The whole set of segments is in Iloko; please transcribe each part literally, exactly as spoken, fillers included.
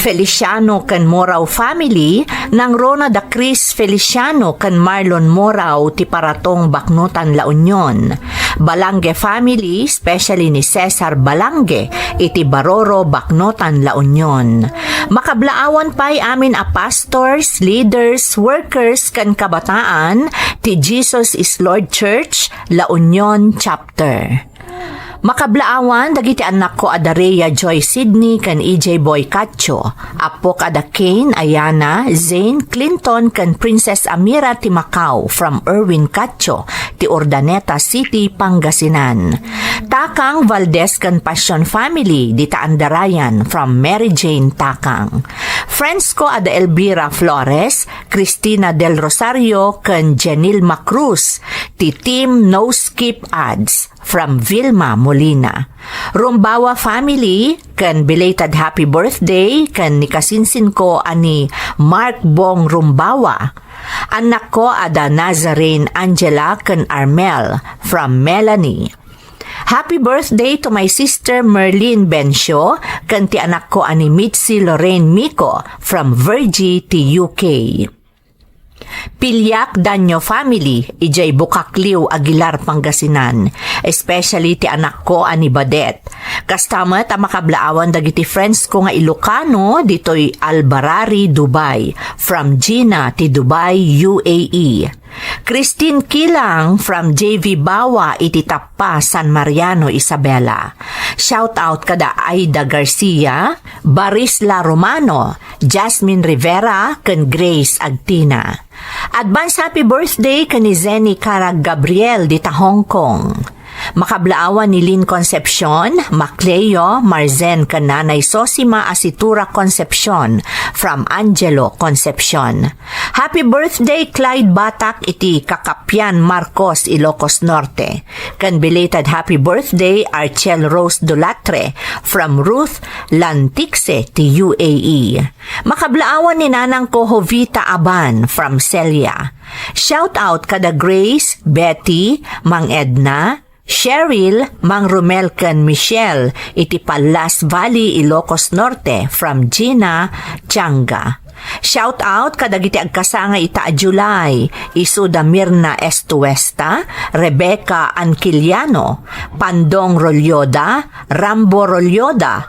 Feliciano ken Morao family, nangruna da Chris Feliciano ken Marlon Morao ti Paratong, Baknotan, La Union. Balange family, especially ni Cesar Balange, iti Baroro, Baknotan, La Union. Makablaawan pay amin a pastors, leaders, workers, ken kabataan ti Jesus is Lord Church, La Union Chapter. Makablaawan dagiti annakko a da Rhea Joy Sidney ken E J Boy Cacho, appok a da Kane, Ayana, Zane, Clinton, ken Princess Amira ti Macau from Erwin Cacho ti Urdaneta City, Pangasinan. Takang Valdez ken Passion family dita Andarayan from Mary Jane Takang. Friends ko a da Elvira Flores, Cristina Del Rosario, ken Jenilma Cruz ti Team No Skip Ads from Vilma Molina. Rumbawa family, ken belated happy birthday ken ni kasinsinko a ni Mark Bong Rumbawa. Annakko a da Nazarene, Angela, ken Armel from Melanie. Happy birthday to my sister Merlin Bencio ken ti anakko a ni Mitzi Lorraine Miko from Virgie ti U K. Pilyak Danyo family, idiay Bukakliw, Aguilar, Pangasinan, especially ti anakko a ni Badet. Kasta met a makablaawan dagiti friends ko nga Ilocano ditoy Albarari, Dubai, from Gina ti Dubai, U A E. Christine Kilang from J V Bawa iti Tappa, San Mariano, Isabela. Shout out kada Aida Garcia, Barisla Romano, Jasmine Rivera, ken Grace Agtina. Advance happy birthday ken ni Zenny Carag Gabriel dita Hong Kong. Makablaawan ni Lynn Concepcion, Macleo, Marzen, ken Nanay Sosima Asitura Concepcion from Angelo Concepcion. Happy birthday, Clyde Batak iti Kakapian, Marcos, Ilocos Norte. Ken belated happy birthday, Archel Rose Dulatre from Ruth Lantixe ti U A E. Makablaawan ni nanangko Jovita Aban from Celia. Shout out kada Grace, Betty, Mang Edna, Cheryl, Mang Romel ken Michelle iti Pallas Valley, Ilocos Norte from Gina Changa. Shout out kadagiti agkasangay ita a July, isu da Mirna Estuesta, Rebecca Anquiliano, Pandong Rolyoda, Rambo Rolyoda,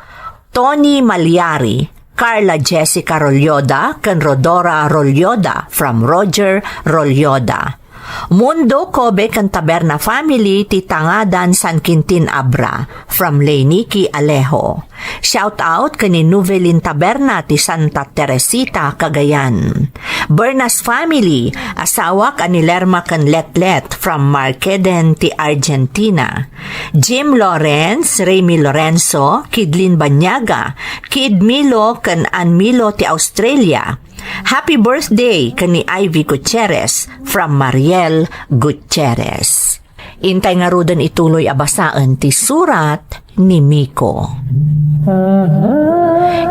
Tony Malyari, Carla Jessica Rolyoda, ken Rodora Rolyoda from Roger Rolyoda. Mundo, Kobe, ken Taberna family ti Tangadan, San Quintin, Abra from Leiniki Alejo. Shout out ken ni Novelin Taberna ti Santa Teresita, Cagayan. Bernas family, asawak a ni Lerma ken Letlet from Markeden ti Argentina. Jim Lawrence, Remy Lorenzo, Kidlin Banyaga, Kid Milo ken Ann Milo ti Australia. Happy birthday ken ni Ivy Gutierrez from Mariel Gutierrez. Intay ngaruden ituloy a basaen ti surat ni Miko.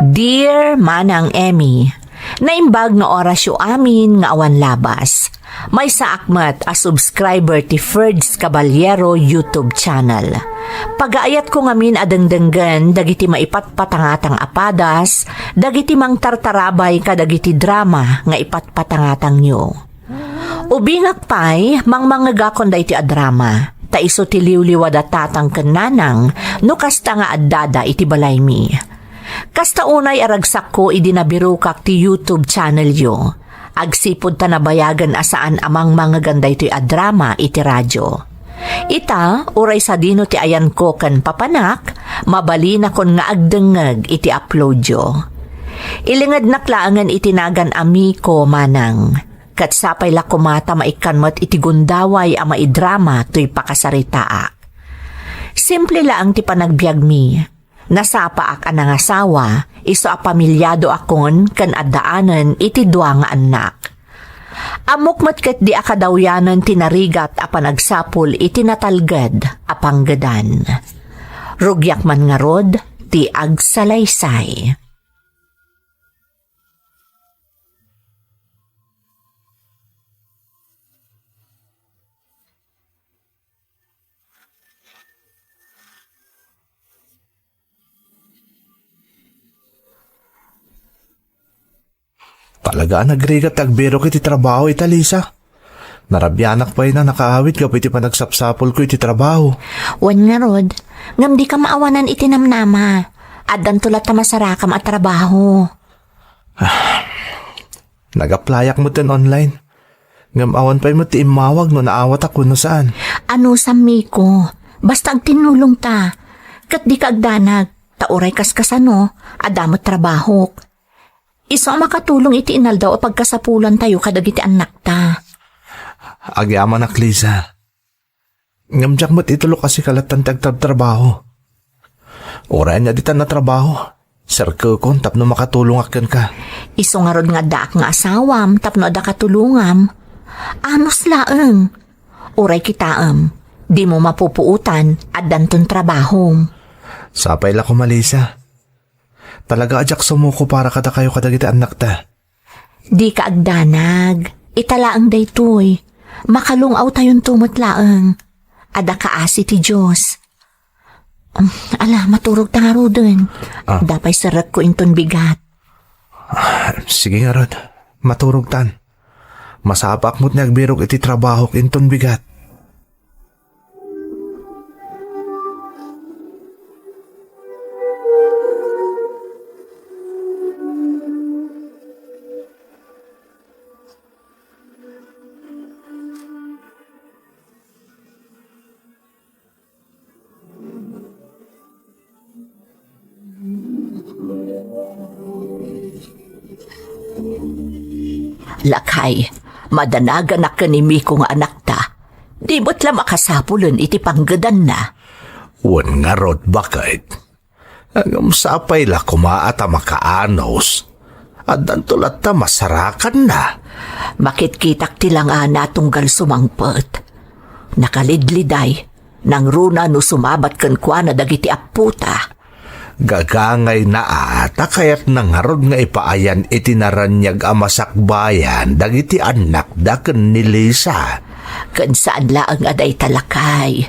Dear Manang Emmy, naimbag nga orasyo amin nga awan labas. Maysaak met a subscriber ti Ferds Caballero YouTube channel. Pagaayatko ngamin a dengdenggen dagiti maipatpatangatang a padas, dagiti mangtartarabay kadagiti drama nga ipatpatangatangyo. Ubingak pay, mangmangegakon daytoy a drama, ta isu ti liwliwa da tatang ken nanang no kasta nga addada iti balaymi. Kasta unay a ragsakko idi nabirokak ti YouTube channelyo, agsipud ta nabayagen a saan a mangmangegan daytoy a drama iti radio. Ita, uray sadino ti ayanko ken papanak, mabalinakon nga agdengngeg iti uploadyo. Ilingednak laengen iti nagan a Miko, Manang. Ket sapay la koma ta maikkan met iti gundaway a maidrama toy pakasaritaak. Simple laeng ti panagbiagmi. Nasapaak a nangasawa, isu a pamiliado akon ken addaanen iti dua nga annak. Ammok met ketdi a kadawyanen ti narigat a panagsapul iti natalged a panggedan. Rugiak man ngarud ti agsalaysay. Talaga a nagrigat ti agbirok iti trabaho ita, Lisa. Narabianak pay a nakaawid gapu iti panagsapsapulko iti trabaho. Wen ngarud, ngem dika maawanan iti namnama. Addanto latta masarakam a trabaho. Nag-applyak metten online. Ngem awan pay met ti immawag no naawatak wenno saan. Anusam, Miko. Basta agtinnulongta. Ket dika agdanag, ta uray kaskasano, adda met trabahok. Isu a makatulong iti inaldaw a pagkasapulantayo kadagiti annakta. Agyamanak, Lisa. Ngem diak met itulok a sika lattan ti agtrabtrabaho. Uray ania ditan a trabaho, serkekon tapno makatulongak kenka. Isu ngarud nga addaak nga asawam tapno adda katulongam. Anus laeng. Uray kitaem, dimo mapupuotan, addanton trabahom. Sapay la koma, Lisa. Talaga a diak sumuko para kadakayo kadagiti annakta. Dika agdanag. Ita laeng daytoy. Makalung-awtayonto met laeng. Adda kaasi ti Dios. Um, ala, maturogta ngaruden. Ah. Adda pay serrekko inton bigat. Ah, sige ngarud. Maturogtan. Masapaak met nga agbirok iti trabahok inton bigat. Lakay, madanaganak ken ni Miko nga anakta. Di met la makasapulen iti panggedanna. Wen ngarud, baket. Ngem sapay la koma a ta makaanus. Addanto latta masarakanna. Makitkitak ti langana tunggal sumangpet. Nakalidliday, nangruna no sumabat kenkuana dagiti appota. Gagangayna a ta kayatna ngarud nga ipaayan iti naraniag a masakbayan dagiti annakda ken ni Lisa. Ken saan laeng a dayta, lakay.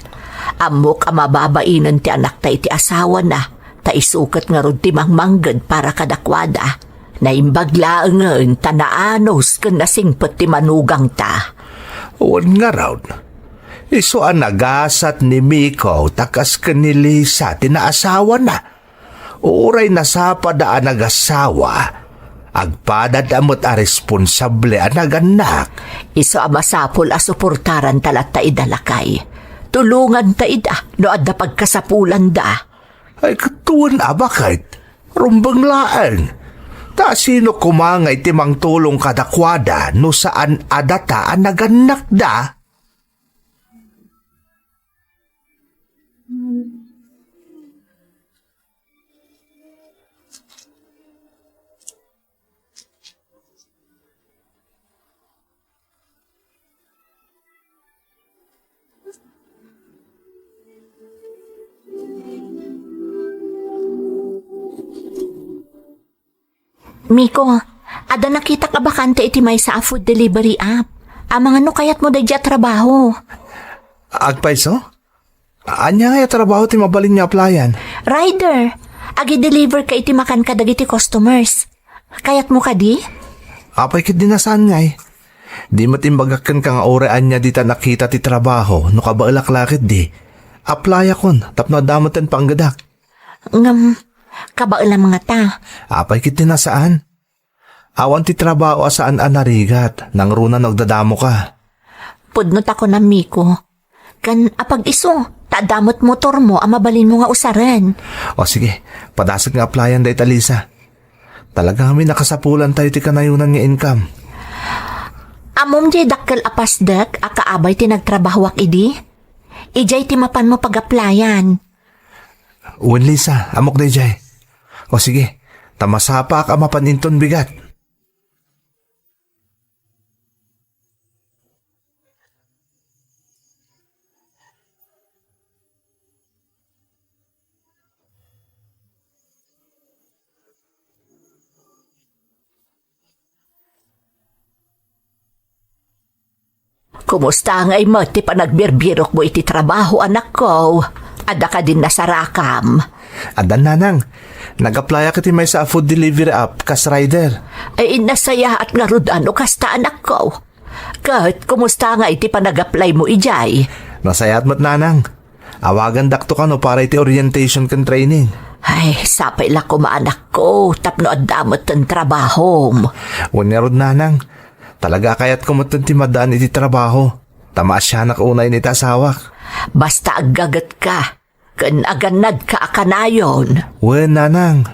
Ammok a mababainen ti anakta iti asawana, ta isu ket ngarud ti mangmangged para kadakuada. Naimbag laengen ta naanus ken nasingpet ti manugangta. Wen ngarud, isu a nagasat ni Miko ta kas ken ni Lisa ti naasawana. Uray nasapada a nagasawa, agpadada met a responsable a nagannak. Isu a masapul a suportaranta latta ida, lakay. Tulonganta ida no adda pagkasapulanda. Ay, ket wen a, baket. Rumbeng laeng. Ta sino koma ngay ti mangtulong kadakuada no saan a data a nagannakda? Miko, adda nakitak a bakante iti maysa a food delivery app. Amangan no kayatmo daydiay a trabaho. Agpayso? Ania ngay a trabaho ti mabalin nga applyan? Rider, agi-deliver ka iti makan kadagiti customers. Kayatmo kadi? Apay ketdi no saan ngay? Di met imbagak kenka nga uray ania dita nakita ti trabaho, no kabaelak la ketdi. Applyakon, tapno adda metten panggedak. Ngem, kabaelam ngata. Apay ketdi no saan? Awan ti trabaho a saan a narigat, nangruna no agdadamoka. Pudno ta kunam, Miko. Ken apag-isu, ta adda met motormo a mabalinmo nga usaren. O sige, padasek nga applyan dayta, Lisa. Talaga ngamin a kasapulantayo ti kanayonan nga income. Ammom diay dakkel a pasdek a kaabay ti nagtrabahoak idi? Idiay ti mapanmo pag-applyan. Wen, Lisa, ammok daydiay. O sige, ta masapaak a mapan inton bigat. Kumusta ngay met ti panagbirbirokmo iti trabaho, anakko? Adda kadin nasarakam? Addan, nanang. Nag-applyak iti maysa a food delivery app kas rider. Ay, nasayaat ngarud no kasta, anakko. Ket kumusta ngay ti panag-apply mo idiay? Nasayaat met, nanang. Awagandakto kano para iti orientation ken training. Ay, sapay la koma, anakko, tapno adda metten trabahom. Wen ngarud, nanang. Talaga a kayatko metten ti maddaan iti trabaho. Ta maasianak unay iti asawak. Basta aggagetka ken agannadka a kanayon. Wen, nanang.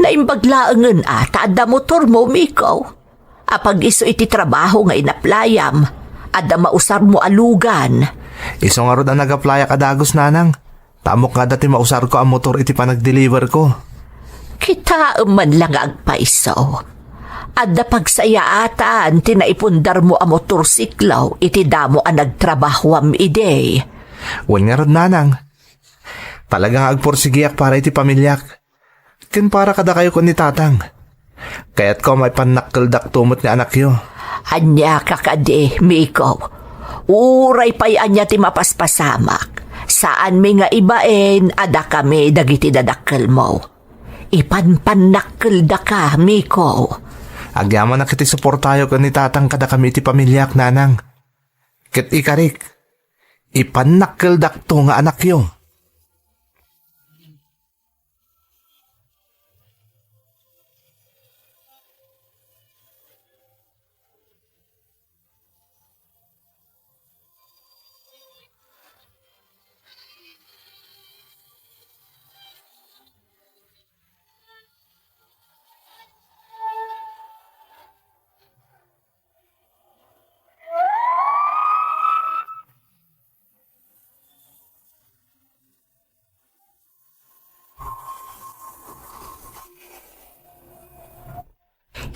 Naimbag laengen a ta adda motormo, Miko. Apag-isu iti trabaho nga inaplayam, adda mausarmo a lugan. Isu ngarud a nag-applyak a dagus, nanang. Ta ammok nga adda ti mausarko a motor iti panagdeliverko. Kitaem man la nga agpayso. Adda pagsayaatan ti naipundarmo a motorsiklo iti damo a nagtrabahoam idi. Wen ngarud, nanang. Talaga nga agpursigiak para iti pamiliak. Ken para kadakayo ken ni tatang. Kayatko a maipannakkeldakto met nga anakyo. Ania ka kadi, Miko? Uray pay ania ti mapaspasamak, saanmi nga ibain a dakami dagiti dadakkelmo. Ipanpannakkeldaka, Miko. Agyamanak iti suportayo ken ni tatang kadakami iti pamiliak, nanang. Ket ikarik, ipannakkeldakto nga anakyo.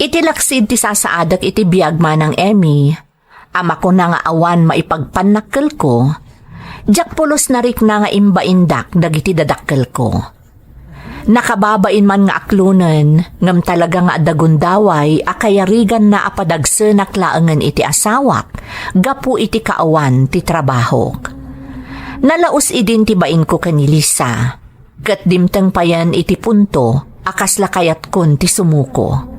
Iti laksid ti sasaadek iti biag, Manang Emmy, a makuna nga awan maipagpannakkelko, diak pulos narikna nga imbaindak dagiti dadakkelko. Nakababain man nga aklonen, ngem talaga nga adda gundaway a kayariganna a padagsenak laengen iti asawak gapu iti kaawan ti trabahok. Nalaus idin ti bainko ken ni Lisa, ket dimteng payen iti punto a kasla kayatkon ti sumuko.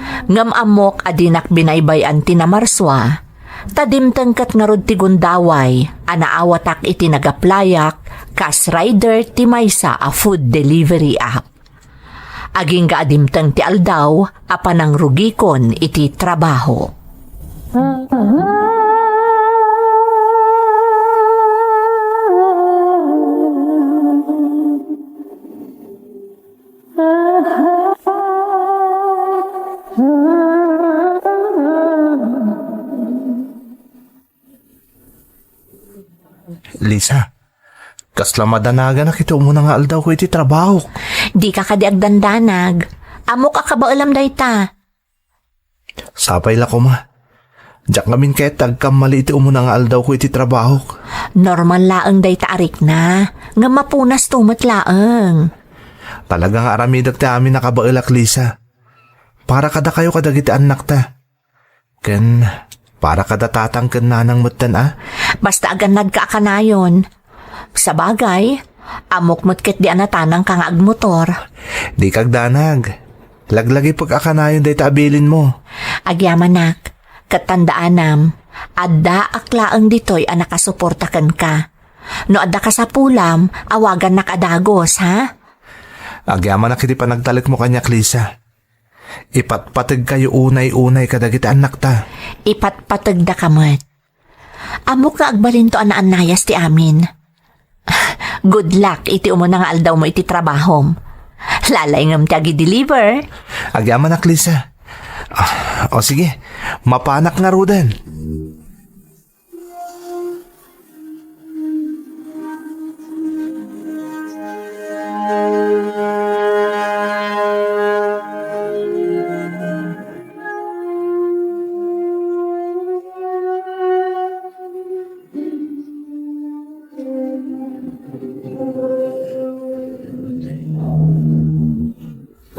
Ngem ammok a dinak binaybay-an ti namarsua, ta dimteng ket ngarud ti gundaway a naawatak iti nagaplayak kas rider ti maysa a food delivery app. Agingga a dimteng ti aldaw a panangrugikon iti trabaho. Lisa, kasla madanaganak iti umuna nga aldawko iti trabahok. Dika kadi agdandanag. Ammok a kabaelam dayta. Sapay la koma. Diak ngamin kayat ti agkammali iti umuna nga aldawko iti trabahok. Normal laeng dayta a rikna, ngem mapunasto met laeng. Talaga nga aramidek ti amin a kabaelak, Lisa. Para kadakayo kadagiti annakta. Ken para kada tatang ken nanang metten a? Basta agannadka a kanayon. Sabagay, ammok met ketdi a natanangka nga agmotor. Dika agdanag. Laglagipek a kanayon dayta a bilinmo. Agyamanak, ket tandaanam, addaak laeng ditoy a nakasuporta kenka. No adda kasapulam, awagannak a dagus, ha? Agyamanak iti panagtalekmo kaniak, Lisa. Ipatpategkayo unay-unay kadagiti annakta. Ipatpategdaka met. Ammok nga agbalinto a naannayas ti amin. Good luck iti umuna nga aldawmo iti trabahom. Lalayngem ti agi-deliver. Agyamanak, Lisa. Ah, o sige, mapanak ngaruden.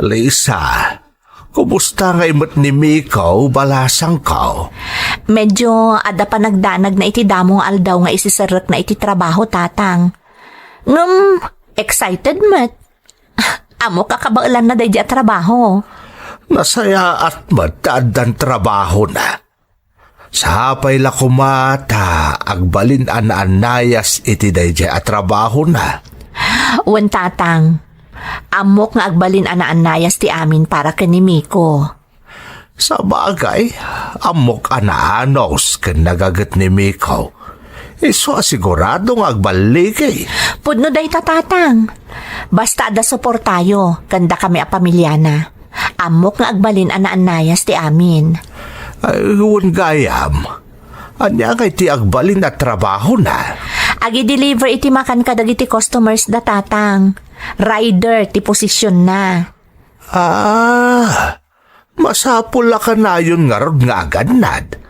Lisa, kumusta ngay met ni Miko, balasangko? Medyo adda panagdanagna iti damo nga aldaw nga isiserrekna iti trabaho, Tatang. Ngem, excited met. Ammok a kabaelanna daydi a trabaho. Nasayaat met ta addan trabahona. Sapay la koma ta agbalin a naannayas iti daydiay a trabahona. Wen, Tatang. Ammok nga agbalin a naannayas ti amin para ken ni Miko. Sabagay, ammok a naanus ken nagaget ni Miko. Isu a sigurado nga agballigi. Pudno dayta, Tatang. Basta adda suportayo ken dakami a pamiliana. Ammok nga agbalin a naannayas ti amin. Ay, wen gayam. Ania ngay ti agbalin a trabahona? Agi-deliver iti makan kadagiti customers da, Tatang. Rider ti posisionna. Ah, masapul a kanayon ngarud nga agannad.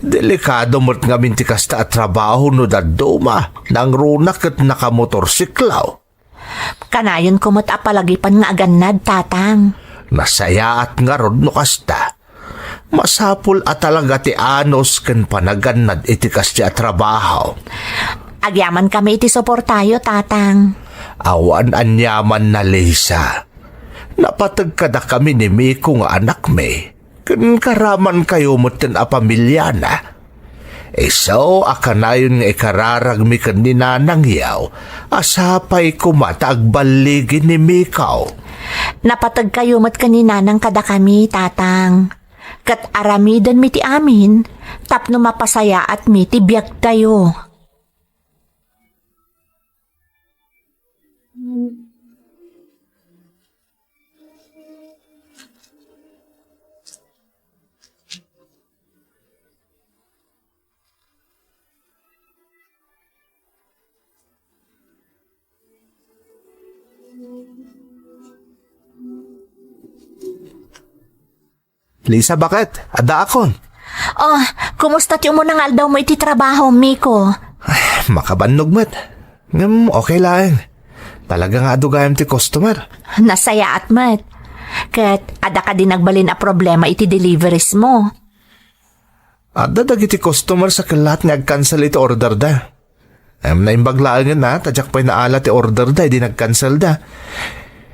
Delikado met ngamin ti kasta a trabaho no dadduma, nangruna ket nakamotorsiklo. Kanayonko met a palagipan nga agannad, Tatang. Nasayaat ngarud no kasta. Masapul a talaga ti anus ken panagannad iti kasdi a trabaho. Agyamankami iti suportayo, Tatang. Awan aniamanna, Lisa. Napateg kadakami ni Miko nga anakmi, ken karamankayo metten a pamiliana. Isu a kanayon nga ikararagmi ken ni nanangyo a sapay koma ta agballigi ni Miko. Napategkayo met ken ni nanang kadakami, Tatang. Ket aramidenmi ti amin tapno mapasayaatmi ti biagtayo. Lisa, baket? Addaakon. Oh, kumusta ti umuna nga aldawmo iti trabaho, Miko? Ay, makabannog met. Ngem okay laeng. Talaga nga adu gayam ti customer. Nasayaat met. Ket adda kadi nagbalin a problema iti deliveries mo? Adda dagiti customer sa kellat nga ag-cancel iti order da. Em, naimbag laengen a, ta diak pay naala ti order da, idi nag-cancel da.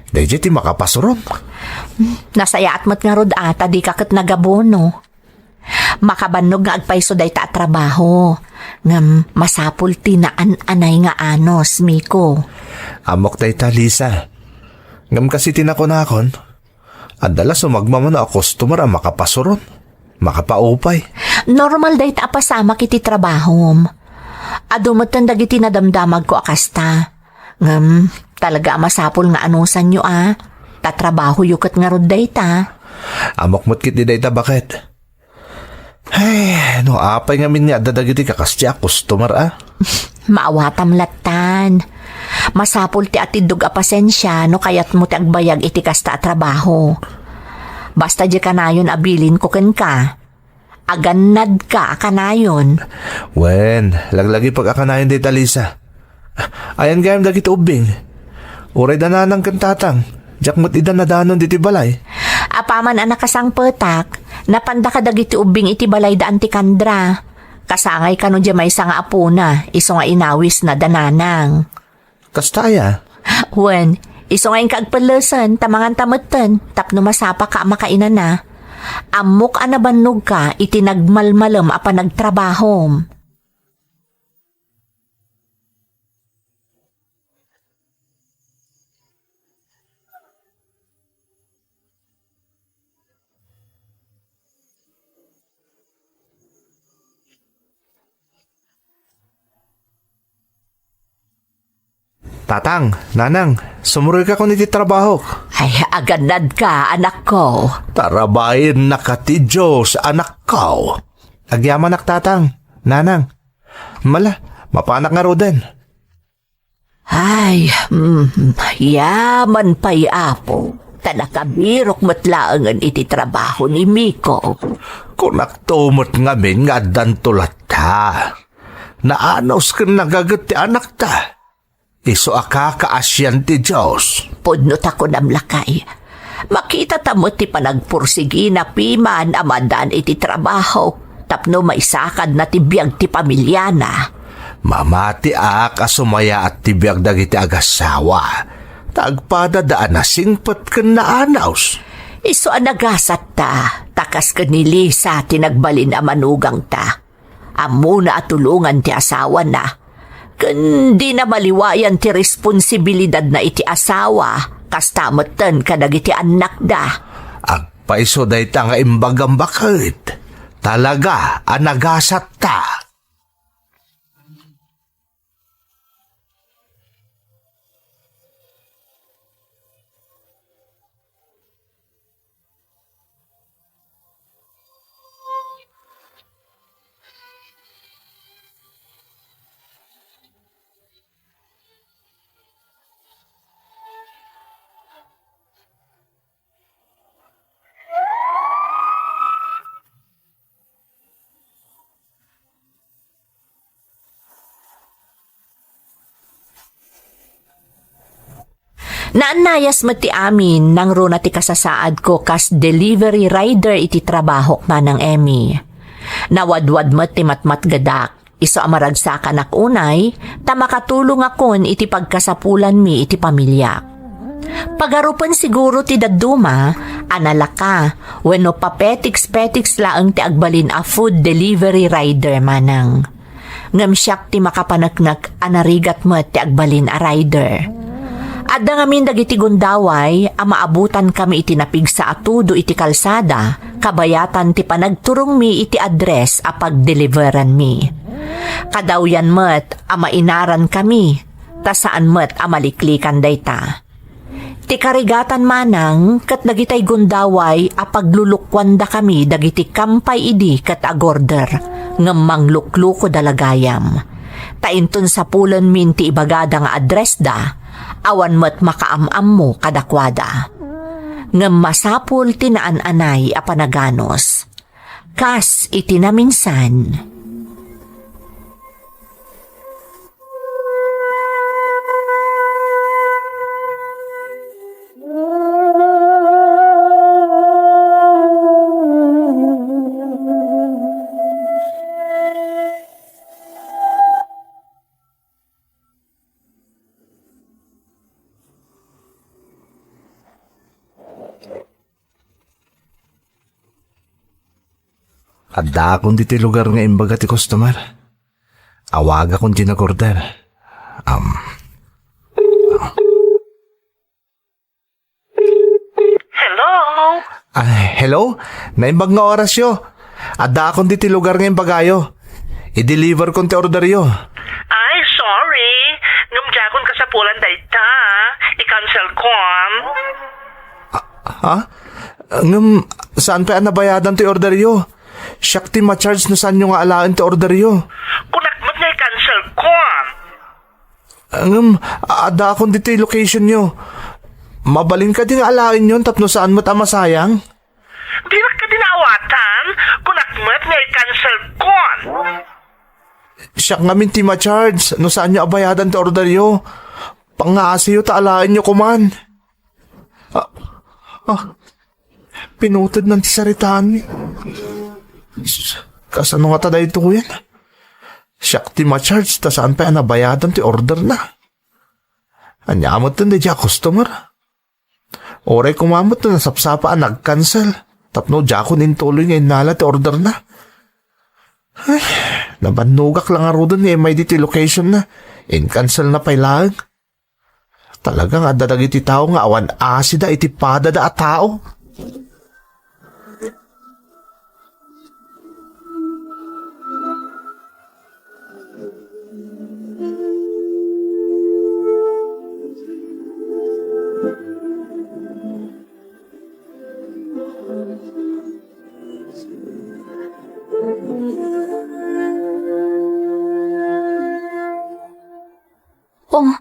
Daydiay ti makapasuron. Nasayaat met ngarud a, ta dika ket nagabono. Makabannog nga agpayso dayta a trabaho. Ngem masapul ti naan-anay nga anus, Miko. Ammok dayta, Lisa. Ngem kas iti nakunakon, adda la sumagmamano a customer a makapasuron, makapaupay. Normal dayta a pasamak iti trabahom. Adu metten dagiti nadamdamagko a kasta. Ngem, talaga a masapul nga anusanyo a. Ta trabahoyo ket ngarud dayta. Ammok met ketdi dayta, baket. Ay, no apay ngamin nga adda dagiti kakasdi a customer a? Maawatam lattan. Masapul ti atiddog a pasensia no kayatmo ti agbayag iti kasta a trabaho. Basta diay kanayon a bilinko kenka. Agannadka a kanayon. Wen, laglagipek a kanayon dayta, Lisa. Ayan gayam dagiti ubbing. Uray da nanang ken tatang, diak met ida nadanon ditoy balay. Apaman a nakasangpetak, napanda kadagiti ubbing iti balay da Anti Candra. Kasangay kano diay maysa nga apona, isu nga inawisna da nanang. Kasta aya? Wen, isu nga inka agpellesen, ta manganta metten, tapno masapaka a makainana. Ammok a nabannogka iti nagmalmalem a panagtrabahom. Tatang, nanang, sumuroyka kon iti trabahok. Ay, agannadka, anakko. Tarabaiennaka ti Dios, anakko. Agyamanak, tatang, nanang. Mala, mapanak ngaruden. Ay, mm, yaman pay, Apo, ta nakabirok met laengen iti trabaho ni Miko. Kunakto met ngamin nga addanto latta. Naanus ken nagaget ti anakta. Isu a kakaasian ti Dios. Pudno ta kunam, lakay. Makitata met ti panagpursigina piman a maaddaan iti trabaho tapno maisakadna ti biag ti pamiliana. Mamatiak a sumayaat ti biag dagiti agassawa, ta agpadada a nasingpet ken naanaws. Isu a nagasatta, ta kas ken ni Lisa ti nagbalin a manugangta. Ammona a tulongan ti asawana, ken dina maliwayan ti responsibilidadna iti asawa, kasta metten kadagiti annakda. Agpayso dayta nga imbagam baket. Talaga a nagasatta. Naannayas met ti amin nangruna ti kasasaadko kas delivery rider iti trabahok, Manang Emmy. Nawadwad met ti matmatgedak, isu a maragsakanak unay, ta makatulongakon iti pagkasapulanmi iti pamiliak. Pagarupen siguro ti dadduma a nalaka wenno papetiks-petiks laeng ti agbalin a food delivery rider, Manang. Ngem siak ti makapaneknek a narigat met ti agbalin a rider. Adda ngamin dagiti gundaway a maabotankami iti napigsa a tudo iti kalsada, kabayatan ti panagturongmi iti address a pagdeliveranmi. Kadawyan met a mainarankami, ta saan met a maliklikan dayta. Ti karigatan, Manang, ket dagitay gundaway a paglulukuandakami dagiti kampay idi ket agorder, ngem mangluklukoda la gayam. Ta inton sapulenmin ti ibagada nga addressda, awan met makaam-ammo kadakuada. Ngem masapul ti naan-anay a panaganus. Kas iti naminsan. Addaakon ditoy lugar nga imbaga ti customer. Awagakon ti nag-order. Um. Hello? Ah, hello? Naimbag nga orasyo. Addaakon ditoy lugar nga imbagayo. I-deliverkon ti orderyo. Ay, sorry. Ngem diakon kasapulan dayta. I-cancel kon. Ha? Ngem, saan pay a nabayadan ti orderyo? Siak ti ma-charge no saanyo nga alaen ti orderyo. Kunak met nga i-cancel kon. Ngem, addaakon ditoy locationyo. Mabalin kadi nga alaenyon tapno saan met a masayang? Dinak kadi naawatan? Kunak met nga i-cancel kon. Siak ngamin ti ma-charge no saanyo a bayadan ti orderyo. Pangngaasiyo ta alaenyo koman. Ah, ah, pinuted nan ti saritaanmi. Sus, kasano ngata daytoyen? Siak ti ma-charge ta saan pay a nabayadan ti orderna. Ania metten daydiay a customer? Uray koma met no nasapsapa a nag-cancel tapno diakon intuloy nga innala ti orderna. Ay, nabannogak la ngaruden nga immay ditoy location-na. In-cancel-na pay laeng. Talaga nga adda dagiti tao nga awan asida iti padada a tao. Oh,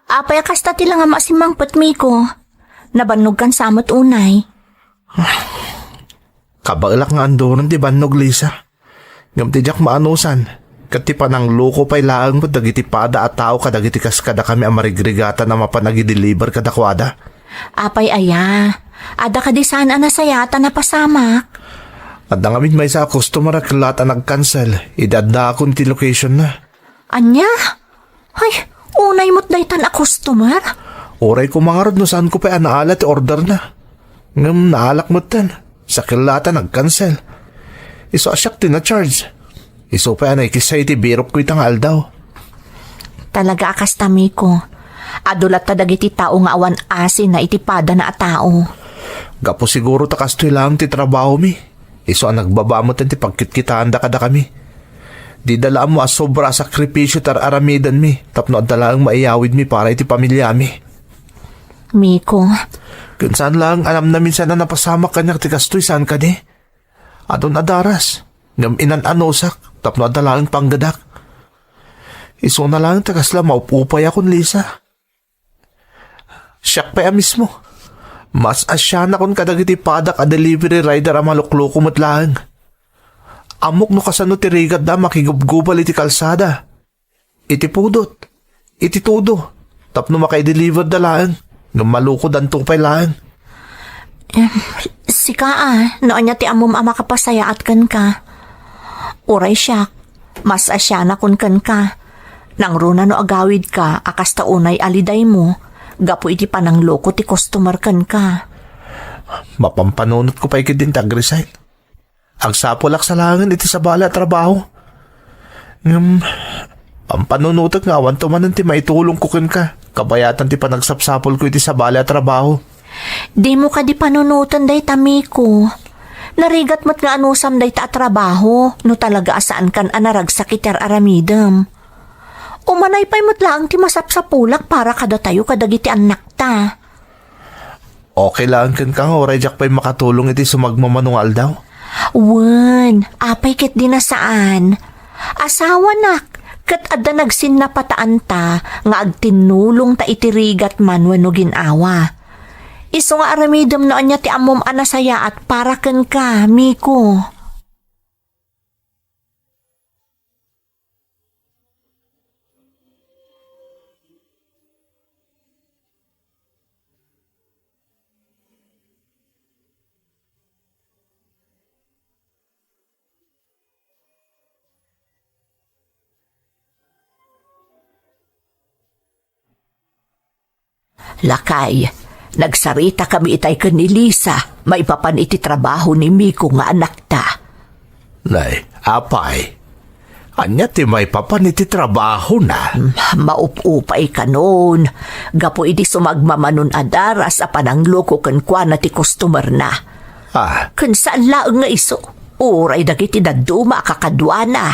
apay a kasta ti langam a simmangpet, Miko? Nabannogkan sa met unay. Kabaelak nga anduron ti bannog, Lisa. Ngem ti diak maanusan, ket ti panangloko pay laeng met dagiti pada a tao kadagiti kas kadakami a marigrigatan a mapan agideliver kadakuada. Apay aya? Adda kadi saan a nasayaat a napasamak? Adda ngamin maysa a customer a kellaat a nag-cancel idi addaakon ti location-na. Ania? Ay, unay met daytan a customer? Uray koma ngarud no saanko pay a naala ti orderna. Ngem naalak metten. Sakellatan nag-cancel. Isu a siak ti na-charge. Isu pay a naikisay iti birokko ita nga aldaw. Talaga a kasta, Miko. Adu latta dagiti tao nga awan asinna iti padana a tao. Gapu siguro ta kastoy laeng ti trabahomi. Isu a nagbaba metten ti pagkitkitaanda kadakami. Dida la ammo a sobra a sakripisio ti ar-aramidenmi tapno adda laeng maiyawidmi para iti pamiliami. Miko. Ken saan laeng a namnamisan a napasamak kaniak ti kastoy, saan kadi? Adun a daras, ngem inan-anusak tapno adda laeng panggedak. Isuna laeng ta kasla maup-upayakon, Lisa. Siak pay a mismo. Mas asianakon kadagiti padak a delivery rider a malukloko met laeng. Ammok no kasano ti rigatda a makigubgubal iti kalsada, iti pudot, iti tudo, tapno makaideliverda laeng, ngem malukodanto pay laeng. Em, sika a, no ania ti ammom a makapasayaat kenka? Uray siak, mas asianakon kenka. Nangruna no agawidka a kasta unay a lidaymo gapu iti panangloko ti customer kenka. Mapampanunotko pay ketdin ti ag-resign. Agsapulak sa laengen iti sabali a trabaho. Ngem, pampanunotek nga awanto manen ti maitulongko kenka, kabayatan ti panagsapsapulko iti sabali a trabaho. Dimo kadi panunoten dayta, Miko. Narigat met nga anusam dayta a trabaho, no talaga a saankan a naragsak iti ar-aramidem. Umanay pay met laeng ti masapsapulak para kadatayo kadagiti annakta. Okay laeng kenka nga uray diak pay makatulong iti sumagmamano nga aldaw? Wen, apay ketdi a saan? Asawanak, ket adda nagsinnapataanta nga agtinnulongta iti rigat man wenno gin-awa. Isu nga aramidem no ania ti ammom a nasayaat para kenka, Miko. Lakay, nagsaritakami itay ken ni Lisa maipapan iti trabaho ni Miko nga anakta. Nay, apay, ania ti maipapan iti trabahona? Mm, maup-upay kanon, gapu idi sumagmamanon a daras a panangloko kenkuana ti customerna. Ah. Ken saan laeng nga isu, uray dagiti dadduma a kakaduana.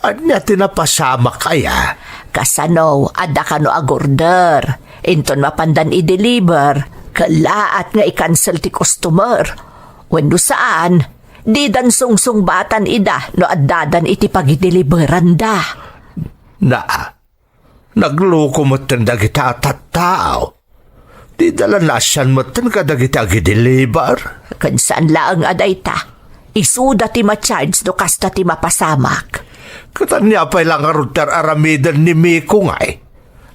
Ania ti napasamak aya? Kasano, adda kano ag-order. Inton mapandan i-deliver, kellaat nga i-cancel ti customer. Wenno saan, didan sungsungbatan ida no addadan iti pagideliberanda. Naa, nagloko metten dagita a tattao. Dida la naasian metten kadagiti agideliver. Ken saan laeng a dayta. Isuda ti ma-charge no kasta ti mapasamak. Ket ania pay la ngarud ti ar-aramiden ni Miko ngay?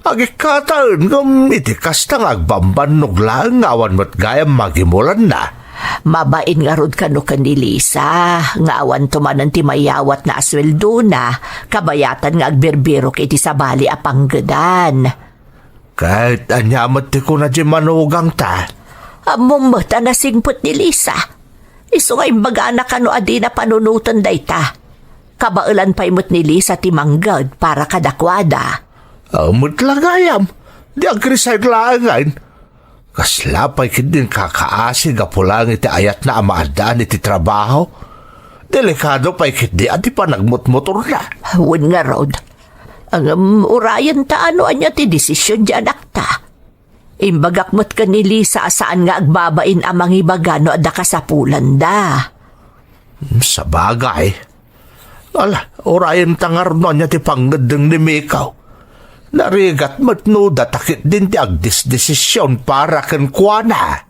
Agikkataen ngem iti kasta nga agbambannog laeng nga awan met gayam magimulanna. Mabain ngarud kano ken ni Lisa nga awanto manen ti mayawatna a sueldona, kabayatan nga agbirbirok iti sabali a panggedan. Ket ania met ti kuna diay manugangta? Ammom met a nasingpet ni Lisa. Isu nga imbagana kano a dina panunoten dayta. Kabaelan pay met ni Lisa ti mangged para kadakuada. Aw, met la gayam, di agresign laengen. Kasla pay ketdin kakaasi gapu laeng iti ayatna a maaddaan iti trabaho. Delikado pay ketdi a di panagmotmotorna. Wen ngarud, ngem urayenta no ania ti desisyon ti anakta. Imbagak met ken ni Lisa a saan nga agbabain a mangibaga no adda kasapulanda. Sabagay. Ala, urayenta ngarud no ania ti pangngeddeng ni Mikaw. Narigat met no data ketdin ti agdesdesisyon para kenkuana.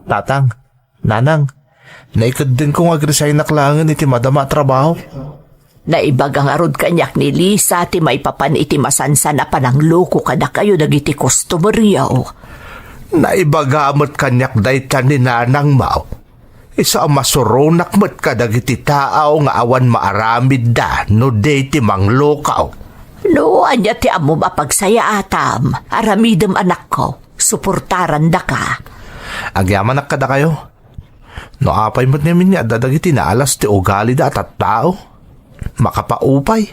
Tatang, Nanang, naikeddenko nga agresignak laengen iti madama a trabaho. Naibaga ngarud kaniak ni Lisa ti maipapan iti masansan a panangloko kadakayo dagiti customeryo. Naibaga met kaniak dayta ni Nanang Mau. Isu a masuronak met kadagiti tao nga awan maaramidda no di ti manglokaw. No ania ti ammom a pagsayaatam, aramidem, anakko. Suportarandaka. Agyamanak kadakayo. No apay met ngamin nga adda dagiti naalas ti ugalida a tattao, makapaupay.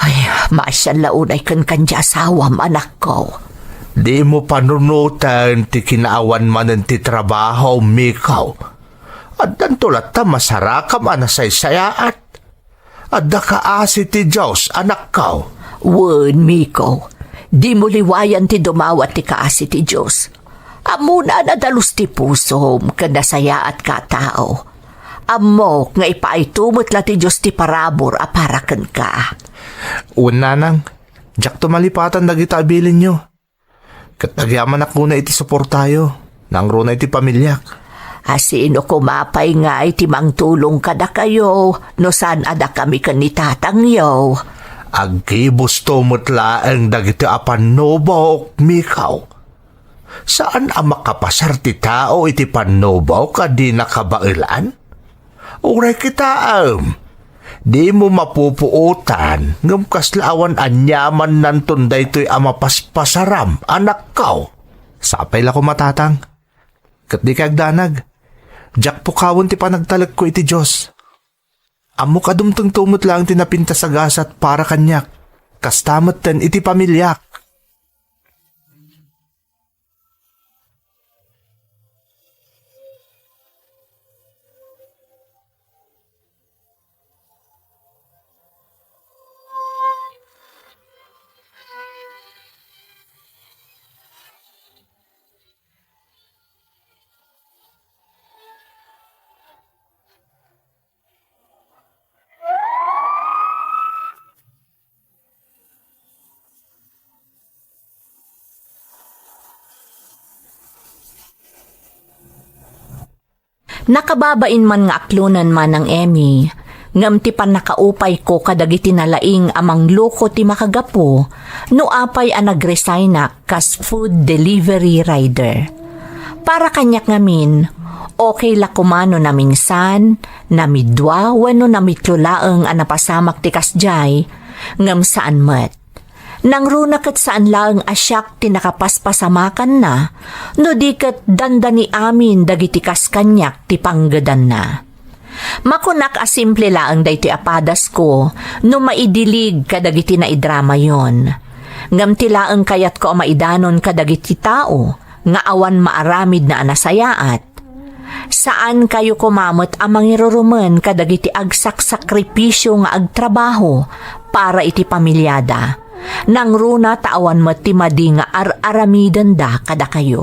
Ay, maasian la unay kenka ti asawam, anakko. Dimo panunoten ti kinaawan manen ti trabaho, Miko. Addanto latta masarakam a nasaysayaat. Adda kaasi ti Dios, anakko. Wen, Miko, dimo liwayan ti dumawat ti kaasi ti Dios. Ammona a nadalus ti pusom ken nasayaatka a tao. Ammok nga ipaayto met la ti Dios ti parabur a para kenka. Wen, Nanang, diakto malipatan dagita a bilinyo. Ket agyamanak unay iti suportayo, nangruna iti pamiliak. A sino koma pay ngay ti mangtulong kadakayo no saan a dakami ken ni tatangyo? Aggibusto met laeng dagiti a pannubok, Miko. Saan a makapasar ti tao iti pannubok a dina kabaelan? Uray kitaem, dimo mapupuotan, ngem kasla awan aniamannanton daytoy a mapaspasaram, anakko. Sapay la koma, Tatang. Ket dikay agdanag. Diak pukawen ti panagtalekko iti Dios. Ammok a dumtengto met laeng ti napintas a gasat para kaniak. Kasta metten iti pamiliak. Nakababain man nga aklonen, Manang Emmy, ngem ti pannakaupayko kadagiti nalaing a mangloko ti makagapu no apay a nagresignak kas food delivery rider. Para kaniak ngamin, okay la koma no naminsan, namidua wenno namitlo laeng a napasamak ti kasdiay, ngem saan met. Nangruna ket saan laeng a siak ti nakapaspasamakanna, no di ket dandani amin dagiti kas kaniak ti panggedanna. Makunak a simple laeng daytoy a padasko no maidilig kadagiti naidramayon. Ngem ti laeng kayatko a maidanon kadagiti tao nga awan maaramidna a nasayaat, saankayo koma met a mangirurumen kadagiti agsaksakripisio nga agtrabaho para iti pamiliada. Nangruna ta awan met ti madi nga ar-aramidenda kadakayo.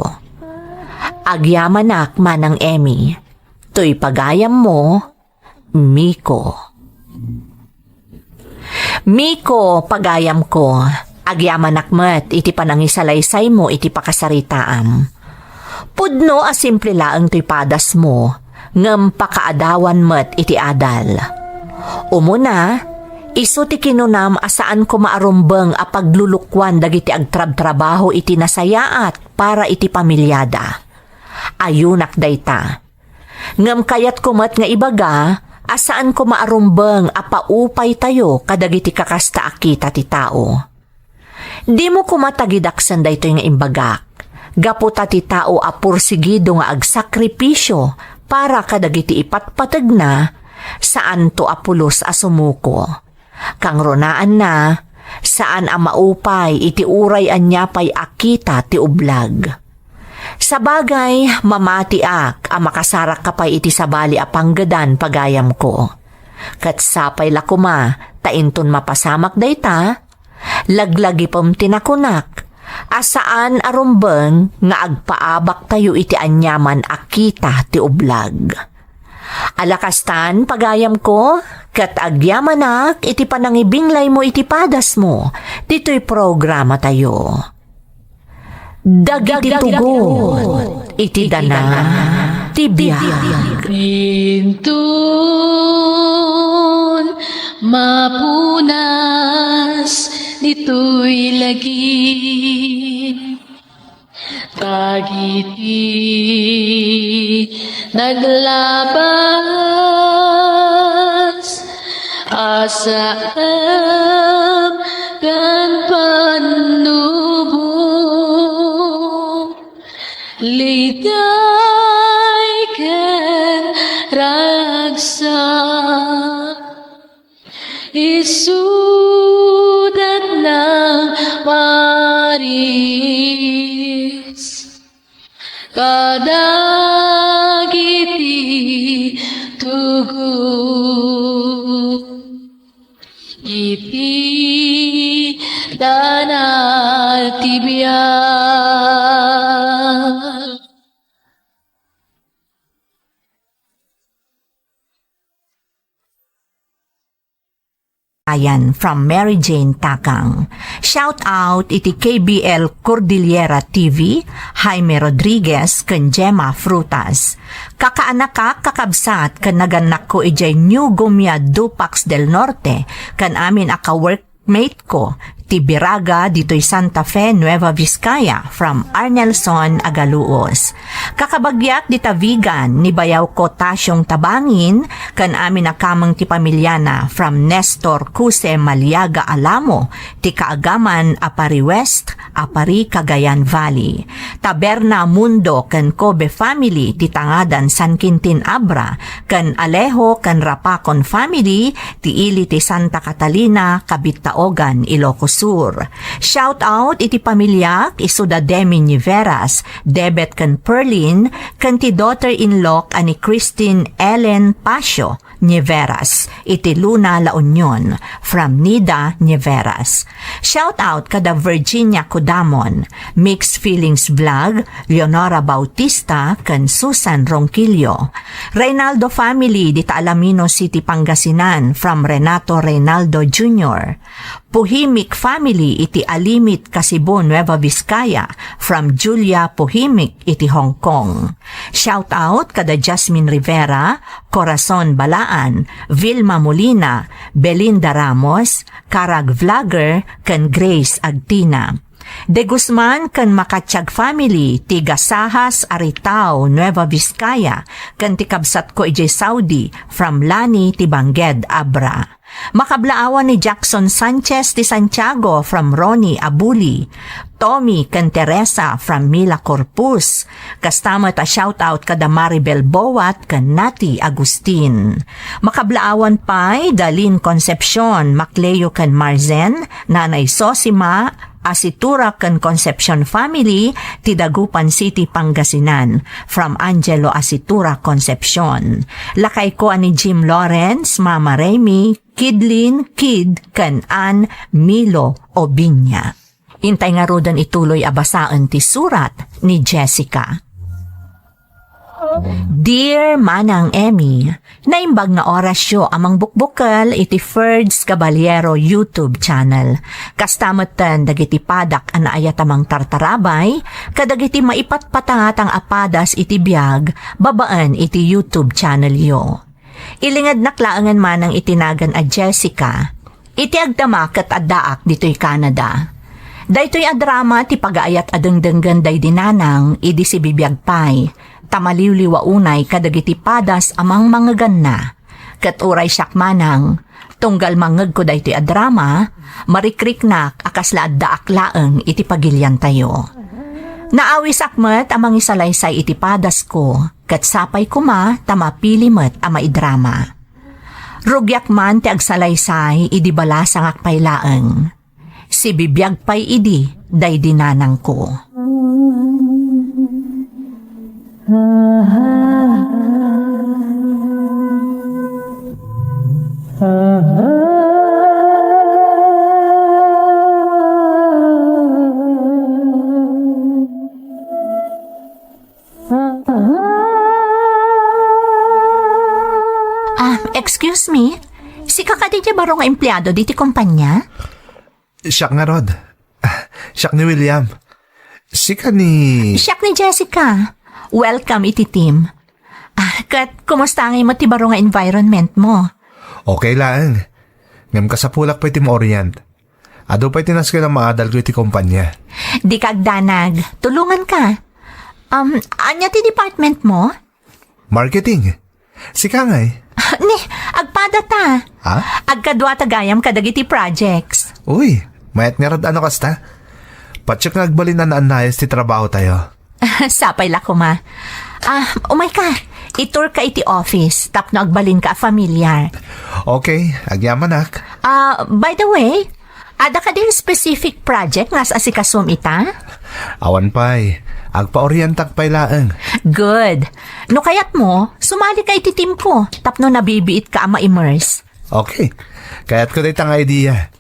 Agyamanak, Manang Emmy. Toy pagayammo, Miko. Miko, pagayamko, agyamanak met iti panangisalaysaymo iti pakasaritaam. Pudno a simple laeng toy padasmo, ngem pakaadawan met iti adal. Umuna, isu ti kinunam a saan koma a rumbeng a paglulukuan dagiti agtrabtrabaho iti nasayaat para iti pamiliada. Ayunak dayta. Ngem kayatko met nga ibaga a saan koma a rumbeng a paupaytayo kadagiti kakasta a kita ti tao. Dimo koma tagidaksen daytoy nga imbagak, gapu ta ti tao a pursigido nga agsakripisio para kadagiti ipatpategna, saanto a pulos a sumuko. Kangrunaanna, saan a maupay iti uray ania pay a kita ti ublag. Sabagay, mamatiak a makasarakka pay iti sabali a panggedan, pagayamko. Ket sapay la koma ta inton mapasamak dayta, laglagipem ti nakunak a saan a rumbeng nga agpaabaktayo iti aniaman a kita ti ublag. Ala kastan, pagayamko, ket agyamanak iti panangibinglaymo iti padasmo ditoy programatayo. Dagiti tugot Iti dana ti biag. Inton mapunas ditoy lagip, dagiti naglabas a saem ken pannubo, liday ken ragsak, isudat nang maris kadagiti tugot iti dana ti biag. Ayan, from Mary Jane Takang. Shout out iti K B L Cordillera T V, Jaime Rodriguez, ken Gemma Frutas. Kakaanakak, kakabsat, ken nagannakko idiay New Gumia, Dupax del Norte, ken amin a ka-workmate ko, ti Biraga, ditoy Santa Fe, Nueva Vizcaya, from Arnelson Agaluos. Kakabagiak dita Vigan, ni bayawko Tasiong Tabangin, ken amin a kameng ti pamiliana, from Nestor Cuse Maliaga Alamo, ti kaagaman a Pari West, a Pari Cagayan Valley. Taberna Mundo ken Kobe family ti tangadan San Quintin Abra, ken Alejo ken Rapacon family ti ili ti Santa Catalina, Cabitaogan, Ilocos Sur. Shout out iti pamiliak, isuda Demi Niveras, Debet ken Perlin, ken ti daughter-in-law a ni Christine Ellen Pasio Nieveras, iti Luna, La Union, from Nida Nieveras. Shout out kada Virginia Codamon, Mixed Feelings Vlog, Leonora Bautista, ken Susan Ronquillo. Reynaldo family, dita Alaminos City, Pangasinan, from Renato Reynaldo Junior. Puhimik family iti Alimit, Kasibo, Nueva Vizcaya, from Julia Puhimik iti Hong Kong. Shout out kada Jasmine Rivera, Corazon Balaan, Vilma Molina, Belinda Ramos, Karag Vlogger, ken Grace Agtina. De Guzman ken Makatiag family ti Gasajas, Aritao, Nueva Vizcaya, ken ti kabsatko idiay Saudi, from Lani ti Bangged, Abra. Makablaawan ni Jackson Sanchez ti Santiago from Ronnie Abuli, Tommy ken Teresa from Mila Corpus. Kasta met a shout out kada Maribel Boat ken Nati Agustin. Makablaawan pay Dalin Concepcion, Macleo ken Marzen, Nanay Sosima, Asitura ken Concepcion family ti Dagupan City, Pangasinan, from Angelo Asitura Concepcion. Lakayko a ni Jim Lawrence, Mama Remy, Kidlin, Kid, ken Ann Milo Obiña. Intay ngaruden ituloy a basaen ti surat ni Jessica. Dear Manang Emmy, naimbag nga orasyo a mangbukbukel iti Ferds Caballero YouTube channel. Kasta metten dagiti padak a naayat a mangtartarabay kadagiti maipatpatangatang a padas iti biag babaen iti YouTube channelyo. Ilingednak laengen manang iti nagan a Jessica, iti agdama ket addaak ditoy Canada. Daytoy a drama ti pagaayat a dengdenggen daydi nanang idi sibibiag pay, ta maliwliwa unay kadagiti padas a mangmangeganna. Ket uray siak manang, tunggal mangngegko daytoy a drama, marikriknak a kasla addaak laeng iti pagiliantayo. Naawisak met a mangisalaysay iti padasko, ket sapay koma ta mapili met a maidrama. Rugiak man ti agsalaysay idi balasangak pay laeng. Sibibiag pay idi daydi nanangko. Ah, excuse me? Sika kadi ti baro nga empleado diti kompanya? Siak ngarud. Siak ni William. Sika ni... Siak ni Jessica. Welcome iti team. Ah, ket kumusta ngay met ti baro nga environment mo? Okay laeng. Ngem kasapulak pay ti maorient. Adu pay ti nasken a maadalko iti kompania. Dika agdanag. Tulonganka. Um, ania ti department mo? Marketing. Sika ngay? Ni, agpada ta. Ha? Agkadua ta gayam kadagiti projects. Uy, mayat ngarud no kasta. Patiek nga agbalin a naannayos ti trabahotayo. Sapay la koma. Ah, umayka. Iturka iti office tapno agbalinka a familiar. Okay, agyamanak. Ah, by the way, adda kadi specific project nga as-asikasom ita? Awan pay. Agpaorientak pay laeng. Good. No kayatmo, sumalika iti team ko tapno nabibiitka a ma-immerse. Okay. Kayatko dayta nga idea.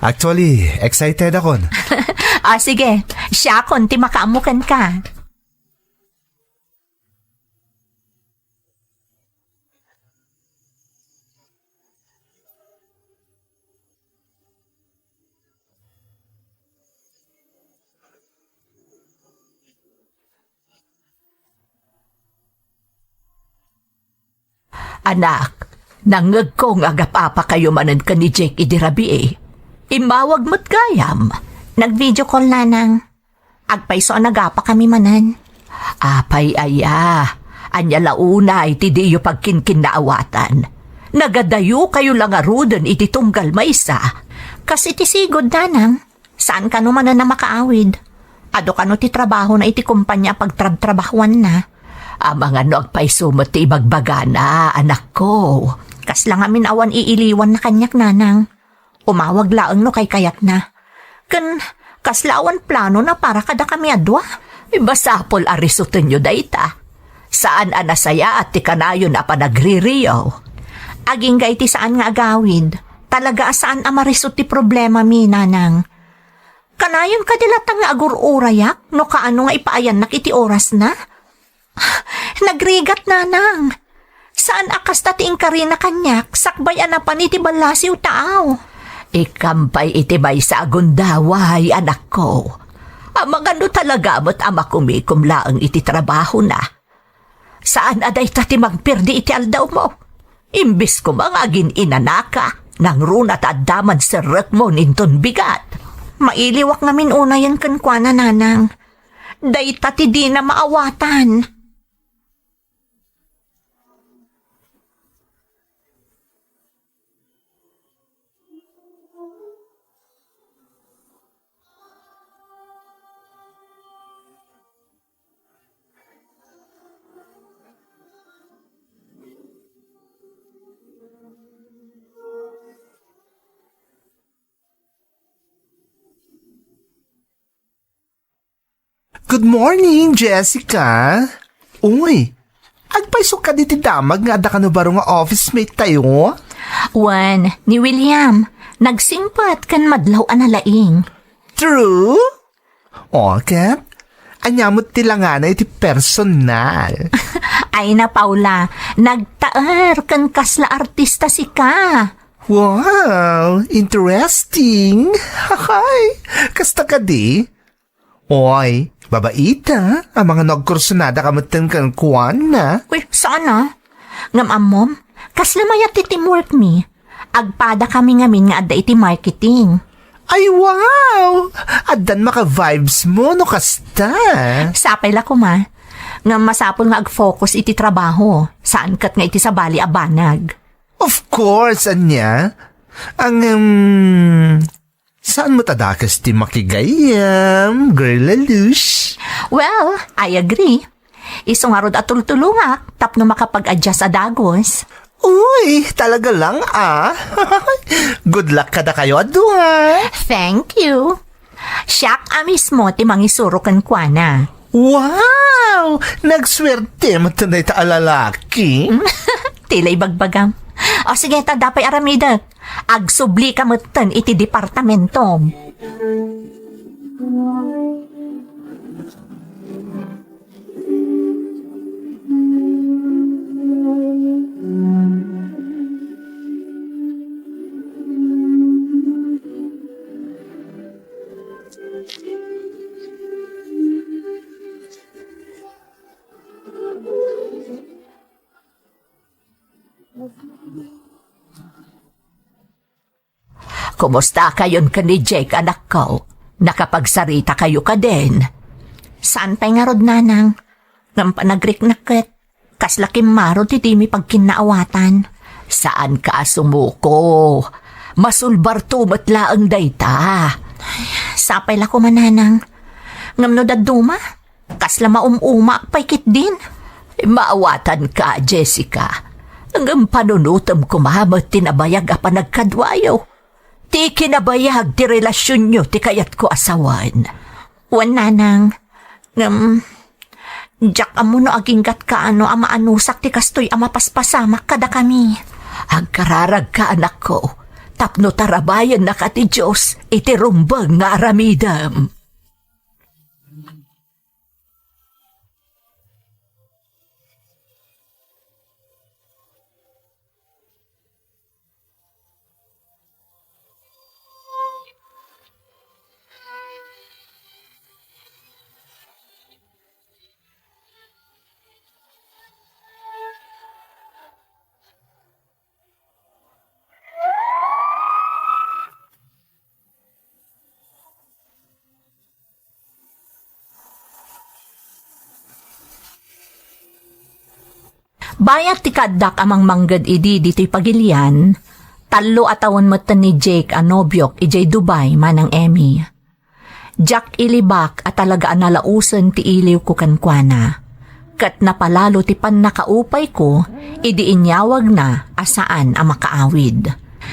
Actually, excited akon. Ah, sige. Siakon ti makaammo kenka. Anak, nangngegko nga agap-apakayo manen ken ni Jake idi rabii. Immawag met gayam. Nag-video call, Nanang. Agpayso a nagapakami manen. Apay aya, ania la unay ti diyo pagkinkinnaawatan? Nagadayokayo la ngaruden iti tunggal maysa. Kas iti sigud, Nanang. Saan kano manen a makaawid? Adu kano ti trabahona iti kompania a pagtrabtrabahuanna? Amangan no agpayso met ti ibagbagana, anakko. Kasla ngamin awan iiliwanna kaniak, Nanang. Umawag laeng no kaykayatna. Ken kasla awan planona para kadakami a dua? Masapul a risutenyo dayta. Saan a nasayaat ti kanayon a panagririyo. Agingga iti saan nga agawid, talaga a saan a marisut ti problemami, Nanang. Kanayon kadi latta nga agur-urayak no kaano nga ipaayannak iti orasna? Nagrigat, Nanang. Saan a kasta ti inkarina kaniak sakbay a napan iti ballasiw taaw. Ikam pay iti maysa a gundaway, anakko. Amangan no talaga met a makumikom laeng iti trabahona. Saan a dayta ti mangperdi iti aldawmo? Imbes koma nga agin-inanaka, nangruna ta adda man serrekmo ninton bigat. Mailiwak ngamin unayen kenkuana, Nanang. Dayta ti dina maawatan. Good morning, Jessica. Uy, agpayso kadi ti damag nga adda kano baro nga office mate tayo? Wen, ni William, nagsingpet ken madlaw a nalaing. True? O, ket? Ania met ti langana iti personal? Ay na, Paula, nagtaer ken kasla artista sika. Wow, interesting. Hay, kasta kadi? Oy, babaita, amangan no agkursunada ka metten kenkuana. Uy, saan a? Ngem ammom, kasla mayat ti teamwork mi. Agpada kami ngamin nga adda iti marketing. Ay, wow! Addan maka-vibes mo no kasta. Sapay la koma. Ngem masapul nga ag-focus iti trabaho. Saan ket nga iti sabali a banag. Of course, ania? Ang, um, saan mo tadakes ti makigayam, girl Lelouch? Well, I agree. Isu ngarud a tultulongak tapno makapag-adjust a dagus. Uy, talaga lang, ah. Good luck kadakayo a dua. Thank you. Siak a mismo ti mangisuro kenkuana. Wow! Nagsuerte met dayta a lalaki. Tila ibagbagam. O sige, ta adda pay aramidek. Agsubli ka metten iti departamentom. Kumustakayon ken ni Jake, anakko? Nakapagsarita kayo kadin? Saan pay ngarud, nanang. Ngem panagriknak ket kasla kimmaro ti dimi pagkinnaawatan. Saanka a sumuko. Masulbarto met laeng dayta. Sapay la koma, nanang. Ngem no dadduma, kasla maum-umaak pay ketdin. Maawatanka, Jessica. Ngem panunotem koma met ti nabayag a panagkaduayo. Ti kinabayag ti relasionyo ti kayatko a sawen. Wen, nanang. Ngem, diak ammo no aginggatka a no a maanusak ti kastoy a mapaspasamak kadakami. Agkararagka, anakko, tapno tarabayennaka ti Dios iti rumbeng nga aramidem. Bayat ti kaaddak a mangmangged idi ditoy pagilian, tallo a tawen metten ni Jake a nobiok idiay Dubai, Manang Emmy. Diak ilibak a talaga a nalaosen ti iliwko kenkuana, ket napalalo ti pannakaupayko idi inyawagna a saan a makaawid.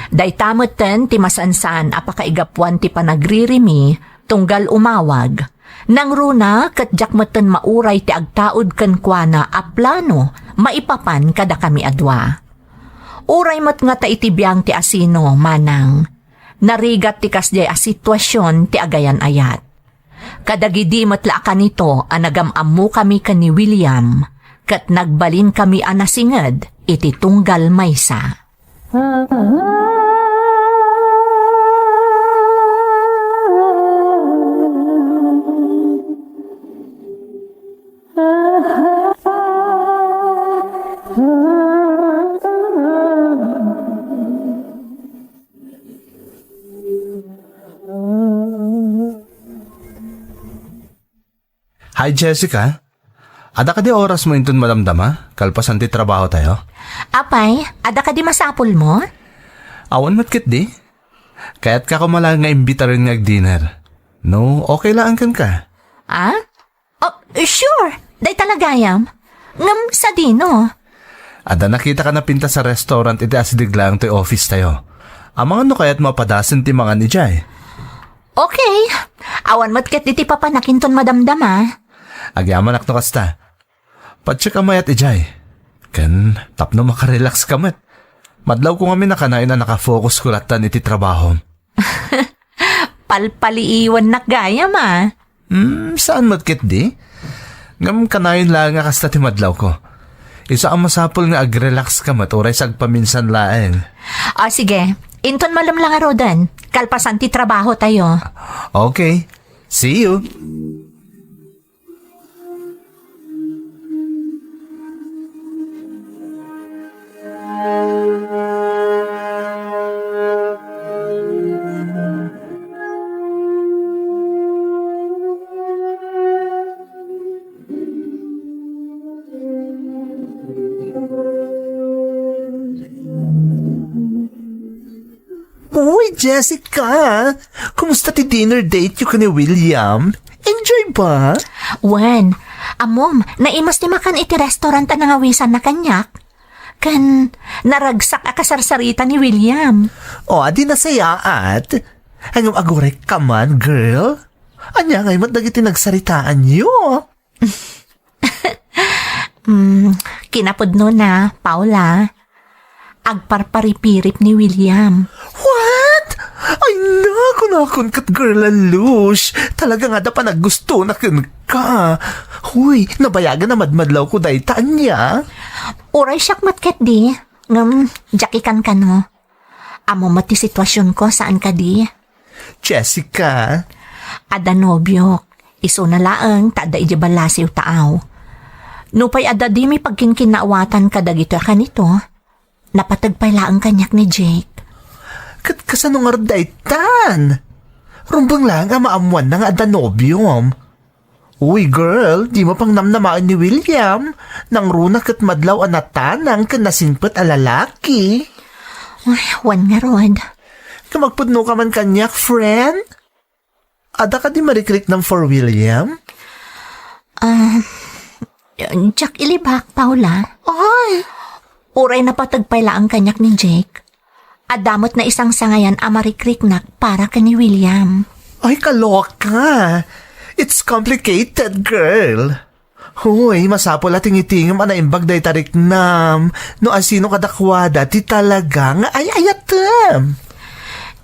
Dayta metten ti masansan a pakaigapuan ti panagririmi tunggal umawag. Nangruna ket diak metten mauray ti agtaud kenkuana a plano maipapan kadakami a dua. Uray met ngata iti biang ti asino, manang, narigat ti kasdiay a situasion ti agayan-ayat. Kadagidi met la a kanito a nagam-ammokami ken ni William, ket nagbalinkami a nasinged iti tunggal maysa. Hi, Jessica. Adda kadi orasmo inton madamdama, kalpasan ti trabahotayo? Apay, adda kadi masapulmo? Awan met ketdi. Kayatka koma laeng nga imbitaren nga agdinner. No, okay laeng kenka. Ah? Oh, sure. Dayta la gayam. Ngem sadino? Adda nakitak a napintas a restaurant iti asideg laeng toy office tayo. Amangan no kayatmo a padasen ti mangan idiay. Okay. Awan met ketdi ti papanak inton madamdama. Agyamanak no kasta. Patiek a mayat idiay. Ken tapno makarelax ka met. Madlawko ngamin a kanayon a nakafokusko lattan iti trabahom. Palpaliiwannak gayam, a. Hmm, saan met ketdi? Ngem kanayon laeng a kasta ti madlawko. Isu a masapul nga agrelax ka met uray sagpaminsan laeng. O, sige. Inton malem la ngaruden, kalpasan ti trabahotayo. Okay. See you. Uy, Jessica! Kumusta ti dinner date yo ken ni William? Enjoy ba? Wen, ammom, naimas ti makan iti restaurant a nangawisanna kaniak. Ken naragsak a kasarsarita ni William. O, adi nasayaat. Ngem aguray ka man, girl. Ania ngay met dagiti nagsaritaan yo? Mm, kinapudnona, Paula, agparparipirip ni William. What? Ay, naku, nakon ket girl a lush. Talaga nga da panaggustona kenka. Huy, nabayagan a madmadlawko dayta, ania? Uray siak met ketdi, ngem diak ikankano. Ammom met ti situasionko, saan kadi? Jessica. Adda nobiok. Isuna laeng ta adda idiay ballasiw taaw. Nupay adda dimi pagkinkinnaawatan kadagitoy a kanito, napateg pay laeng kaniak ni Jake. Ket kasano ngarud daytan? Rumbeng laeng a maammoanna nga adda nobiom. Uy, girl, dimo pang namnamaen ni William. Nangruna ket madlaw a natanang ken nasingpet a lalaki. Ay, wen ngarud. Ngem agpudnoka man kaniak, friend? Adda kadi marikriknam for William? Ah, diak ilibak, Paula. Ay! Uray napateg pay laeng kaniak ni Jake, adda met naisangsangayan a marikriknak para ken ni William. Ay, kaloka! It's complicated, girl. Hoy, masapul a tingitingem a naimbag dayta riknam no asino kadakuada ti talaga nga ay-ayatem.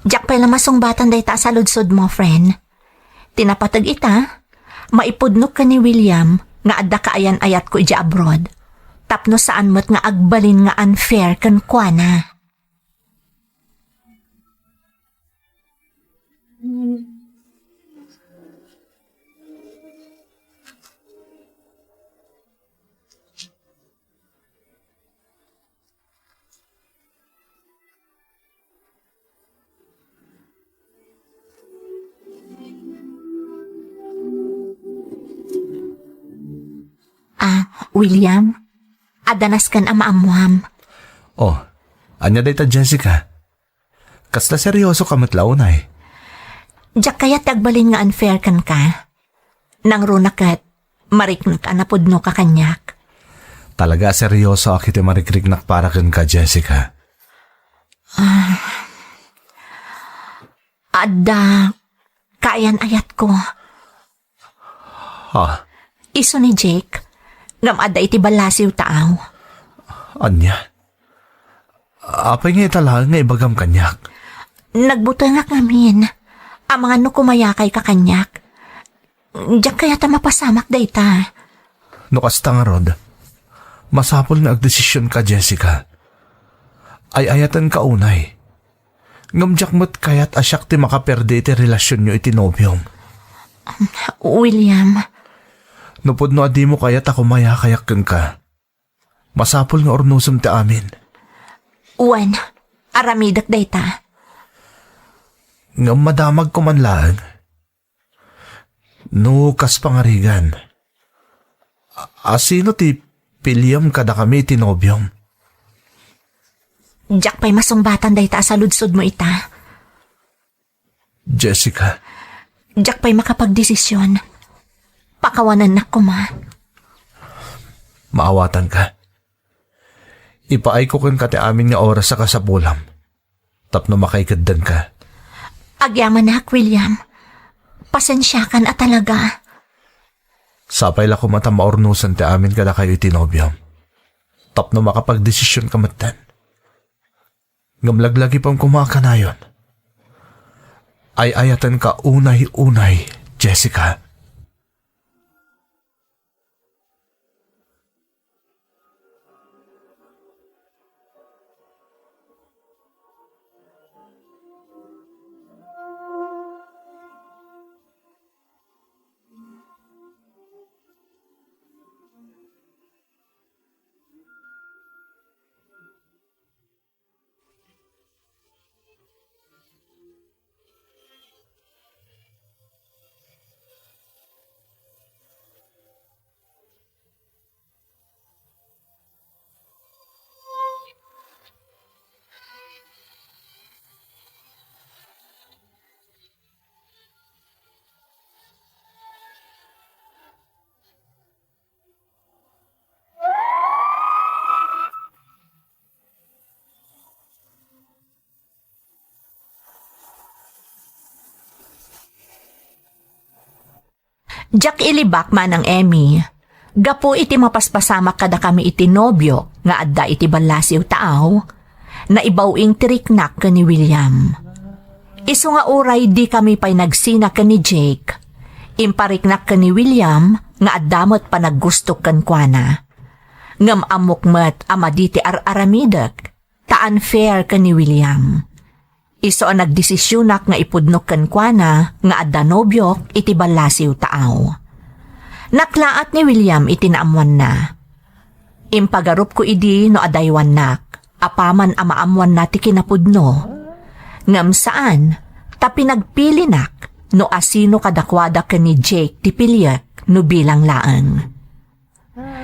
Diak pay la masungbatan dayta a saludsodmo, friend. Ti napateg ita, maipudnok ken ni William nga adda kaayan-ayatko idiay abroad, tapno saan met nga agbalin nga unfair kenkuana. Ah, William, adda nasken a maammoam. Oh, ania dayta, Jessica? Kasla seryosoka met la unay? Diak kayat ti agbalin nga unfair kenka. Nangruna ket, mariknak a napudnoka kaniak. Talaga a seryosoak iti marikriknak para kenka, Jessica. Ah, adda kaayan-ayatko. Ha? Isu ni Jake, ngem adda iti ballasiw taaw. Ania? Apay nga ita laeng nga ibagam kaniak? Nagbutengak ngamin. Amangan no kumayakayka kaniak. Diak kayat a mapasamak dayta. No kasta ngarud, masapul nga agdesisionka, Jessica. Ay-ayatenka unay. Ngem diak met kayat a siak ti makaperde iti relasionyo iti nobiom. William. No pudno a dimo kayat a kumayakayak kenka, masapul nga urnosem ti amin. Wen, aramidek dayta. Ngem madamagko man laeng. No kas pangarigan, a-, asino ti piliem kadakami iti nobiom? Diak pay masungbatan dayta a saludsodmo ita. Jessica. Diak pay makapagdesisyon. Pakawanennak koma. Maawatanka. Ipaayko kenka ti amin nga oras a kasapulam tapno makaikeddanka. Agyamanak, William. Pasensiakan a talaga. Sapay la koma ta maurnosan ti amin kadakayo iti nobiom tapno makapagdesisionka metten. Ngem laglagipem koma a kanayon. Ay-ayatenka unay-unay, Jessica. Diak ilibak manang Emmy, gapu iti mapaspasamak kadakami iti nobio nga adda iti ballasiw taaw, naibaw-ing ti riknak ken ni William. Isu nga uray dikami pay nagsina ken ni Jake, impariknak ken ni William nga adda met panaggustok kenkuana. Ngem ammok met a madi ti ar-aramidek, ta unfair ken ni William. Isu a nagdesisionak nga ipudnok kenkuana nga adda nobiok iti ballasiw taaw. Naklaat ni William iti naammoanna. Impagarupko idi no adaywannak, apaman a maammoanna ti kinapudno. Ngem saan, ta pinagpilinak no asino kadakuada ken ni Jake ti piliek no bilang laeng.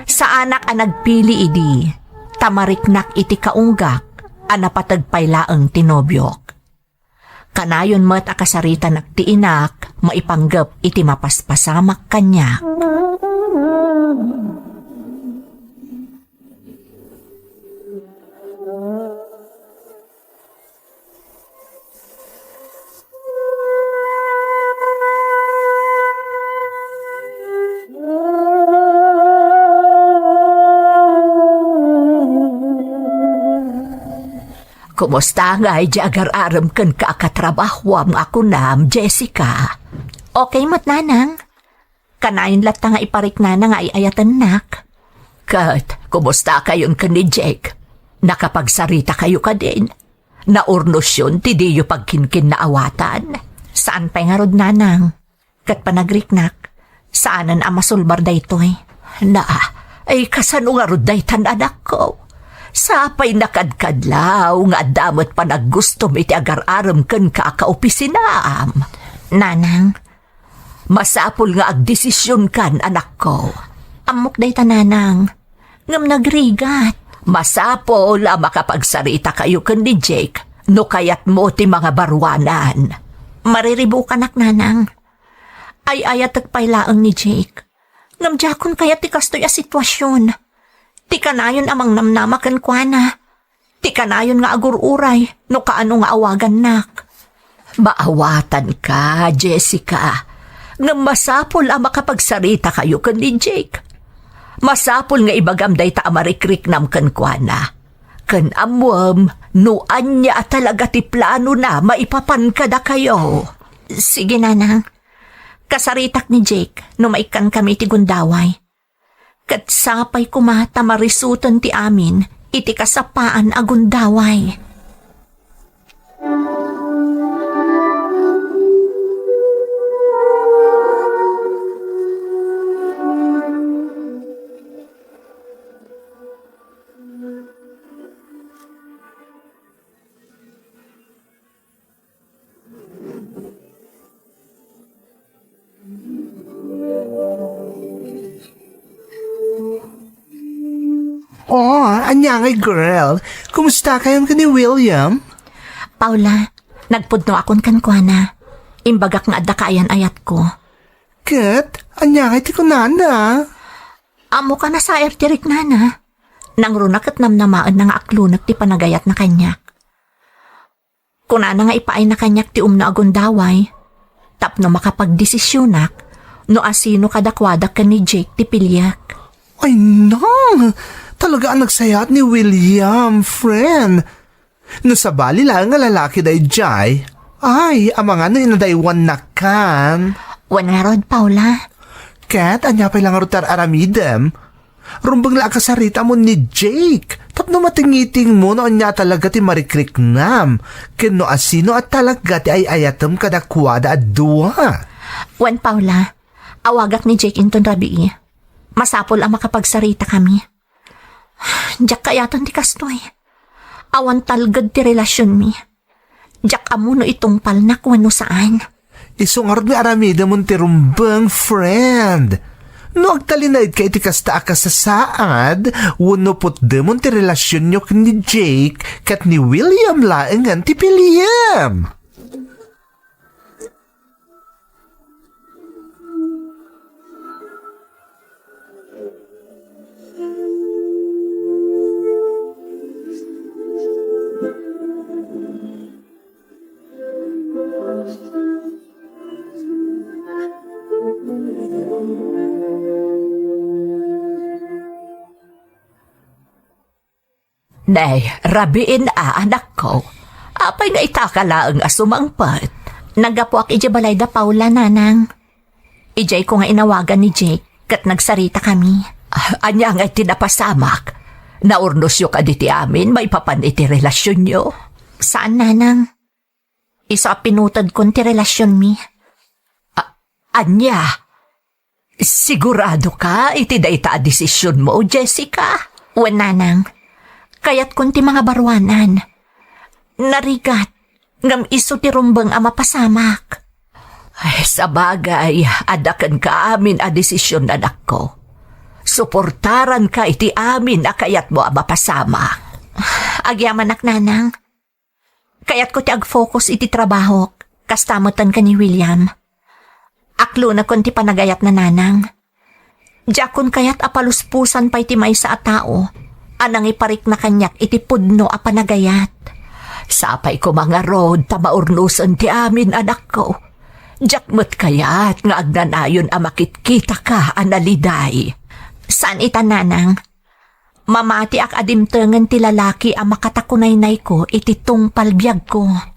Saanak a nagpili idi, ta mariknak iti kaunggak a napateg pay laeng ti nobiok. Kanayon met a kasaritanak ti inak maipanggep iti mapaspasamak kaniak. Kumusta ngay di agar-arem kenka a katrabahoam nga kunam, Jessica? Okay met, nanang. Kanayon latta nga ipariknana nga ay-ayatennak. Ket, kumusta kayon ken ni Jake? Nakapagsarita kayo kadin? Naurnosyon ti diyo pagkinkinnaawatan? Saan pay ngarud, nanang. Ket panagriknak, saanen a masulbar daytoy. Na, ay kasano ngarud daytan, anakko? Sapay nakadkadlaw nga adda met panaggustom iti agar-arem kenka a kaopisinaam. Nanang, masapul nga agdesisionkan, anakko. Ammok dayta, nanang. Ngem nagrigat. Masapul a makapagsarita kayo ken ni Jake no kayatmo ti mangabaruanan. Mariribukanak, nanang. Ay-ayatek pay laeng ni Jake. Ngem diakon kayat ti kastoy a situasion. Ti kanayon a mangnamnama kenkuana. Ti kanayon nga agur-uray no kaano nga awagannak. Maawatanka, Jessica. Ngem masapul a makapagsarita kayo ken ni Jake. Masapul nga ibagam dayta a marikriknam kenkuana. Ken ammoem no ania a talaga ti planona maipapan kadakayo. Sige, nanang. Kasaritak ni Jake no maikkankami iti gundaway. Ket sapay koma ta marisuten ti amin iti kasapaan a gundaway. Oh, ania ngay, girl? Kumusta kayon ken ni William? Paula, nagpudno akon kenkuana. Imbagak nga adda kaayan-ayatko. Ket, ania ngay ti kunana? Ammoka, nasaer ti riknana. Nangruna ket namnamaenna nga aklonek ti panagayatna kaniak. Kunana nga ipaayna kaniak ti umno a gundaway tapno makapagdesisionak no asino kadakuada ken ni Jake ti piliek. Ay, nang! Talaga a nagsayaat ni William, friend. No sabali laeng nga lalaki daydiay, ay, amangan no inadaywannakan. Wen ngarud, Paula. Ket, ania pay la ngarud ti ar-aramidem? Rumbeng la a kasaritam ni Jake tapno matingitingmo no ania talaga ti marikriknam ken no asino a talaga ti ay-ayatem kadakuada a dua. Wen, Paula, awagak ni Jake inton rabii. Masapul a makapagsaritakami. Diak kayatan ti kastoy. Awan talged ti relasionmi. Diak ammo no itungpalnak wenno saan. Isu ngarud nga aramidemon ti rumbeng, friend. No agtalinaedka iti kasta a kasasaad, wenno putdemon ti relasionyo ken ni Jake ket ni William laengen ti piliem. Nay, rabiin a, anakko. Apay nga itaka laeng a sumangpet? Naggapuak idiay balay da Paula, nanang. Idiay ko nga inawagan ni Jake, ket nagsaritakami. Ah, ania ngay ti napasamak? Naurnosyo kadi ti amin maipapan iti relasionyo? Saan, nanang. Isu a pinutedkon ti relasionmi. A-, ania? Sigurado ka iti dayta a desisionmo, Jessica? Wen, nanang. Kayatkon ti mangabaruanan. Narigat. ngem isu ti rumbeng a mapasamak. Ay, sabagay, adda kenka amin a desisyon, anakko. Suportaranka iti amin a kayatmo a mapasamak. Agyamanak, Nanang. Kayatko ti ag-focus iti trabahok, kasta metten ken ni William. Aklonakon ti panagayatna, Nanang. Diakon kayat a paluspusan pay ti maysa a tao a nangiparikna kaniak iti pudno a panagayat. Sapay koma ngarud ta maurnosen ti amin, anakko. Diak met kayat nga agnanayon a makitkitaka a naliday. Saan ita, Nanang. Mamatiak a dimtengen ti lalaki a makatakunaynayko iti tungpal biagko.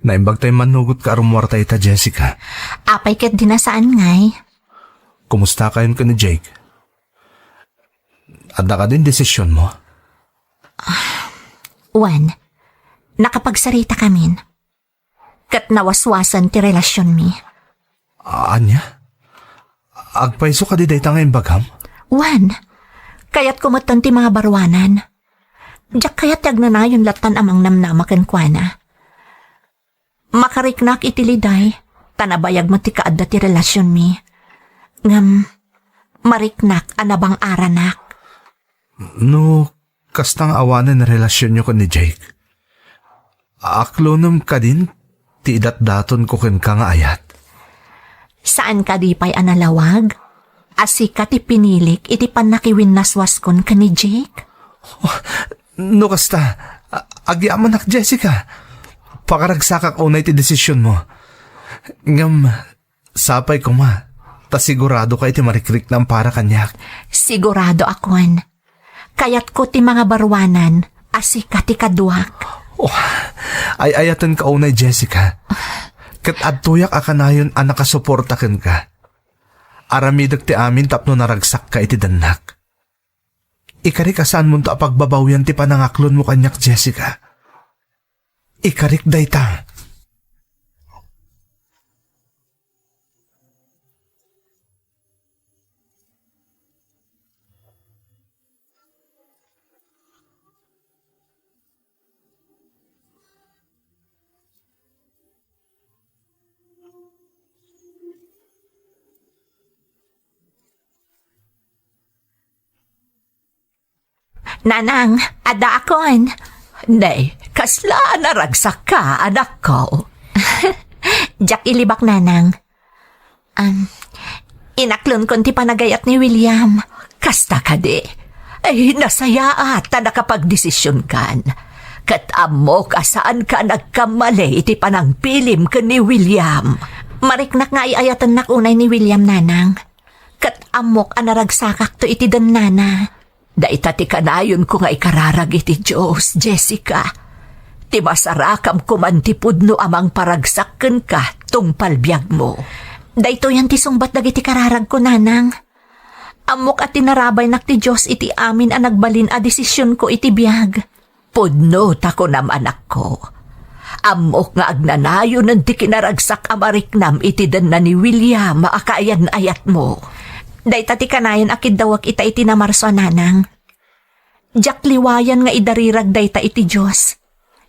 Naimbag tay mannugot ka a rummuar ta ita, Jessica. Apay ket di nasaan ngay? Kumusta kayon ken ni Jake? Adda kadin desisyonmo? Wen, nakapagsarita kamin. Ket nawaswasen ti relasionmi. Ania? Agpayso kadi dayta nga imbagam? Wen, kayatko metten ti mangabaruanan. Diak kayat ti agnanayon lattan a mangnamnama kenkuana. Makariknak iti liday, ta nabayag met ti kaadda ti relasionmi. Ngem, mariknak a nabang-aranak. No kasta nga awanen relasionyo ken ni Jake, aklonem kadin ti idatdatonko kenka nga ayat? Saan kadi pay a nalawag a sika ti pinilik iti pannakiwinnaswaskon ken ni Jake? Oh, no kasta, a-, agyamanak, Jessica. Pakaragsakak unay ti desisionmo. Ngem, sapay koma, ta siguradoka iti marikriknam para kaniak. Siguradoakon. Kayatko ti mangabaruanan a sika ti kaduak. Oh, ay-ayatenka unay, Jessica. Ket adtoyak a kanayon a nakasuporta kenka. Aramidek ti amin tapno naragsakka iti dennak. Ikarik a saanmonto a pagbabawian ti panangaklonmo kaniak, Jessica. Ikarik dayta. Nanang, addaakon. Nay, kasla a naragsakka, anakko. Diak ilibak, Nanang. Am, inaklonkon ti panagayat ni William. Kasta kadi? Ay, nasayaat ta nakapagdesisionkan. Ket ammok a saanka a nagkamali iti panangpilim ken ni William. Mariknak nga ay-ayatennak unay ni William, Nanang. Ket ammok a naragsakakto iti dennana. Dayta ti kanayonko nga ikararag iti Dios, Jessica. Ti masarakamko man ti pudno a mangparagsak kenka tungpal biagmo. Daytoyen ti sungbat dagiti kararagko, Nanang. Ammok a tinarabaynak ti Dios iti amin a nagbalin a desisionko iti biag. Pudno ta kunam, anakko. Ammok nga agnanayonen ti kinaragsak a mariknam iti denna ni William a kaayan-ayatmo. Dayta ti kanayon a kiddawek ita iti namarso a nanang. Diak liwayan nga idarirag dayta iti Dios.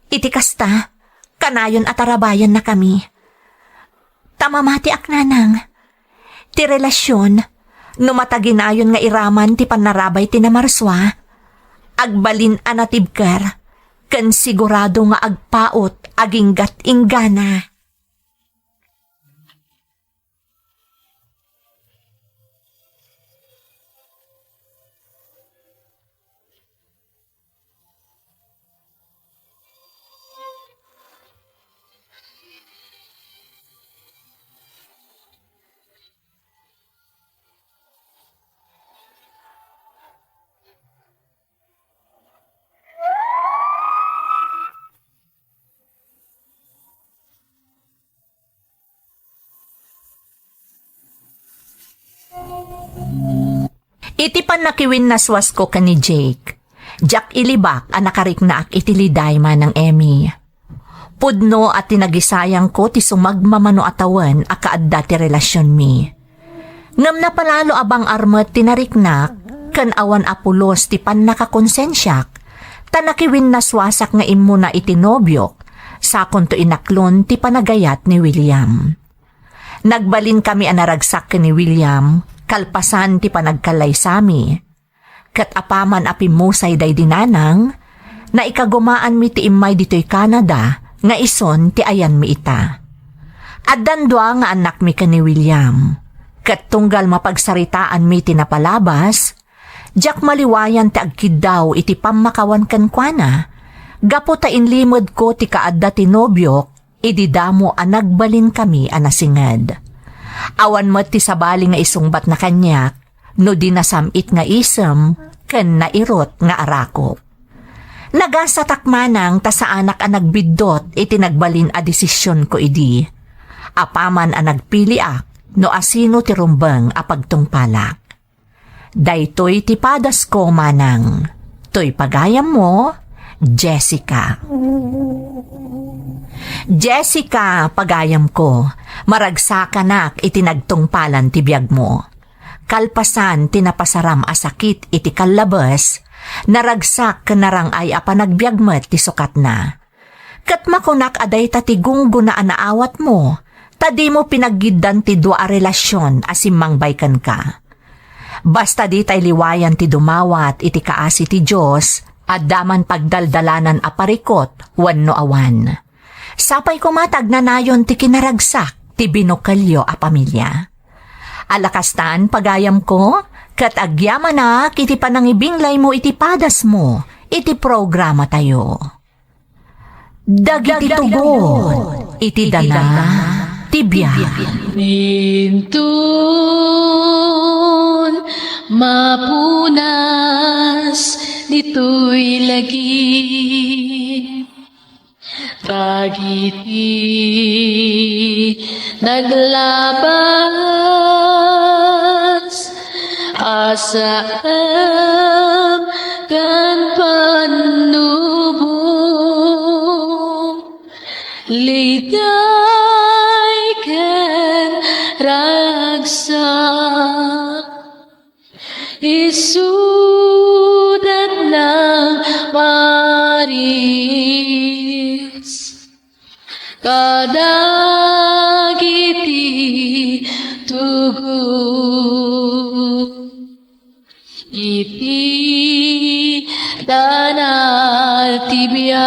Iti kasta, kanayon a tarabayannakami. Ta mamatiak, Nanang. Ti relasion, no mataginayon nga iraman ti pannarabay ti namarsua, agbalin a natibker, ken sigurado nga agpaut aginggat inggana. Nakiwinnaswasko ken ni Jake. Diak ilibak a nakariknaak iti liday, Manang Emmy. Pudno a tinagisayangko ti sumagmamano a tawen a kaadda ti relasionmi. Ngem napalalo a bang-ar met ti nariknak, ken awan a pulos ti pannakakonsensiak, ta nakiwinnaswasak nga immuna iti nobiok, sakonto inaklon ti panagayat ni William. Nagbalinkami a naragsak ken ni William, kalpasan ti panagkallaysami. Ket apaman a pimmusay daydi nanang, naikagumaanmi ti immay ditoy Canada nga ison ti ayanmi ita. Addan dua nga annakmi ken ni William, ket tunggal mapagsaritaanmi ti napalabas, diak maliwayan ti agkiddaw iti pammakawan kenkuana, gapu ta inlimedko ti kaadda ti nobiok idi damo a nagbalinkami a nasinged. Awan met ti sabali nga isungbatna kaniak no di nasam-it nga isem ken nairut nga arakop. Nagasatak manang ta saanak a nagbiddut iti nagbalin a desisionko idi. Apaman a nagpiliak no asino ti rumbeng a pagtungpalak. Daytoy ti padasko, manang. Toy pagayammo, Jessica. Jessica, pagayamko, maragsakanak iti nagtungpalan ti biagmo. Kalpasan ti napasaram a sakit iti kallabes, naragsak ken narang-ay a panagbiag met ti sukatna. Ket makunak a dayta ti gunggona a naawatmo, ta dimo pinaggiddan ti dua a relasion a simmangbay kenka. Basta ditay liwayan ti dumawat iti kaasi ti Dios, adda man pagdaldalanan a parikut wenno awan. Sapay koma ta agnanayon ti kinaragsak ti binukelyo a pamilya. Ala kastan, pagayamko, ket agyamanak iti panangibinglaymo iti padasmo iti programatayo. Dagiti tugot iti dana ti biag. Inton mapunas ditoy lagip, dagiti naglabas a saem ken pannubo, liday ken ragsak. Isudatna maris kadagiti tugot iti dana ti biag.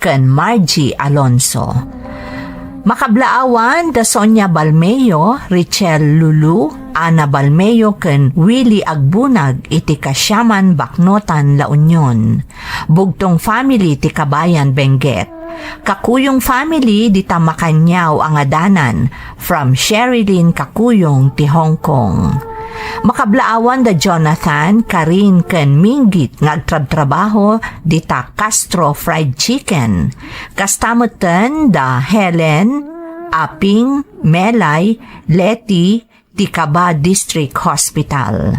Ken Margie Alonso. Makablaawan da Sonia Balmeo, Richel Lulu, Ana Balmeo ken Willie Agbunag iti Kasiaman, Baknotan, La Union. Bugtong family ti kabayan Benguet. Kakuyong family dita Makanyaw a ngadanan, from Sherilyn Kakuyong ti Hong Kong. Makablaawan da Jonathan, Karin, ken Minggit nga agtrabtrabaho dita Castro Fried Chicken. Kasta metten da Helen, Aping, Melay, Leti, ti Caba District Hospital.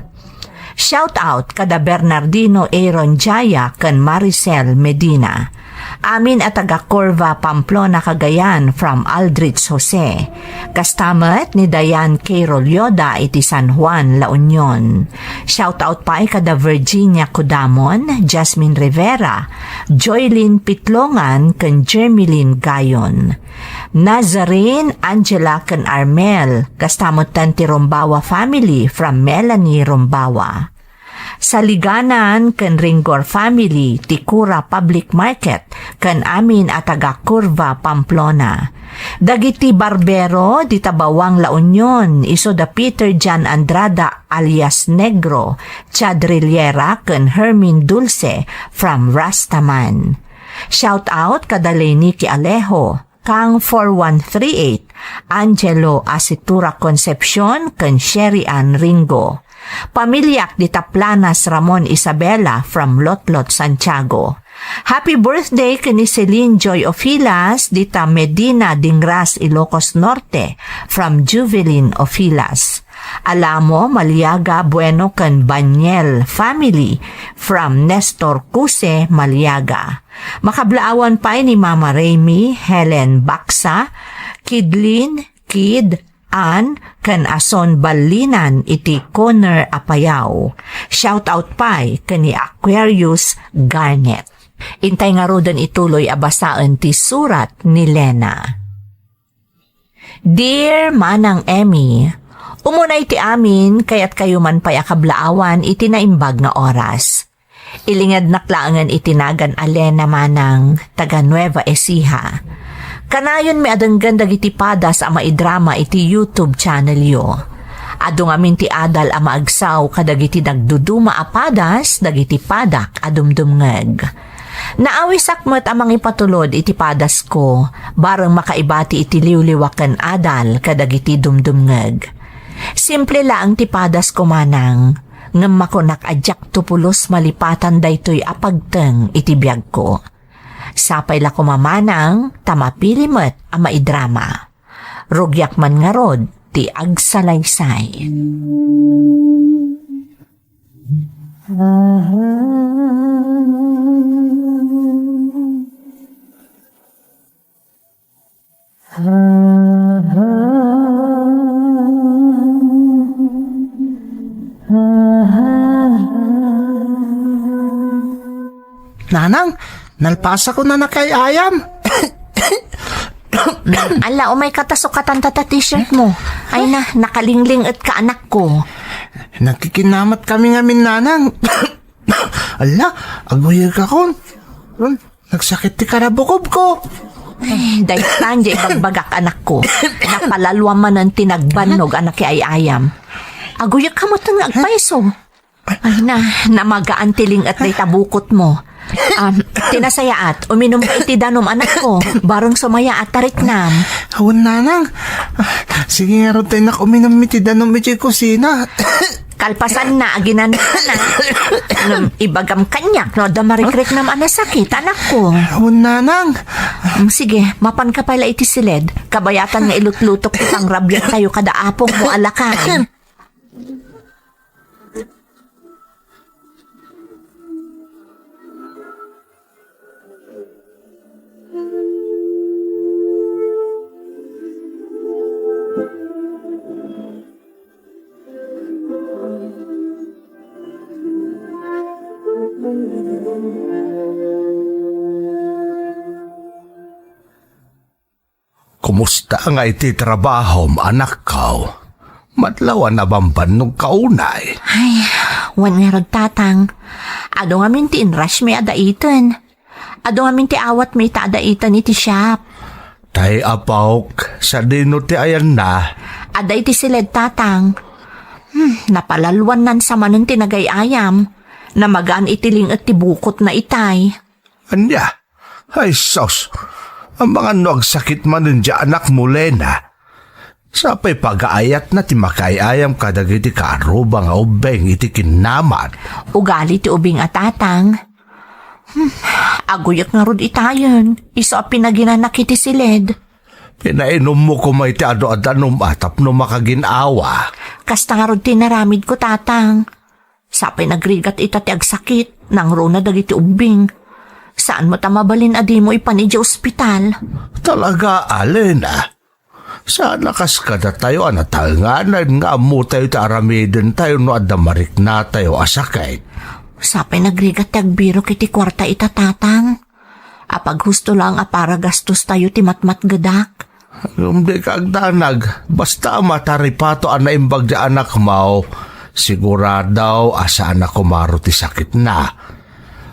Shout out kada Bernardino Aaron Jaya ken Maricel Medina. Amin a taga Corva, Pamplona, Cagayan from Aldrich Jose. Kasta met ni Diane K. Rolyoda iti San Juan, La Union. Shout out pay kada Virginia Codamon, Jasmine Rivera, Joylene Pitlongan ken Jermeline Gayon. Nazarene, Angela ken Armel, kasta metten ti Rombawa family from Melanie Rombawa. Saliganan ken Ringgor family ti Cura Public Market ken amin a taga Curva, Pamplona. Dagiti barbero dita Bawang, La Union, isu da Peter John Andrada alias Negro, Chad Riliera ken Hermin Dulce from Rastaman. Shout out kada Lenny Alejo, Kang four one three eight, Angelo Asitura Concepcion, ken Sherry Ann Ringo. Pamiliak dita Planas Ramon Isabela from Lotlot, Santiago. Happy birthday ken ni Celine Joy Ofilas, dita Medina, Dingras, Ilocos Norte, from Juvelin Ofilas. Alamo Maliaga Bueno ken Baniel family, from Nestor Cuse Maliaga. Makablaawan pay ni Mama Remy, Helen Baksa, Kidlin, Kid, Ann, ken Ason Ballinan iti corner Apayao. Shout out pay ken ni Aquarius Garnet. Intay ngaruden ituloy a basaen ti surat ni Lena. Dear Manang Emmy, umuna iti amin, kayatkayo man pay a kablaawan iti naimbag nga oras. Ilingednak laengen iti nagan a Lena Manang, taga Nueva Ecija. Kanayonmi a denggen dagiti padas a maidrama iti YouTube channelyo. Adu ngamin ti adal a maagsaw kadagiti nagduduma a padas dagiti padak a dumdumngeg. Naawisak met a mangipatulod iti padasko, bareng makaibati iti liwliwa ken adal kadagiti dumdumngeg. Simple laeng ti padasko, Manang, ngem makunak a diakto pulos malipatan daytoy a pagteng iti biagko. Sapay la koma, Manang, ta mapili met a maidrama. Rugiak man ngarud ti agsalaysay. Nanang, nalpasakon a nakiay-ayam. Alla, umay ka ta sukatan ta ta t-shirt mo. Ay na, nakalingling-etka, anakko. Nagkikinamat kami ngamin, Nanang. Alla, aguyegakon. Nagsakit ti karabukobko. Ay, daytan, diay bagbagak, anakko. Napalaluam manen ti nagbannog a nakiay-ayam. Aguyek ka met nga agpayso. Ay na, namagaan ti ling-et dayta bukotmo. Um, ti nasayaat, uminum ka iti danum, anakko. Bareng sumayaat, tariknam. Awan, Nanang. Sige ngarud tay nak uminum iti danum iti kusina. Kalpasanna, aginanna. Ngem ibagam kaniak no adda marikriknam a nasakit, anakko. Awan, Nanang. Mm, sige, mapanka pay la iti siled. Kabayatan nga ilutlutok ti pangrabiattayo kada apongmo a lakay. Kumusta nga iti trabahom, anakko? Madlaw a nabambannog ka unay. Ay, wen ngarud, Tatang. Adu ngamin ti inrushmi a daiten. Adu ngamin ti awatmi ita a daiten iti shop. Tay apok, sadino ti ayanna? Adda iti siled, Tatang. Hmm, napalaluannan sa manen ti nagay-ayam. Namagaan iti ling-et ti bukotna itay. Ania? Ay, sus! Amangan no agsakit manen diay anakmo, Lena. Sapay pagaayatna ti makaay-ayam kadagiti kaaruba nga ubbing iti kinnamat. Ugali ti ubing a, Tatang. Hmm, aguyek ngarud itayen, isu a pinaginanak iti siled. Pinainummo koma iti adu a danum a tapno makagin-awa. Kasta ngarud ti inaramidko, Tatang. Sapay nagrigat ita ti agsakit, nangruna dagiti ubbing. Saan met a mabalin a dimo ipan idiay ospital. Talaga, Lena. Saan a kas kadatayo a nataenganen nga ammotayo ti aramidentayo no adda mariknatayo a sakit. Sapay nagrigat ti agbirok iti kuarta ita, Tatang. Apaghusto laeng a para gastostayo ti matmatgedak. Ngem dika agdanag, basta a mataripato a naimbag diay anakmo, sigurado a saan a kumaro ti sakitna.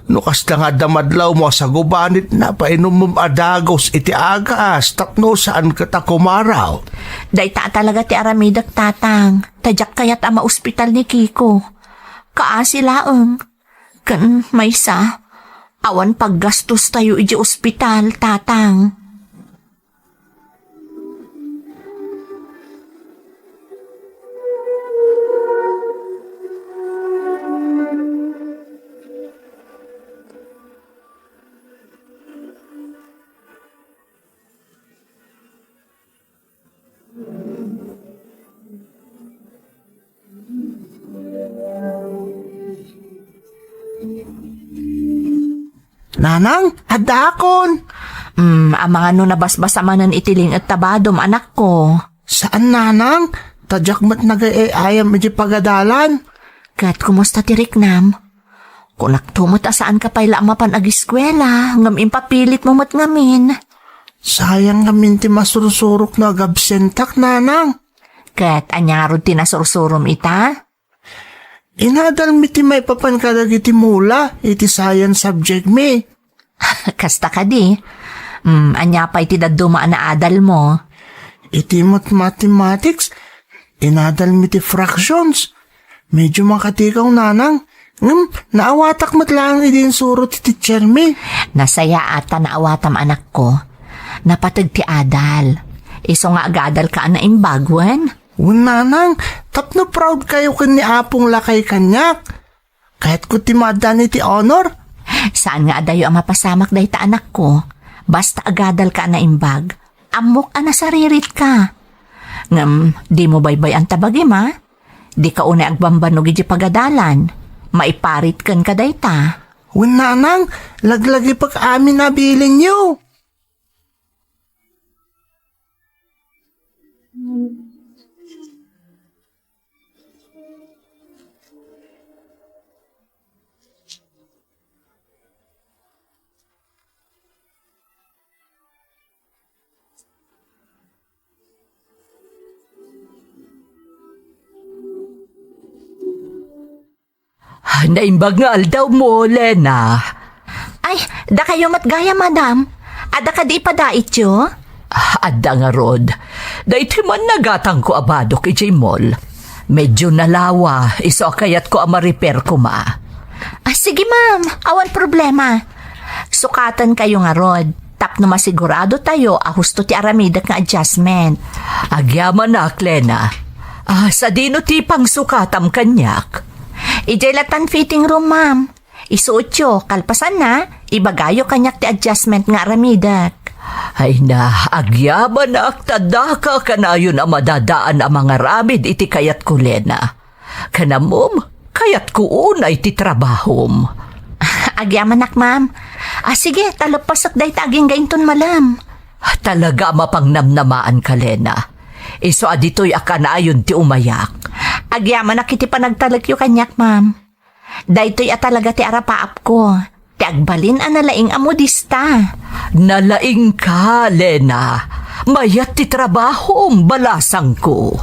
No kasta nga adda madlawmo a sagubanitna, painummem a dagus iti agas tapno saan ket a kumaro. Dayta a talaga ti aramidek, Tatang. Ta diak kayat a maospital ni Kiko. Kaasi laeng. Ken maysa, awan paggastostayo idiay ospital, Tatang. Nanang, addaakon. Hmm, amangan no nabasbasa manen iti linget ta badom, anakko. Saan, nanang. Ta diak met nagay-ayam iti pagadalan. Ket kumusta ti riknam? Kunakto met a saanka pay la a mapan agiskuela, ngem impapilitmo met ngamin. Sayang ngamin ti masursurok no agabsentak, nanang. Ket ania ngarud ti nasursurom ita? Inadalmi ti maipapan kadagiti mula iti science subjectmi. Kasta kadi? Hmm, ania pay ti dadduma a naadalmo? Iti met mathematics, inadalmi ti fractions. Medyo makatigaw, nanang. Ngem, naawatak met laeng idi insuro ti teachermi. Nasayaat ta naawatam, anakko. Napateg ti adal. Isu nga agadalka a naimbag, wen? Wen, nanang, tapno proud kayo ken ni Apong Lakay kaniak. Kayatko ti maaddaan iti honor. Saan nga adayo a mapasamak dayta, anakko. Basta agadalka a naimbag. Ammok a nasariritka. Ngem, dimo baybay-an ta bagim, a? Dika unay agbambannog iti pagadalan. Maiparit kenka dayta. Wen, nanang, laglagipek amin a bilinyo. Naimbag nga aldawmo, Lena. Ay, dakayo met gayam, madam. Adda kadi ipadaityo? Adda ngarud. Daytoy man nagatangko a badok idiay mall. Medyo nalawa, isu a kayatko a ma-repair koma. Ah, sige, ma'am. Awan problema. Sukatankayo ngarud. Tapno masigurado tayo a husto ti aramidek nga adjustment. Agyamanak, Lena. Ah, sadino ti pangsukatam kaniak? Idiay latan fitting room, ma'am. Isuotyo, kalpasanna, ibagayo kaniak ti adjustment nga aramidek. Ay na, agyamanak ta daka kanayon a madadaan a mangaramid iti kayatko, Lena. Kanammom, kayatko unay ti trabahom. Agyamanak, ma'am. Ah, sige, ta leppasek dayta agingga inton malem. Talaga a mapangnamnamaanka, Lena. Isu a ditoy a kanayon ti umayak. Agyamanak iti panagtalekyo kaniak, ma'am. Daytoy a talaga ti arapaapko. Ti agbalin a nalaing a modista. Nalaingka, Lena. Mayat ti trabahom, balasangko.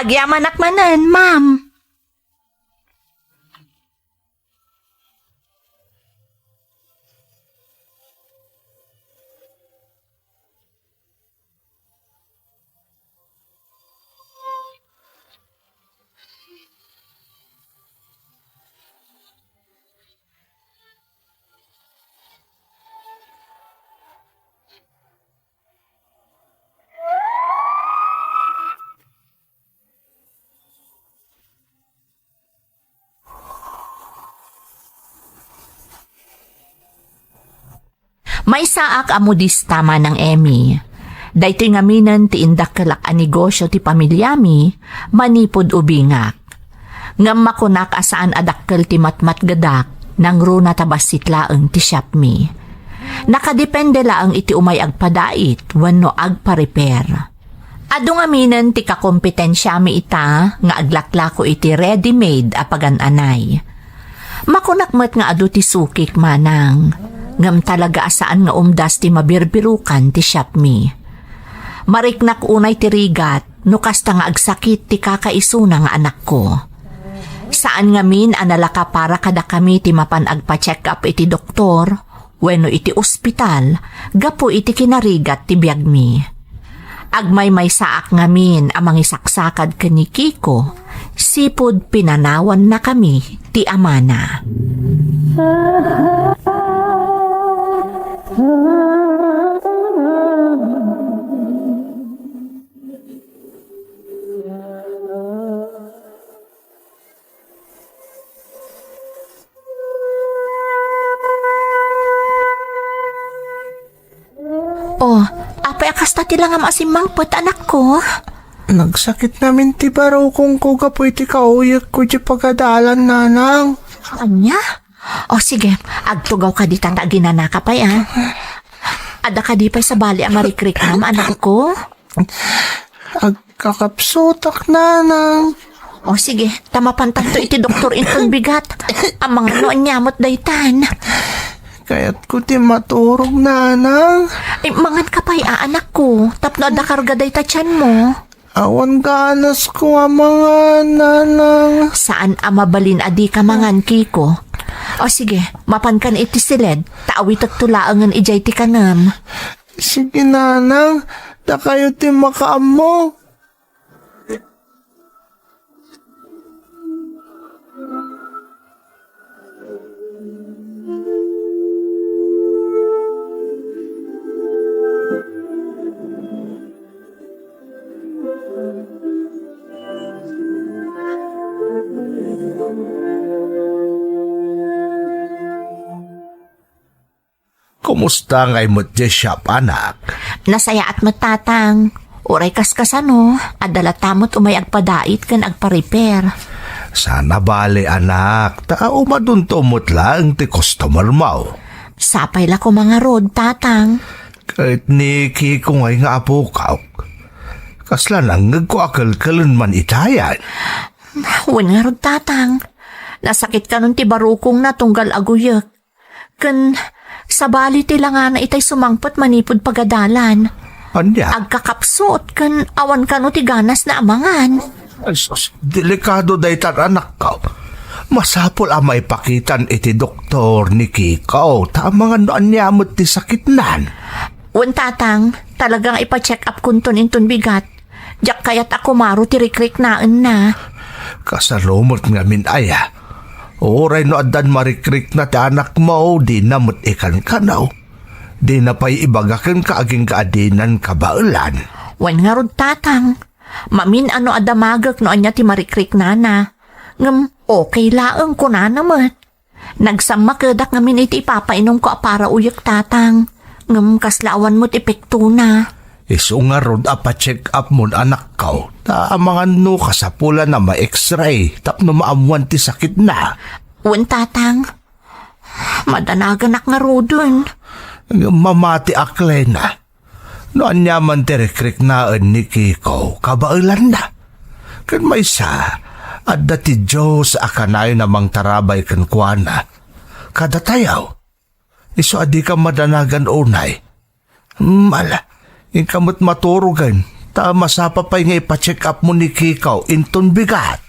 Agyamanak manen, ma'am. Maysaak a modista, Manang Emmy. Daytoy ngaminen ti indakkelak a negosyo ti pamiliami manipud ubingak. Ngem makunak a saan a dakkel ti matmatgedak, nangruna ta bassit laeng ti shopmi. Nakadepende laeng iti umay agpadait wenno agpa-repair. Adu ngaminen ti kakompetensiami ita nga aglaklako iti ready-made a pagan-anay. Makunak met nga adu ti sukik, Manang, ngem talaga a saan nga umdas ti mabirbirukan ti shopmi. Mariknak unay ti rigat no kasta nga agsakit ti kakaisuna nga anakko. Saan ngamin a nalaka para kadakami ti mapan agpa-check-up iti doktor wenno iti ospital gapu iti kinarigat ti biagmi. Agmaymaysaak ngamin a mangisaksakad ken ni Kiko, sipud pinanawannakami ti amana. Oh, apay a kasta ti langam a simmangpet, anakko? Nagsakit ngamin ti barukongko gapu iti kauyekko iti pagadalan, nanang. Ania? O sige, agtugaw ka dita ta aginanaka pay, a. Adda kadi pay sabali a marikriknam, anakko? Agkakapsutak, nanang. O sige, ta mapantanto iti doktor inton bigat. Amangan no ania met daytan. Kayatko ti maturog, nanang. Ay, mangan ka pay, a, anakko. Tapno adda karga dayta tianmo. Awan ganasko a mangan, nanang. Saan a mabalin a dika mangan, Kiko. O sige, mapankan iti siled, ta awitekto laengen idiay ti kanem. Sige, nanang, dakayo ti makaammo. Kumusta ngay met diay shop, anak? Nasayaat met, Tatang. Uray kaskasano, adda latta met umay agpadait ken agpa-repair. Saan a bale, anak, ta umadunto met laeng ti customer mo. Sapay la koma ngarud, Tatang. Ket ni Kiko ngay nga apok, kasla nangngegko a kelkelen man itayan. Wen ngarud, Tatang. Nasakit kanon ti barukongna tunggal aguyek. Ken sabali ti langana itay sumangpet manipud pagadalan. Ania? Agkakapsut ken awan kano ti ganasna a mangan. Ay, sus, delikado daytan, anakko. Masapul a maipakitan iti doktor ni Kiko, ta amangan no ania met ti sakitnan. Wen, Tatang, talaga nga ipa-check up konton inton bigat. Diak kayat a kumaro ti rikriknaenna. Kasano met ngamin aya? Uray no addan marikrikna ti anakmo, dina met ikankanaw. Dina pay ibaga kenka agingga a dinan kabaelan. Wen ngarud, Tatang. Mamin-ano a damagek no ania ti marikriknana. Ngem okay laeng, kunana met. Nagsammakedak ngamin iti ipapainomko a para uyek, Tatang. Ngem kasla awan met epektona. Isu ngarud a pa-check up mon anakko, ta amangan no kasapulan a ma-X-ray tapno maammuan ti sakitna. Wen, Tatang. Madanaganak ngaruden. Ngem mamatiak, Lena. No ania man ti rikriknaen ni Kiko, kabaelanna. Ken maysa, adda ti Dios a kanayon a mangtarabay kenkuana. Kadatayo, isu a dika madanagan unay. Hmm, ala, inka met maturogen, ta masapa pay nga ipa-check up mo ni Kiko inton bigat.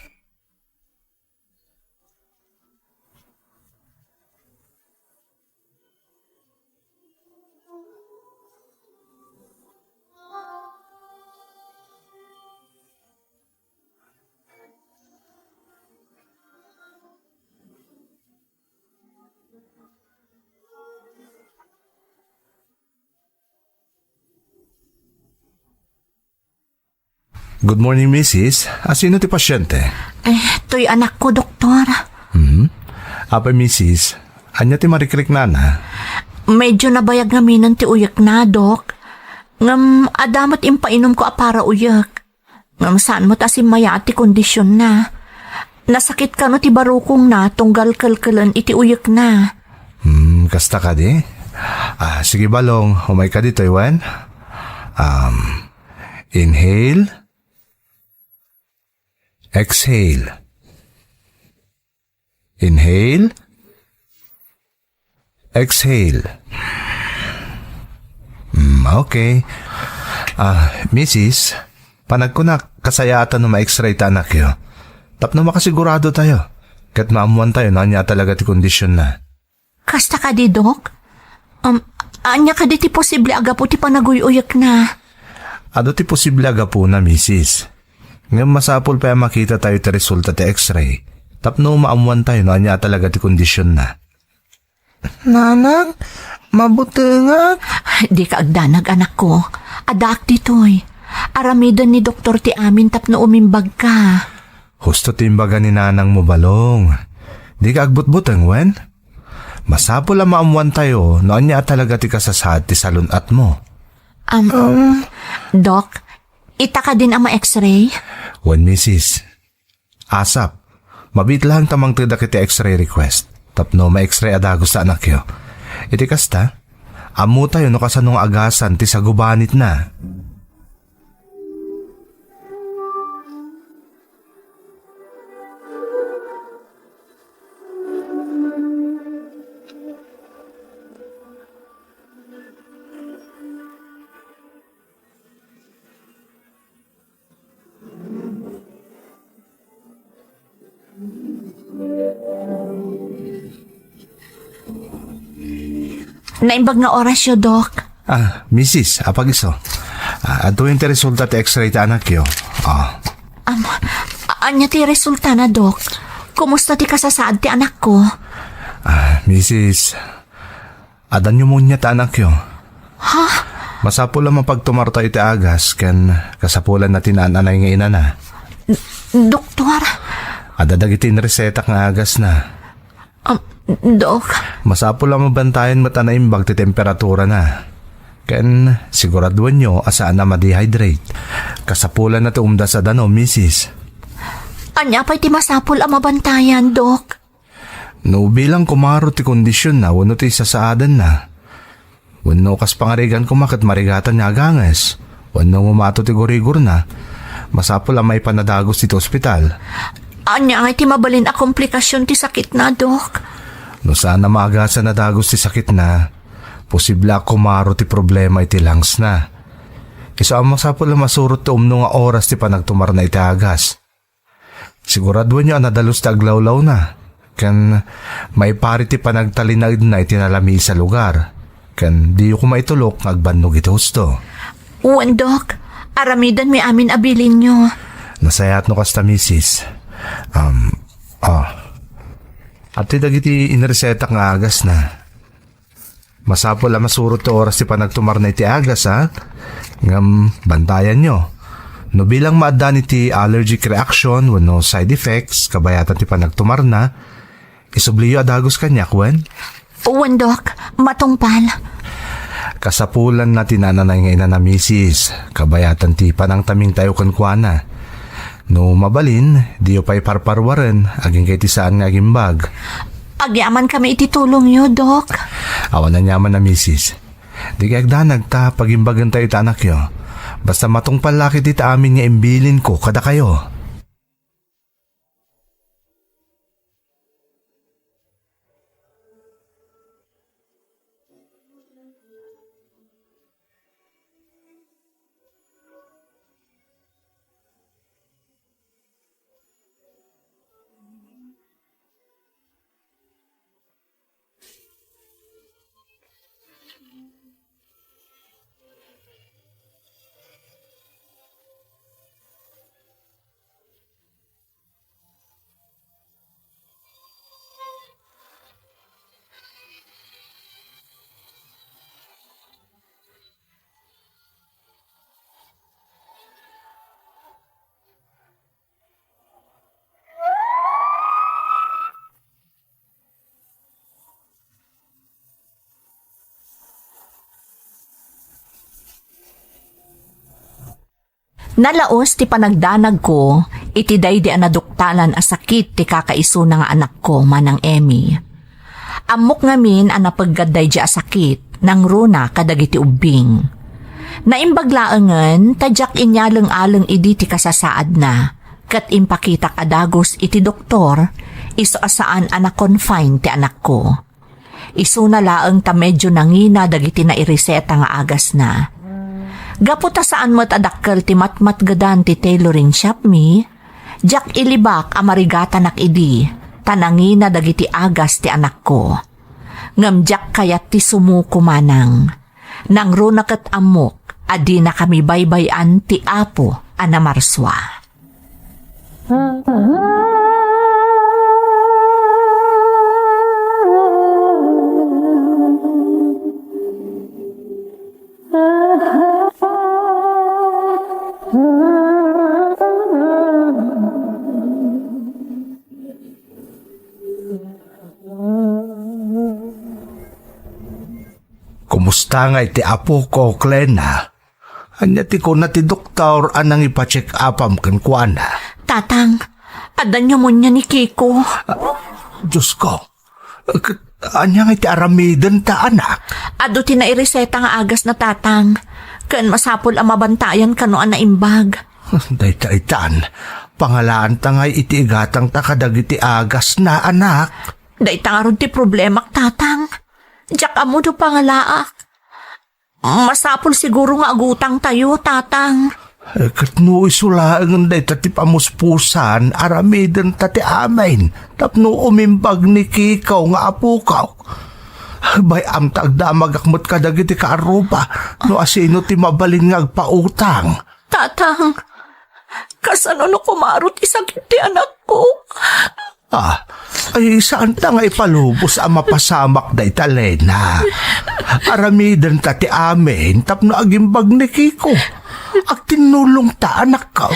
Good morning, misis. A, sino ti pasyente? Eh, toy anakko, doktor. Hmm? Apay, misis, ania ti marikriknana? Medyo nabayag ngaminen ti uyekna, Dok. Ngem adda met impainomko a para uyek. Ngem saan met a simmayaat ti kondisionna. Nasakit kano ti barukongna tunggal kelkelen iti uyekna. Hmm, kasta kadi? Ah, sige, Balong, umayka ditoy, wen? Um, inhale. Exhale. Inhale. Exhale. Mm, okay. Ah, misis, panagkunak, kasayaatan no ma-X-ray ta anakyo. Tapno makasigurado tayo. Ket maammuan tayo no ania talaga ti kondisyon na. Kasta kadi, Dok? Um, ania kadi ti posible a gapu ti panaguy-uyekna? Adu ti posible a gapuna, misis. Ngem masapul pay a makita tayo ti resulta ti X-ray. Tapno maammuan tayo no ania talaga ti kondisyon na. Nanang, mabutengak. Dika agdanag, anakko. Addaak ditoy. Aramiden ni doktor ti amin tapno umimbag ka. Husto ti imbaga ni nanang mo, Balong. Dika agbutbuteng, wen? Masapul a maammuan tayo no ania a talaga ti kasasaad ti salun-at mo. Um, Um, Doc, ita kadin a ma-X-ray? Wen, misis. Asap, mabiit laeng ta mangtedak iti X-ray request. tapno ma-X-ray a dagus ti anakyo. Iti kasta, ammotayo no kasano nga agasan ti sagubanitna. Naimbag nga orasyo, Doc. Ah, misis, apag-isu. Ah, adtoyen ti resulta ti X-ray ti anakyo. Ah. Am, ania ti resultana, Doc? Kumusta ti kasasaad ti anakko? Ah, misis, addanyo munia ti anakyo. Ha? Masapul a mapagtumartayo iti agas ken kasapulanna ti naan-anay nga inana. Doktor? Adda dagiti inresetak nga agasna. Um, Dok? Masapul a mabantayan met a naimbag ti temperaturana. Ken siguraduenyo a saan a ma-dehydrate. Kasapulanna ti umdas a danum, misis. Ania pay ti masapul a mabantayan, Dok? No bilang kumaro ti kondisionna wenno ti sasaadanna, wenno kas pangarigan koma ket marigatan nga aganges, wenno ngumato ti gurigurna, masapul a maipan a dagus iti ospital. Ania ngay ti mabalin a komplikasion ti sakitna, Dok? No saan a maagasan a dagus ti sakitna, posible a kumaro ti problema iti lungsna. Isu a masapul a masurot ti umno nga oras ti panagtumarna iti agas. Siguraduenyo a nadalus ti aglawlawna, ken maipari ti panagtalinaedna iti nalamiis a lugar, ken diyo koma itulok nga agbannog iti husto. Wen, Dok. Aramidenmi amin a bilinyo. Nasayaat no kasta, misis. Um, ah. Adtoy dagiti inresetak nga agasna. Masapul a masurot ti oras ti panagtumarna iti agas, ha? Ngem bantayanyo. No bilang maaddan iti allergic reaction wenno side effects kabayatan ti panagtumarna, isubliyo a dagus kaniak, wen? Wen, Dok. Matungpal. Kasapulanna ti naan-anay nga inana, misis. Kabayatan ti panangtamingtayo kenkuana. No mabalin, diyo pay parparuaren agingga iti saan nga agimbag. Agyamankami iti tulongyo, Dok. Awan aniaman a, misis. Dikay agdanag ta pagimbagentayo iti anakyo. Basta matungpal la ketdi ti amin nga imbilinko kadakayo. Nalaus ti panagdanagko iti daydi a naduktalan a sakit ti kakaisuna nga anakko, Manang Emmy. Ammok ngamin a napeggad daydi a sakit, nangruna kadagiti ubbing. Naimbag laengen ta diak inyaleng-aleng idi ti kasasaadna, ket impakitak a dagus iti doktor, isu a saan a na-confine ti anakko. Isuna laeng ta medio nangina dagiti naireseta nga agasna. Gapu ta saan met a dakkel ti matmatgedan ti tailoring shop mi, diak ilibak a marigatanak idi, ta nangina dagiti agas ti anakko. Ngem diak kayat ti sumuko manang. Nangruna ket ammok a dinakami baybay-an ti Apo a namarsua. Kumusta ngay ti apok, Glenna? Ania ti kuna ti doktor a nangipa-check-upam kenkuana? Tatang, addanyo munia ni Kiko. Ah, Diosko, Ket ania nga iti aramidenta, anak? Adu ti naireseta nga agasna, Tatang. Ken masapul a mabantayan kano a naimbag. Dayta itan, pangalaanta ngay iti igatangta kadagiti agasna, anak. Dayta ngarud ti problemak, Tatang. Diak ammo no pangalaak. Masapul siguro nga agutangtayo, Tatang. Eh, ket no isu laengen dayta ti pamuspusan, aramidenta ti amin tapno umimbag ni Kiko nga apokok. Bay-am ta agdamagak met kadagiti kaarruba no asino ti mabalin nga agpautang. Tatang, kasano no kumaro ti sakit ti anakko? Ah, ay, saanta nga ipalubos a mapasamak dayta, Lena. Aramidenta ti amin tapno agimbag ni Kiko. Agtinnulongta, anakko.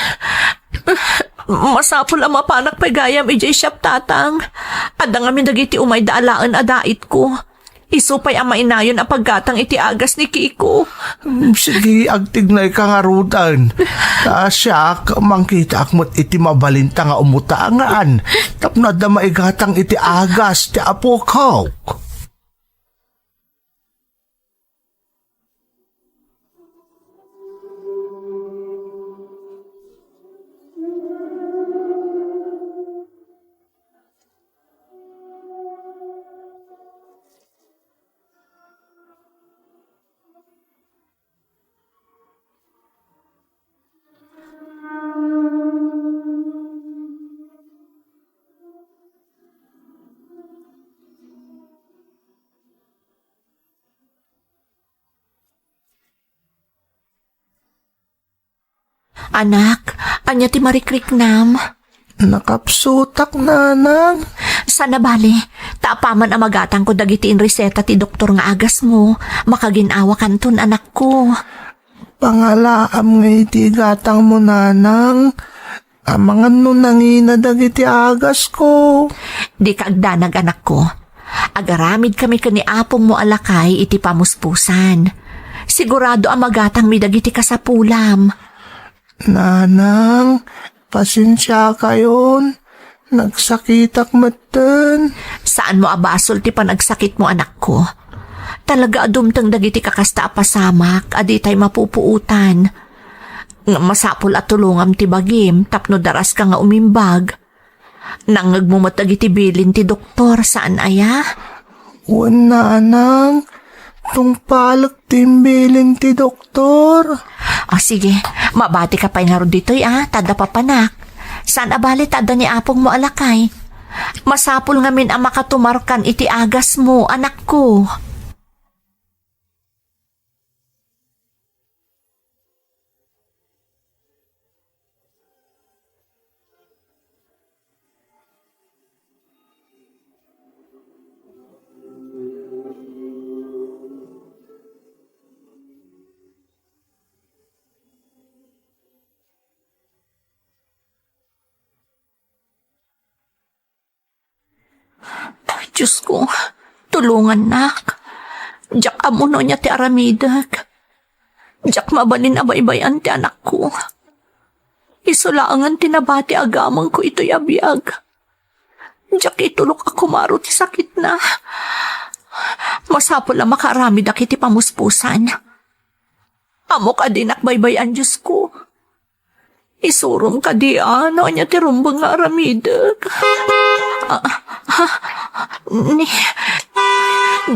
Masapul a mapanak pay gayam idiay siap, Tatang. Adda ngamin dagiti umayda alaen a daitko. Isu pay a mainayon a paggatang iti agas ni Kiko. Mm, sige, agtignayka ngaruden. Ta siak, mangkitaak met iti mabalinta nga umutangan tapno adda maigatang iti agas ti apokok. Anak, ania ti marikriknam? Nakapsutak, nanang. Saan a bale, ta apaman a magatangko dagiti inreseta ti doktor nga agasmo, makagin-awakanton, anakko. Pangalaam nga iti gatangmo, nanang. Amangan no nangina dagiti agasko. Dika agdanag, anakko. Agaramidkami ken ni apongmo a lakay iti pamuspusan. Sigurado a magatangmi dagiti kasapulam. Nanang, pasensiakayon. Nagsakitak metten. Saanmo a basol ti panagsakitmo, anakko. Talaga a dumteng dagiti kakasta a pasamak a ditay mapupuotan. Ngem masapul a tulongam ti bagim tapno daraska nga umimbag. Nangngegmo met dagiti bilin ti doktor, saan aya? Wen, nanang, tungpalek ti imbilin ti doktor. O, sige, mabatika pay ngarud ditoy, a, ta adda papanak. Saan a bale ta adda ni apongmo a lakay. Masapul ngamin a makatumarkan iti agasmo, anakko. Diosko, tulongannak. Diak ammo no ania ti aramidek. Diak mabalin a baybay-an ti anakko. Isu laengen ti nabati a gamengko itoy a biag. Diak itulok a kumaro ti sakitna. Masapul a makaaramidak iti pamuspusan. Ammok a dinak baybay-an, Diosko. Isurom kadi a no ania ti rumbeng nga aramidek. Ah, ha? Ni,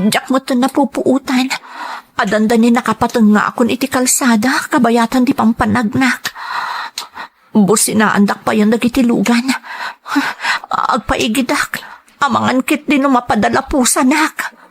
diak metten napupuotan. Addan da ni nakapatengngaakon iti kalsada, kabayatan ti pampanagnak. Businaandak payen dagiti lugan. Agpaigidak. Amangan ketdi no mapadala pusanak.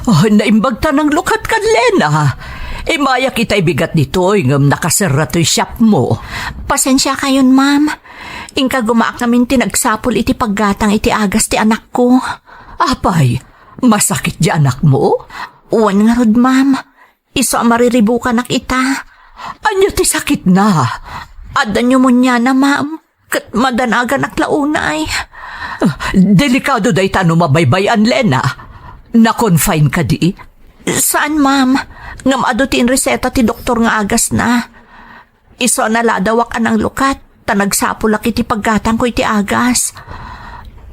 Oh, naimbag ta nanglukat kan Lena. Immayak itay bigat ditoy, ngem nakaserra toy shop mo. Pasensiakayon, ma'am. Inka gumaak ngamin ti nagsapul iti paggatang iti agas ti anakko. Apay, masakit di anakmo? Wen ngarud, ma'am. Isu a mariribukanak ita. Ania ti sakitna? Adda pneumonia na, ma'am. Ket madanaganak la unay. Ah, delikado dayta no mabaybay-an, Lena. Na-confine kadi? Saan, ma'am. Ngem adu ti inreseta ti doktor nga agasna. Isu a naladawak a nanglukat, ta nagsapulak iti paggatangko iti agas.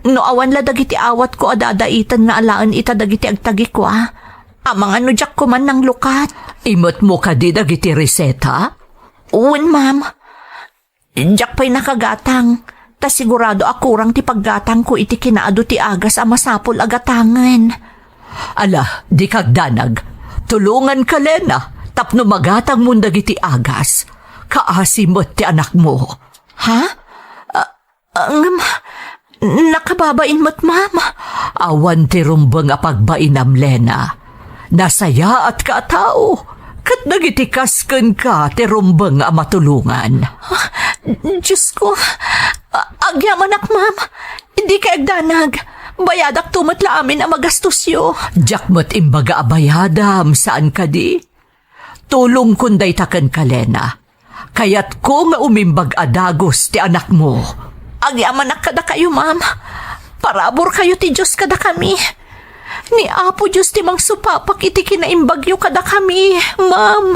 No awan la dagiti awatko a dadaiten nga alaen ita dagiti agtagikua, amangan no diak koman nanglukat. Imetmo kadi dagiti reseta? Wen, ma'am. Diak pay nakagatang, ta sigurado a kurang ti paggatangko iti kinaadu ti agas a masapul a gatangen. Ala, dika agdanag. Tulonganka, Lena, tapno magatangmon dagiti agas. Kaasi met ti anakmo. Ha? Ah, ah, ngem, nakababain met, ma'am. Awan ti rumbeng a pagbainam, Lena. Nasayaatka a tao, ket dagiti kas kenka ti rumbeng a matulongan. Ah, Diosko, ah, agyamanak, ma'am. Dika agdanag. Bayadakto met la amin a magastosyo. Diak met imbaga a bayadam, saan kadi? Tulongkon dayta kenka, Lena. Kayatko nga umimbag a dagus ti anakmo. Agyamanak kadakayo, ma'am. Paraburkayo ti Dios kadakami. Ni Apo Dios ti mangsupapak iti kinaimbagyo kadakami, ma'am.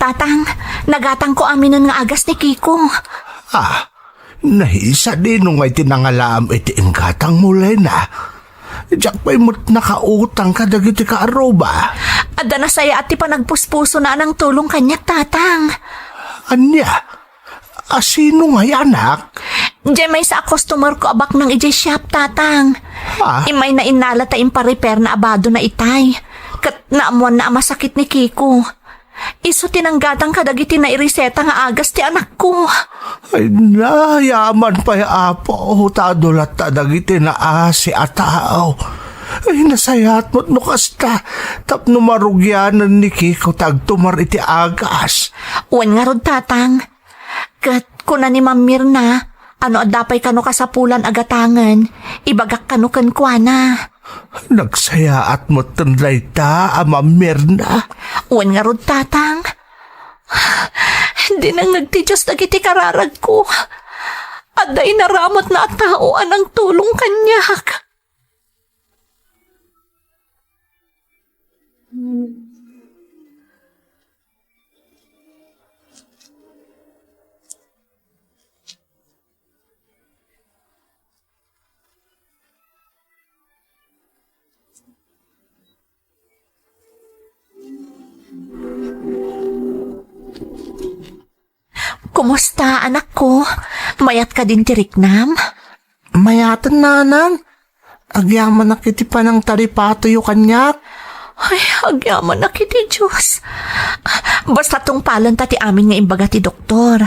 Tatang, nagatangko aminen nga agas ni Kiko. Ah, naisadi no ngay ti nangalaam iti inggatangmo, Lena? Diak pay met nakautang kadagiti kaarruba. Adda nasayaat ti panagpuspusona a nangtulong kaniak, Tatang. Ania? Asino ngay, anak? Diay maysa a customer ko a baknang idiay shop, Tatang. Ah? Imayna innala ta impa-repair na a badona itay. Ket naammoanna a masakit ni Kiko. Isu ti nanggatang kadagiti naireseta nga agas ti anakko. Ay, nayaman pay, Apo, ta adu latta dagiti naasi a tao. Ay, nasayaat met no kasta, tapno marugianan ni Kiko ti agtumar iti agas. Wen ngarud, Tatang. Ket kuna ni Ma'am Mirna, a no adda pay kano kasapulan a gatangen, ibagak kano kenkuana. Nagsayaat metten dayta a Ma'am Mirna. Wen ngarud, Tatang. Dinengngeg ti Dios dagiti kararagko. Adda inaramutna a tao a nangtulong kaniak. Kumusta, anakko? Mayat kadin ti riknam? Mayaten, nanang. Agyamanak iti panangtaripatoyo kaniak. Ay, agyamanak iti Dios. Basta tungpalenta ti amin nga imbaga ti doktor.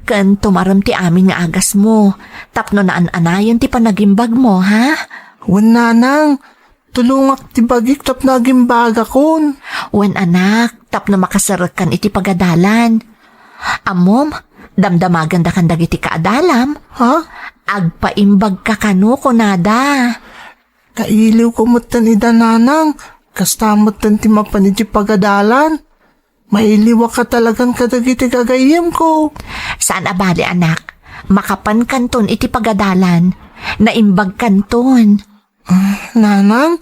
Ken tumarem ti amin nga agasmo. Tapno naan-anayen ti panagimbagmo, ha? Wen, nanang. Tulongak ti bagik tapno agimbagakon. Wen, anak, tapno makaserekkan iti pagadalan. Ammom, damdamagendakan dagiti kaadalam. Ha? Agpaimbagka kano, kunada. Kailiwko metten ida, nanang. Kasta metten ti mapan iti pagadalan. Mailiwak a talagan kadagiti gagayyemko. Saan a bali, anak. Makapankanton iti pagadalan. Naimbagkanton. Ah, nanang,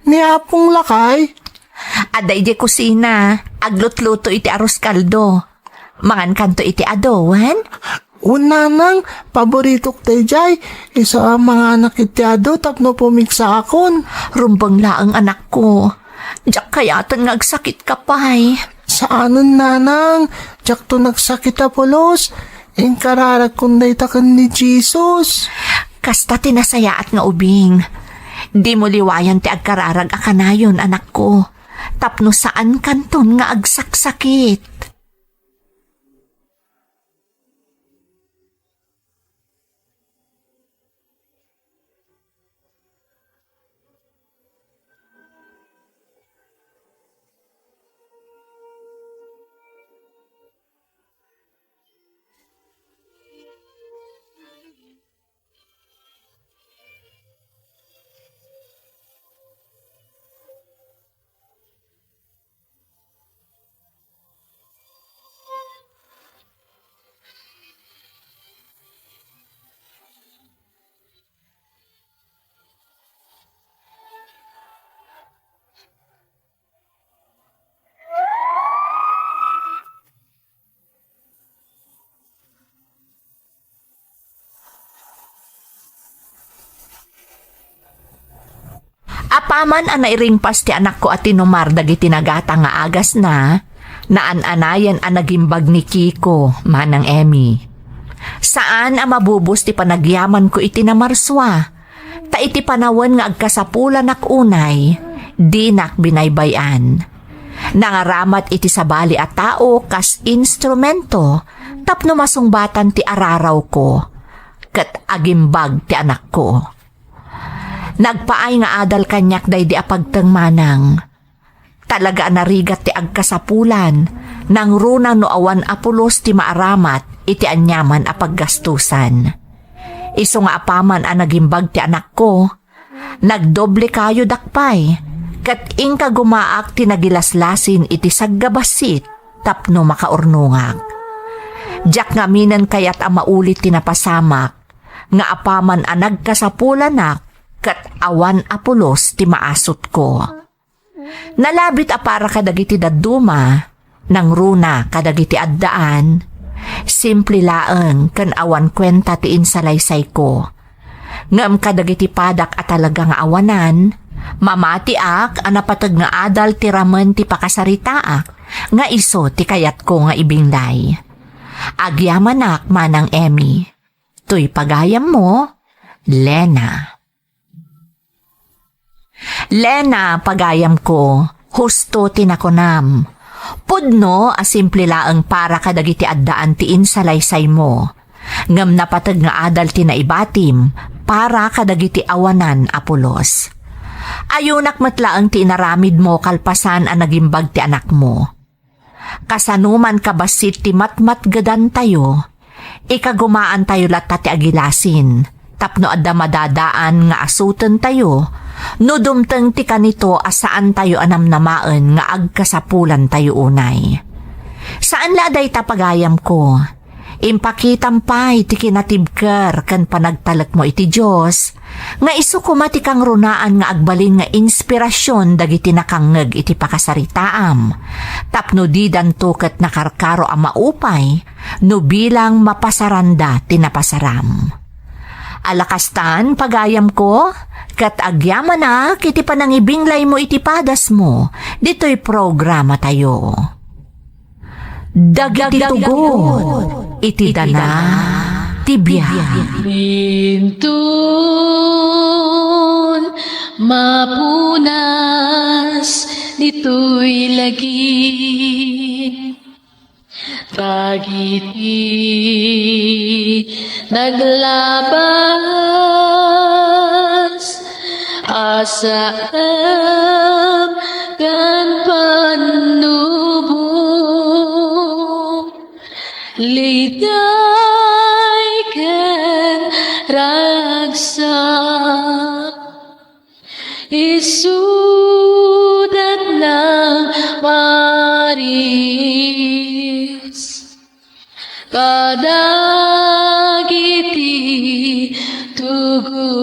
ni Apong lakay? Adda idiay kusina, aglutluto iti arroz caldo. Mangankanto iti adu, wen? Wen, nanang, paboritok daydiay. Isu a manganak iti adu tapno pumigsaakon. Rumbeng laeng, anakko. Diak kayaten nga agsakitka pay. Saanen, nanang. Diakto nagsakit a pulos. Inkararagkon dayta ken ni Jesus. Kasta ti nasayaat nga ubing. Dimo liwayan ti agkararag a kanayon, anakko, tapno saankanton nga agsaksakit. Apaman a nairingpas ti anakko a tinumar dagiti nagata nga agasna, naan-anayen a nagimbag ni Kiko, Manang Emmy. Saan a mabubos ti panagyamanko iti namarsua, ta iti panawen nga agkasapulanak unay, dinak binaybay-an. Nangaramat iti sabali a tao kas instrumento tapno masungbatan ti ararawko, ket agimbag ti anakko. Nagpaay nga adal kaniak daydi a pagteng, manang. Talaga a narigat ti agkasapulan, nangruna no awan a pulos ti maaramat iti aniaman a paggastusan. Isu nga apaman a nagimbag ti anakko, nagdoble kayo dakpay, ket inkagumaak ti nagilaslasin iti saggabassit tapno makaurnongak. Diak ngaminen kayat a maulit ti napasamak, nga apaman a nagkasapulanak ket awan a pulos ti maasutko. Nalabit a para kadagiti dadduma, nangruna kadagiti addaan, simple laeng ken awan kuenta ti insalaysayko. Ngem kadagiti padak a talaga nga awanan, mamatiak a napateg nga adal ti ramen ti pakasaritaak nga isu ti kayatko nga ibinglay. Agyamanak, Manang Emmy. Toy pagayammo, Lena. Lena, pagayamko, husto ti nakunam. Pudno a simple laeng para kadagiti addaan ti insalaysaymo. Ngem napateg nga adal ti naibatim para kadagiti awanan a pulos. Ayunak met laeng ti inaramidmo kalpasan a nagimbag ti anakmo. Kasano man kabassit ti matmatgedantayo, ikagumaantayo latta ti agilasin, tapno adda madadaan nga asutentayo, no dumteng ti kanito a saantayo a namnamaen nga agkasapulantayo unay. Saan la a dayta, pagayamko. Impakitam pay ti kinatibker ken panagtalekmo iti Dios, nga isu koma ti kangrunaan nga agbalin nga inspirasion dagiti nakangngeg iti pakasaritaam, tapno didanto ket nakarkaro a maupay no bilang mapasaranda ti napasaram. Alakastan, pagayamko, ket agyamanak iti panangibinglaymo iti padasmo ditoy programatayo. Dagiti tugot iti dana ti biag. Inton mapunas ditoy lagip, dagiti naglabas, asakam ken pannubo. Liday ken ragsak, isudat nang maris kadagiti tugot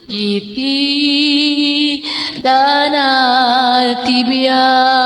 iti dana ti biag.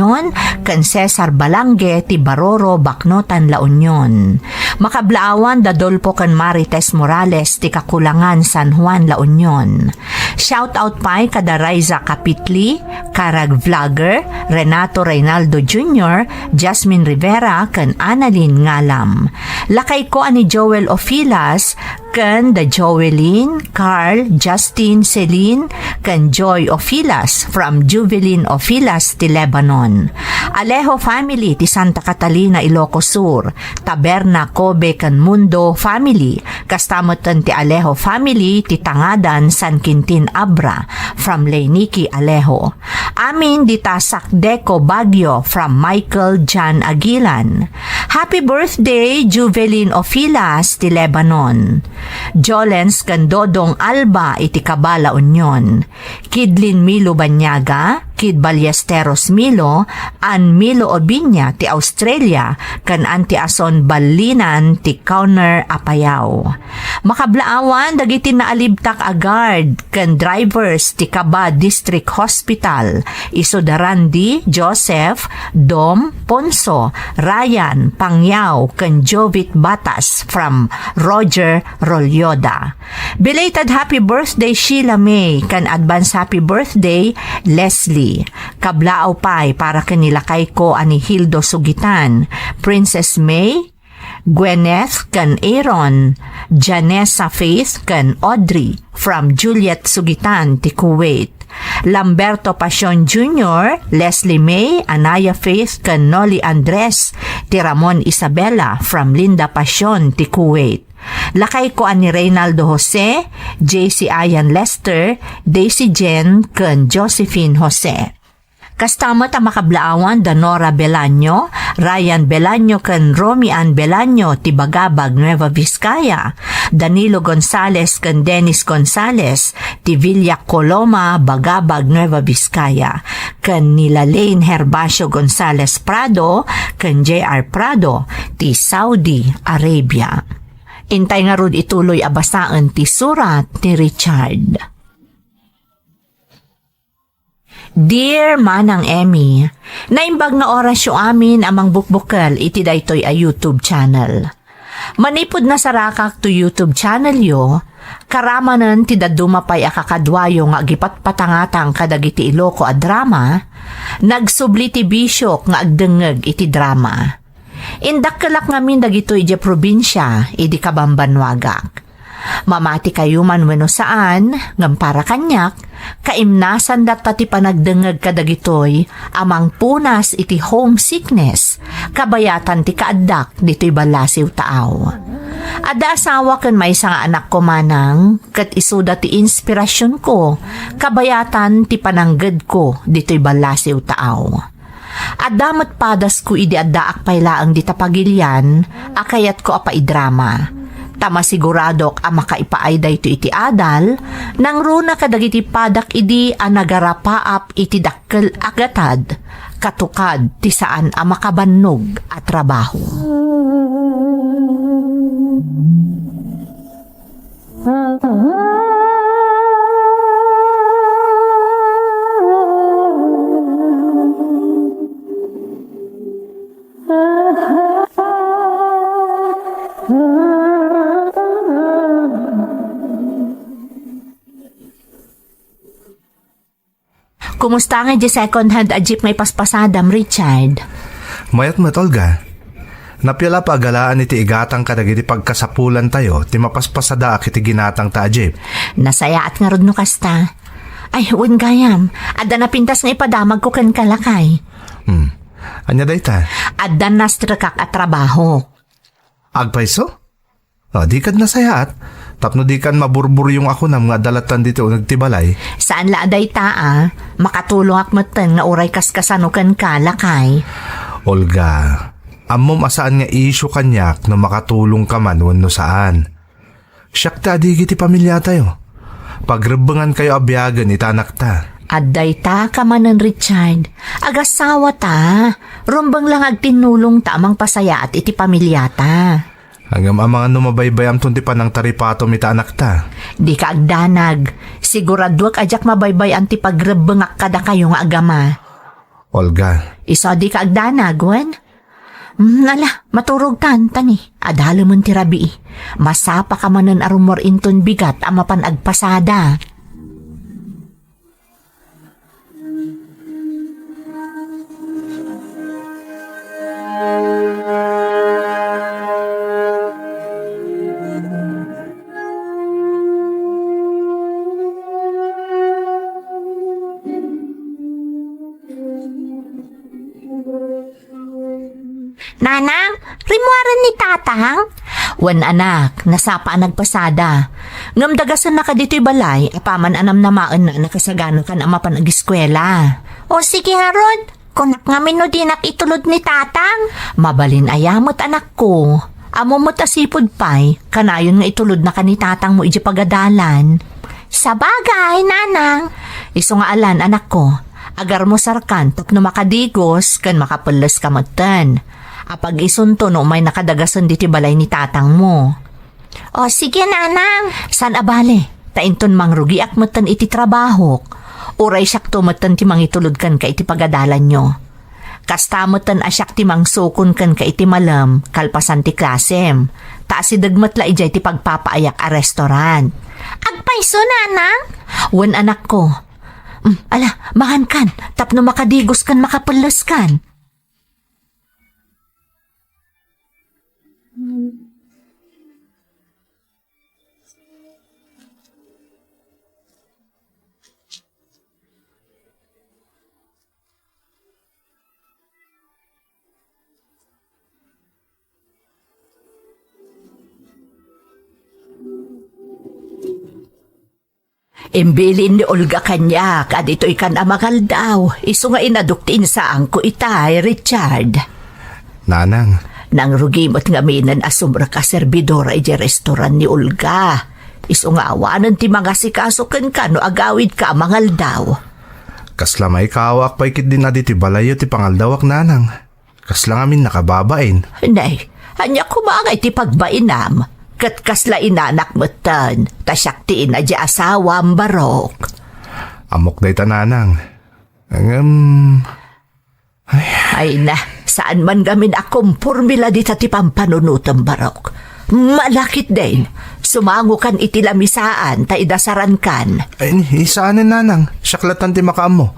Union, ken Cesar Balangue ti Baroro, Baknotan, La Union. Makablaawan da Dolpo ken Marites Morales ti Kakulangan, San Juan, La Union. Shout out pay kada Raiza Kapitli, Karag Vlogger, Renato Reynaldo Junior, Jasmine Rivera, ken Annalyn Ngalam. Lakayko a ni Joel Ofilas, ken da Joelyn, Carl, Justin, Celine, ken Joy Ofilas from Juvelin Ofilas ti Lebanon. Alejo family ti Santa Catalina, Ilocos Sur, Taberna, Cobe, ken Mundo family, kasta metten ti Alejo family ti Tangadan, San Quintin, Abra, from Leynicki Alejo. Amin dita Sakdeco, Baguio, from Michael John Aguilan. Happy birthday, Juvelin Ofilas ti Lebanon. Jolens ken Dodong Alba iti Kaba, La Union. Kidlin Milo Banyaga, Kid Ballesteros Milo, Ann Milo Obiña ti Australia, ken Auntie Ason Ballinan ti Connor, Apayao. Makablaawan dagiti naalibtak a guard ken drivers ti Kaba District Hospital, isu da Randy, Joseph, Dom, Ponso, Ryan, Pangyao, ken Jovit Batas from Roger Rolyoda. Belated happy birthday, Sheila May, ken advance happy birthday, Leslie. Kablaaw pay para ken ni lakayko a ni Hildo Sugitan, Princess May, Gwyneth ken Aaron, Janessa, Faith ken Audrey, from Juliet Sugitan ti Kuwait. Lamberto Pasion Junior, Leslie May, Anaya, Faith ken Noli Andres ti Ramon, Isabela, from Linda Pasion ti Kuwait. Lakayko a ni Reynaldo Jose, J C Ian Lester, Daisy Jane ken Josephine Jose. Kasta met a makablaawan da Nora Belaño, Ryan Belaño ken Romy Ann Belaño ti Bagabag, Nueva Vizcaya, Danilo Gonzales ken Dennis Gonzales ti Villa Coloma, Bagabag, Nueva Vizcaya, ken ni Lalaine Herbacio Gonzales Prado ken J R Prado ti Saudi Arabia. Intay ngarud ituloy a basaen ti surat ni Richard. Dear Manang Emmy, naimbag nga orasyo amin a mangbukbukel iti daytoy a YouTube channel. Manipud nasarakak to YouTube channelyo, karamanen ti dadduma pay a kakaduayo nga agipatpatangatang kadagiti Iloco a drama, nagsubli ti bisiok nga agdengngeg iti drama. Indakkelak ngamin dagitoy idiay probinsia idi kabambannuagak. Mamatikayo man wenno saan, ngem para kaniak, kaimnasan latta ti panagdengngeg kadagitoy a mangpunas iti homesickness, kabayatan ti kaaddak ditoy ballasiw taaw. Adda asawa ken maysa nga anakko manang, ket isuda ti inspirasionko, kabayatan ti pananggedko ditoy ballasiw taaw. Adda met padasko idi addaak pay laeng dita pagilian a kayatko a paidrama. Ta masiguradok a makaipaay daytoy iti adal, nangruna kadagiti padak idi a nagarapaap iti dakkel a gatad, katukad ti saan a makabannog a trabaho. Kumusta nga di second hand a jeep nga ipaspasadam, Richard? Mayat met, Olga. Napia la pagalaan iti igatang kadagiti pagkasapulantayo ti mapaspasadaak iti ginatangta a jeep. Nasayaat ngarud no kasta. Ay, wen gayam, adda napintas nga ipadamagko kenka, lakay. Hmm. Ania dayta? Adda nastrekak a trabaho. Agpayso? Ah, dikan nasayaat, tapno dikan maburburyong a kunam nga adda lattan ditoy uneg ti balay. Saan la a dayta a, makatulongak metten nga uray kaskasano kenka, lakay. Olga, ammom a saan nga isyu kaniak no makatulongka man wenno saan. Siak ti adigi ti pamiliatayo. Pagrebbengankayo a biagen ita anakta. Adda ita ka manen, Richard. Agasawa ta. Rumbeng la nga agtinnulong ta a mangpasayaat iti pamiliata. Ngem amangan no mabaybayamton ti panangtaripatom ita anakta. Dika agdanag. Siguraduek a diak mabaybay-an ti pagrebbengak kadakayo nga agama. Olga. Isu a dika agdanag, wen? Hmm, ala, maturogkan, ta ni, adalemen ti rabii. Masapaka manen a rummuar inton bigat a mapan agpasada. Nanang, rimmuaren ni Tatang? Wen, anak, nasapa a nagpasada. Ngem dagasenna kaditoy balay, apaman a namnamaenna a nakasaganakan a mapan agiskuela. O, sige ngarud, kunak ngamin no dinak itulod ni Tatang. Mabalin aya met, anakko. Ammo met a sipud pay, kanayon nga itulodnaka ni Tatangmo idiay pagadalan. Sabagay, Nanang. Isu nga alan, anakko, agarmusarkan tapno makadigos ken makapelleska metten. Apag-isunto no umaynaka dagasen ditoy balay ni Tatangmo. O, sige, Nanang. Saan a bale, ta inton mangrugiak metten iti trabahok, uray siakto metten ti mangitulod kenka iti pagadalanyo. Kasta metten a siak ti mangsukon kenka iti malem kalpasan ti klasem, ta asideg met la idiay ti pagpapaayak a restaurant. Agpayso, Nanang? Wen, anakko. Mm, ala, mangankan, tapno makadigos ken makapelleskan. Imbilin ni Olga kaniak a ditoykan a mangaldaw, isu nga inadok ti insaangko itay, Richard. Nanang. Nangrugi met ngaminen a sumrek a serbidora idiay restaurant ni Olga. Isu nga awanen ti mangasikaso kenka no agawidka a mangaldaw. Kasla maikawaak pay ketdin a ditoy balayyo ti pangaldawak, Nanang. Kasla ngamin nakababain. Nay, ania koma ngay ti pagbainam? Ket kasla inanak metten, ta siak ti ina diay asawam, Barok. Ammok dayta, Nanang. Ngem, ay. Ay na, saan man ngamin a komporme la dita ti pampanunotem, Barok. Malakit din, sumangokan iti lamisaan ta idasarankan. Ay, ni, saanen, Nanang. Siak latan ti makaammo.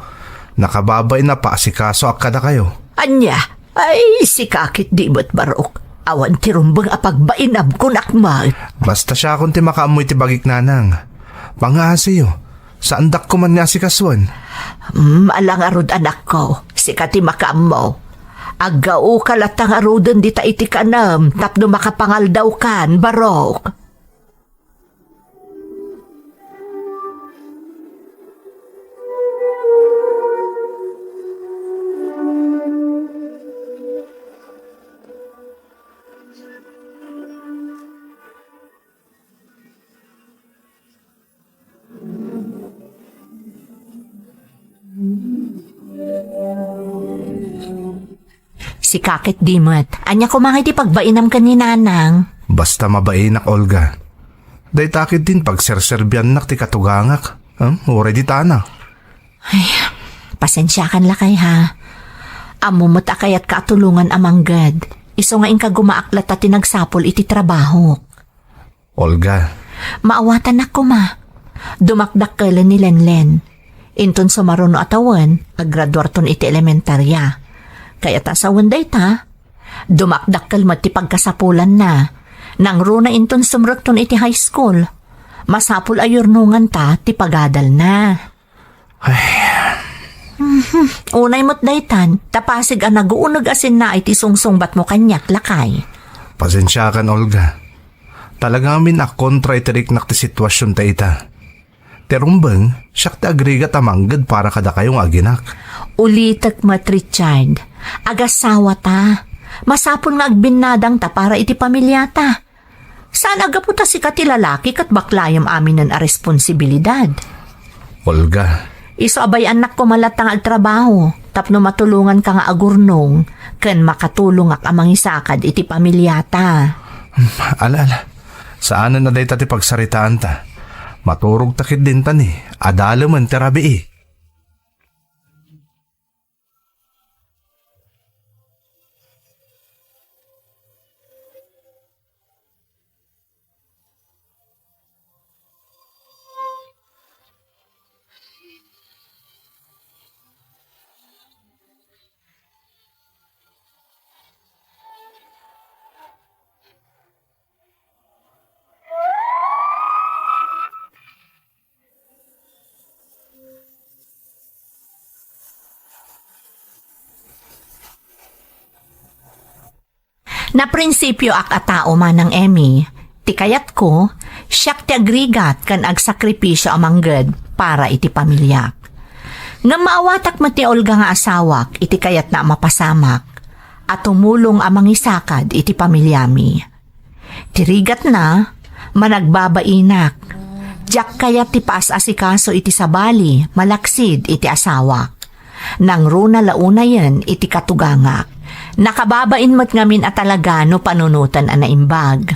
Nakababain a paasikasoak kadakayo. Ania? Ay, sika ketdi met, Barok. Awan ti rumbeng a pagbainam, kunak met. Basta siakon ti makaammo iti bagik, Nanang. Pangaasiyo. Saandak koman nga asikasuen. Mm, ala ngarud, anakko. Sika ti makaammo. Aggaoka latta ngaruden dita iti kanem tapno makapangaldawkan, Barok. Sika ketdi met. Ania koma ngay ti pagbainam ken ni Nanang? Basta mabainak, Olga. Dayta ketdin pagserserbiannak ti katugangak. Hmm? Uray ditana. Ay, pasensiakan lakay, ha. Ammo met a kayatka a tulongan a mangged. Isu nga inkagumaak latta ti nagsapul iti trabahok. Olga. Maawatannak koma. Dumakdakkelen ni Lenlen. Inton sumaruno a tawen, aggraduarton iti elementaria. Kayat a sawen dayta, dumakdakkel met ti pagkasapulanna. Nangruna inton sumrekton iti high school. Masapul a yurnonganta ti pagadalna. Ay. Mhm. Unay met daytan, ta pasig a naguuneg a sinnaay ti sungsungbatmo kaniak, lakay. Pasensiakan, Olga. Talaga ngamin a kontra iti riknak ti situasionta ita. Ti rumbeng, siak ti agrigat a mangged para kadakayo nga aginak. Ulitek met, Richard. Agasawata. Masapul nga agbinnadangta para iti pamiliata. Saan a gapu ta sika ti lalaki ket baklayam aminen a responsibilidad. Olga. Isu a bay-annak koma latta nga agtrabaho tapno matulonganka nga agurnong ken makatulongak a mangisakad iti pamiliata. Ala, ala. Saanen a dayta ti pagsaritaanta. Maturogta ketdin ta ni, adalemen ti rabii. Naprinsipioak a tao, Manang Emmy. Ti kayatko, siak ti agrigat ken agsakripisio a mangged para iti pamiliak. Ngem maawatak met ni Olga nga asawak iti kayatna a mapasamak, a tumulong a mangisakad iti pamiliami. Ti rigatna, managbabainak. Diak kayat ti paas-asikaso iti sabali, malaksid iti asawak. Nangruna la unayen iti katugangak. Nakababain met ngamin a talaga no panunoten a naimbag.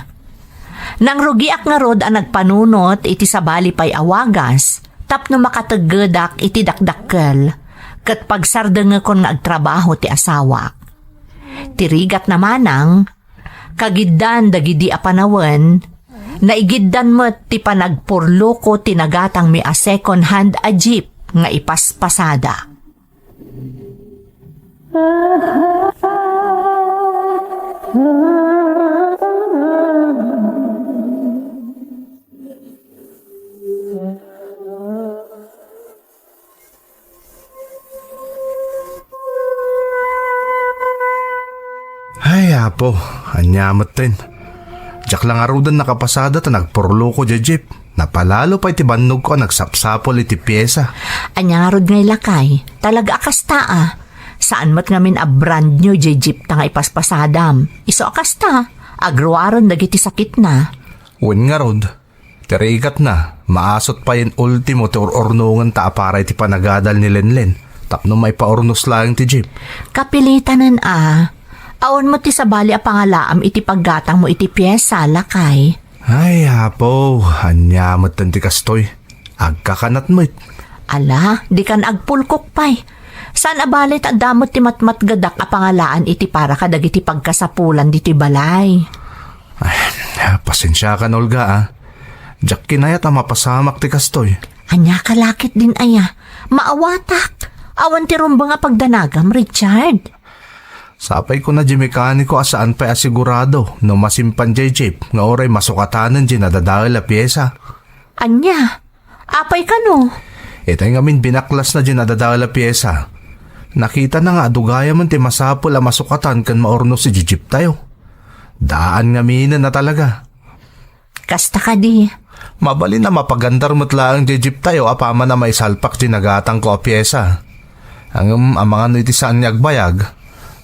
Nangrugiak ngarud a nagpanunot iti sabali pay a wagas tapno makateggedak iti dakdakkel ket pagsardengekon nga agtrabaho ti asawak. Ti rigatna manang, kagiddan dagidi a panawen, naigiddan met ti panagpurloko ti nagatangmi a second hand a jeep nga ipaspasada. Ay, Apo, ania metten? Diak la ngaruden nakapasada ta nagpurloko diay jeep. Napalalo pay ti bannogko a nagsapsapul iti piesa. Ania ngarud ngay, lakay? Talaga a kasta a. Saan met ngamin a brand new diay jeep ta nga ipaspasadam. Isu a kasta, agruaren dagiti sakitna. Wen ngarud, ti rigatna, maasut payen ultimo ti ur-urnongenta a para iti panagadal ni Lenlen tapno maipaurnos laeng ti jeep. Kapilitanen a. Awan met ti sabali a pangalaam iti paggatangmo iti piesa, lakay. Ay, Apo, ania metten ti kastoy? Agkakanat met. Ala, dikan agpulkok pay. Saan a bale ta adda met ti matmatgedak a pangalaan iti para kadagiti pagkasapulan ditoy balay. Ay, pasensiakan, Olga, a. Diak kinayat a mapasamak ti kastoy. Ania ka la ketdin aya? Maawatak. Awan ti rumbeng a pagdanagam, Richard. Sapay kuna diay mekaniko a saan pay a sigurado no masimpan diay jeep nga uray masukatanen diay nadadael a piesa. Ania? Apay kano? Itay ngamin binaklasna diay nadadael a piesa. Nakitana nga adu gayamen ti masapul a masukatan ken maurnos iti jeeptayo. Daan ngaminen a talaga. Kasta kadi. Mabalin a mapagandar met laeng diay jeeptayo apaman a maisalpak diay nagatangko a piesa. Ngem amangan no iti saan nga agbayag,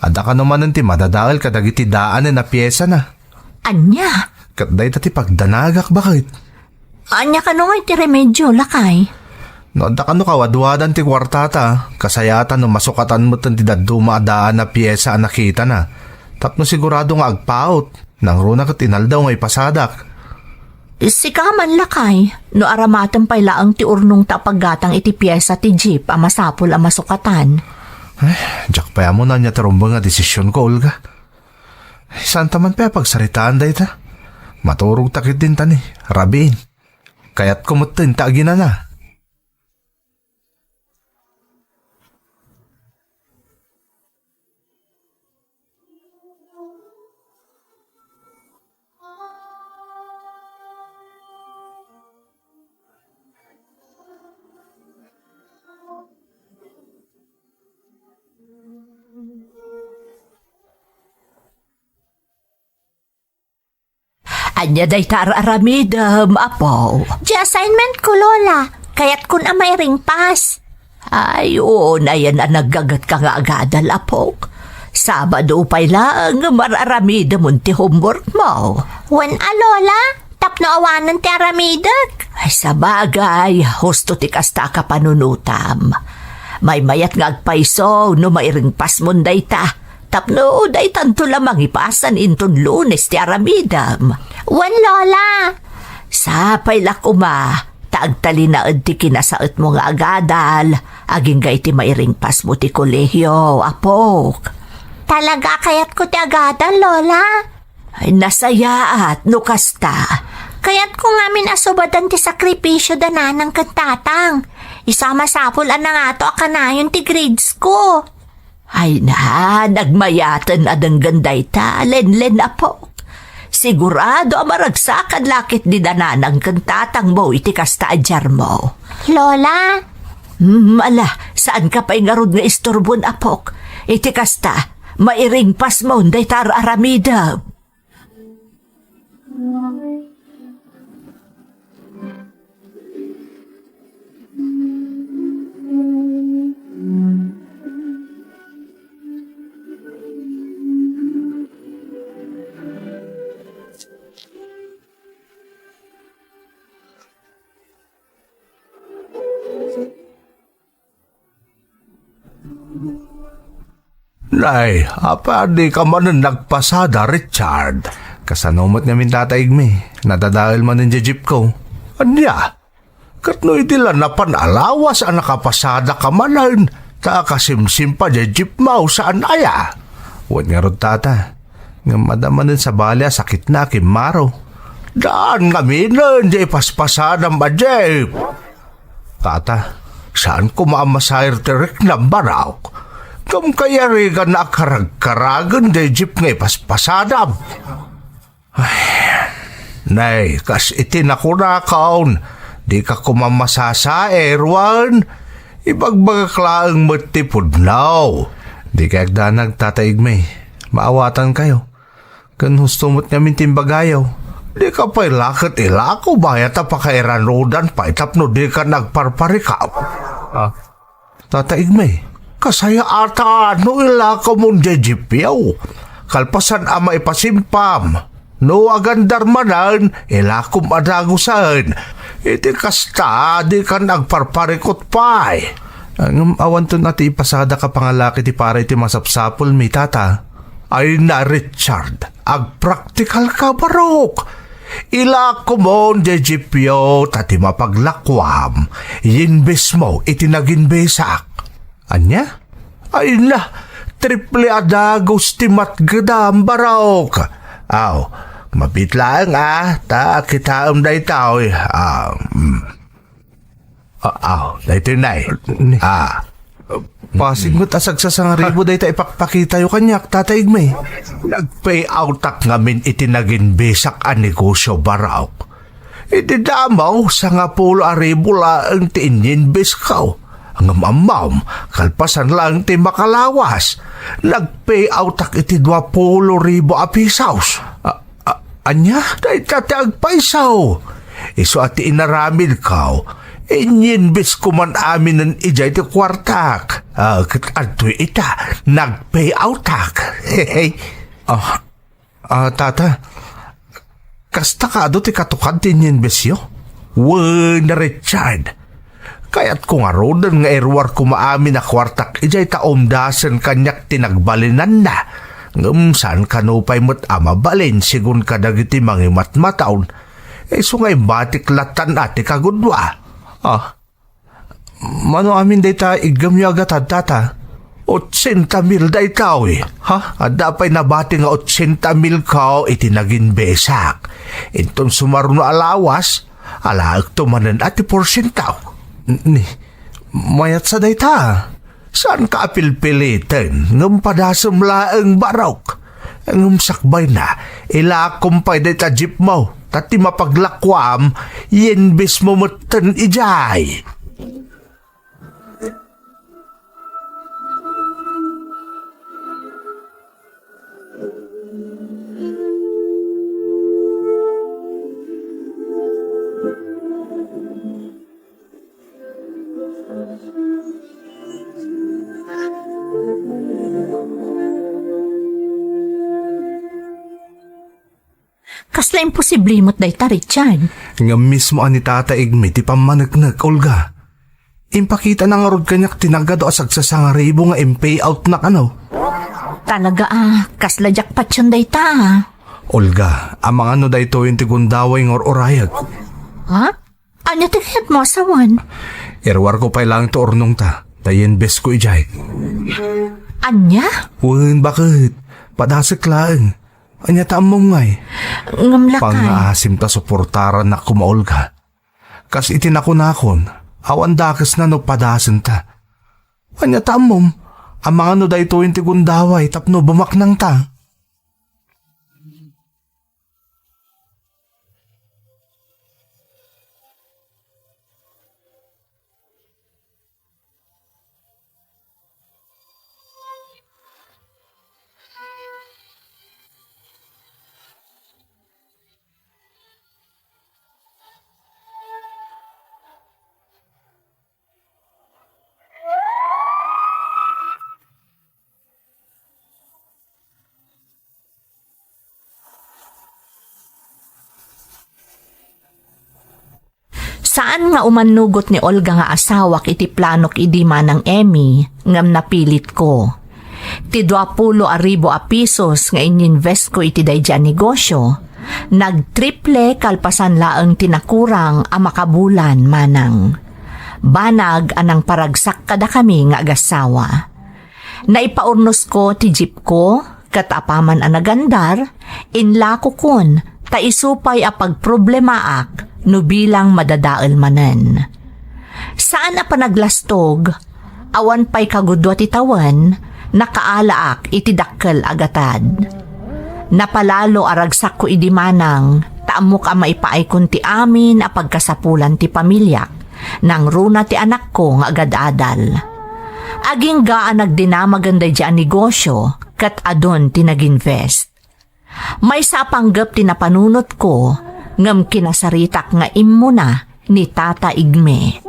adda kano manen ti madadael kadagiti daanen a piesana. Ania? Ket dayta ti pagdanagak, baket. Ania kano ngay ti remedio, lakay? No adda kano kawadwadan ti kuartata, kasayatan no masukatan metten ti dadduma a daan a piesa a nakitana, tapno sigurado nga agpaut, nangruna ket inaldaw nga ipasadak. Sika man, lakay, no aramatem pay laeng ti urnongta a paggatang iti piesa ti jeep a masapul a masukatan. Ay, diak pay ammo no ania ti rumbeng a desisionko, Olga. Saanta man pay a pagsaritaan dayta. Maturogta ketdin ta ni, rabiin. Kayatko metten ta aginana. Ania dayta ar-aramidem, Apo? Diay assignment ko, Lola. Kayatkon a mairingpas. Ay, unayen a naggagetka nga agadal, Apok. Sabado pay laeng nga ar-aramidemon ti homework mo. Wen a, Lola, tapno awanen ti aramidek. Ay, sabagay, husto ti kasta a kapanunotam. Maymayat nga agpayso no mairingpasmon dayta. Tapno daytanto la mangipasan inton Lunes ti aramidem. Wen, Lola. Sapay la koma, ta agtalinaed ti kinasaetmo nga agadal, agingga iti mairingpasmo ti kolehio, Apok. Talaga a kayatko ti agadal, Lola. Ay, nasayaat no kasta. Kayatko ngamin a subadan ti sakripisio da nanang ken tatang. Isu a masapul a nangato a kanayon ti grades ko. Ay na, nagmayaten a denggen dayta, Lenlen, Apok. Sigurado a maragsakan la ketdi da nanang ken tatangmo iti kasta a diarmo. Lola? Hmm, ala, saanka pay ngarud nga isturbon, Apok. Iti kasta, Mairingpasmon dayta ar-aramidem. Nay, apay a dika manen nagpasada, Richard? Kasano met ngamin, Tata Igmi? Nadadael manen diay jeepko. Ania? Ket no idi la napan a lawas a nakapasadaka manen, ta akasimsim pay diay jeepmo, saan aya? Wen ngarud, Tata. Ngem adda manen sabali a sakitna a kimmaro. Daan ngaminen diay paspasadam a jeep. Tata, saan koma a masair ti riknam, Barok. Ngem kayariganna a karagkaragen diay jeep nga ipaspasadam. Ay, nay, kas iti nakunakon, dika koma masasair, wen ibagbagak laeng met ti pudno. Dikay agdanag, Tata Igmi. Maawatankayo. Ken husto met ngamin ti imbagayo. Dika pay la ket ilako, bayat a pakairanudan pay tapno dika nagparparikap. Ah. Tata Igmi, kasayaatan no ilakomon diay jeepyo. Kalpasan a maipasimpam, no agandar manen, ilakom a dagusen. Iti kasta, dikan agparparikut pay. Ngem awanton a ti ipasadaka pangalaki ti para iti masapsapulmi, Tata. Ay na, Richard, agpraktikalka, Barok. Ilakomon diay jeepyo ta ti mapaglakuam, yinbismo iti naginbisak. Ania? Ay na, triple a dagus ti matgedam, Barok. Aw, mabiit laeng a, ta kitaem daytoy. Ah, mm. Ah, aw, daytoy, Nay. Ni- Ah. Pasig met a sagsasangaribo dayta ipakpakitayo kaniak, Tata Igmi. Nag-pay outak ngamin iti naginbisak a negosio, Barok. Iti damo, sangapulo a ribu laeng ti inyinbisko. Ngem ammom, kalpasan laeng ti makalawas, nag-pay outak iti duapulo ribu a pisos. Ah, Ah, ania? Dayta ti agpayso. Isu a ti inaramidko, inyinbisko man aminen idiay ti kuartak. Ah, ket adtoy ita, nag-pay outak. Hehe. Ah, ah, Tata, kasta kado ti katukad ti inyinbisyo? Wen, Richard. Kayatko ngaruden nga iruarko maamin a kuartak idiay ta umdasen kaniak ti nagbalinanna. Ngem saan kano pay met a mabalin sigun kadagiti mangimatmataon. Isu nga imbatik lattan a ti kagudua. Ah, mano amin dayta iggamyo a gatad, Tata? Otsenta mil daytoy. Ha? Adda pay nabati nga otsenta mil ko iti naginbisak. Inton sumaruno a lawas, alaekto manen a ti porsiento. Ni, mayatsa dayta. Saanka a pilpiliten, ngem padasem laeng, Barok. Ngem sakbayna, ilakom pay dayta jeepmo, ta ti mapaglakuam, yinbismo metten idiay. Kasla imposible met dayta, Richard. Ngem mismo a ni Tata Igmi ti pammaneknek, Olga. Impakitana ngarud kaniak ti nagadu a sagsasangaribu nga in-pay out na kano. Talaga a, kasla jackpot dayta. Olga, amangan no daytoyen ti gundaway nga ur-urayek. Ha? Ania ti kayatmo a sawen? Iruarko pay laeng ti urnongta, ta yinbisko idiay. Ania? Wen, baket. Padasek laeng. Ania ta ammom ngay? Ngem lakay. Pangngaasim ta suportarannak koma, Olga. Kas iti nakunakon, awan dakesna no padasenta. Ania ta ammom, amangan no daytoyen ti gundaway tapno bumaknangta. Saan nga umannugot ni Olga nga asawak iti planok idi, Manang Emmy, ngem napilitko. Ti dua pulo a ribu a pisos nga ininvestko iti daydi a negosio, nagtriple kalpasan laeng ti nakurang a makabulan, Manang. Banag a nangparagsak kadakami nga agassawa. Naipaurnosko ti jeepko, ket apaman a nagandar, inlakokon ta isu pay a pagproblemaak no bilang madadael manen. Saan a panaglastog, awan pay kagudua ti tawen, nakaalaak iti dakkel a gatad. Napalalo a ragsakko idi, Manang, ta ammok a maipaaykon ti amin a pagkasapulan ti pamiliak, nangruna ti anakko nga agad-adal. Agingga a nagdinamagen daydi a negosio ket adun ti nag-invest. Maysa a panggep ti napanunotko, ngem kinasaritak nga immuna ni Tata Igme.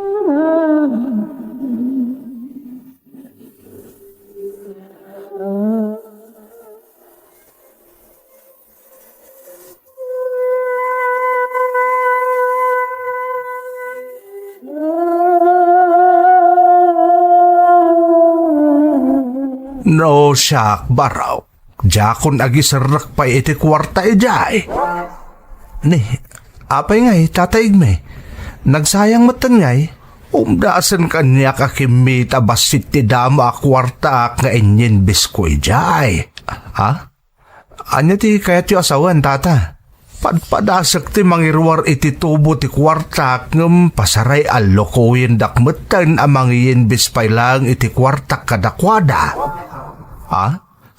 No, siak, Barok. Diakon agiserrek pay iti kuarta idiay. Ni, apay ngay, Tata Igme? Nagsayang metten ngay? Umdasen kaniak a kimmita bassit ti damo a kuartaak nga inyinbesko idiay. Ha? Ania ti kayatyo a sawen, Tata? Padpadasek ti mangiruar iti tubo ti kuartak, ngem pasaray a lokoyendak metten a mangiinbes pay laeng iti kuartak kadakuada. Ha?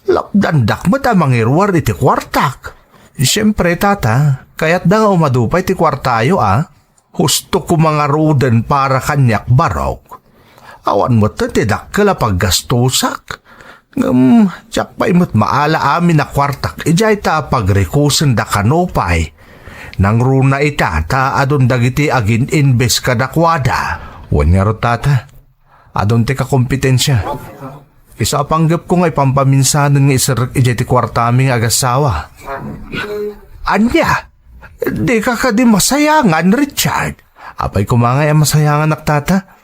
Lapdandak met a mangiruar iti kuartak. Siempre, Tata, kayatda nga umadu pay ti kuartayo, a? Husto koma ngaruden para kaniak, Barok. Awan met ti dakkel a paggastosak. Ngem, diak pay met maala amin a kuartak idiay ta pagrikusen da kano pay. Nangruna ita ta adun dagiti agin-inbes kadakuada. Wen ngarud, Tata, adun ti kakompetensia. Isu a panggepko nga ipampaminsanen nga iserrek idiay ti kuartami nga agassawa. Ania? Dika kadi masayangan, Richard? Apay koma ngay a masayanganak, Tata?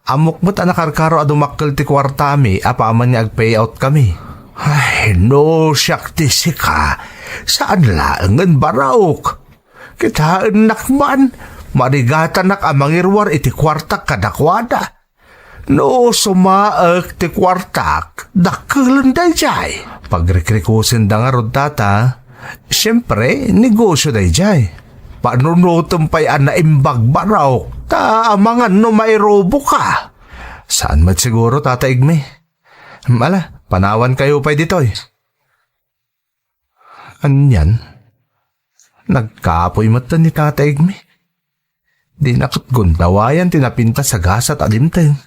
Ammok met a nakarkaro a dumakkel ti kuartami apaman nga agpayout kami. Ay, no, siak ti sika. Saan laengen, Barok. Kitaennak man, marigatanak a mangiruar iti kuartak kadakuada. No sumaek ti kuartak, dakkelen daydiay. Pagrikrikusen da ngarud, Tata. Siempre, negosyo daydiay. Panunotem pay a naimbag, Barok, ta amangan no mairubo ka. Saan met siguro, Tata Igme. Ala, panawan kayo pay ditoy. Anian? Nagkapoy met ni Tata Igme. Dina ket gundawayan ti napintas a gasat a dimteng.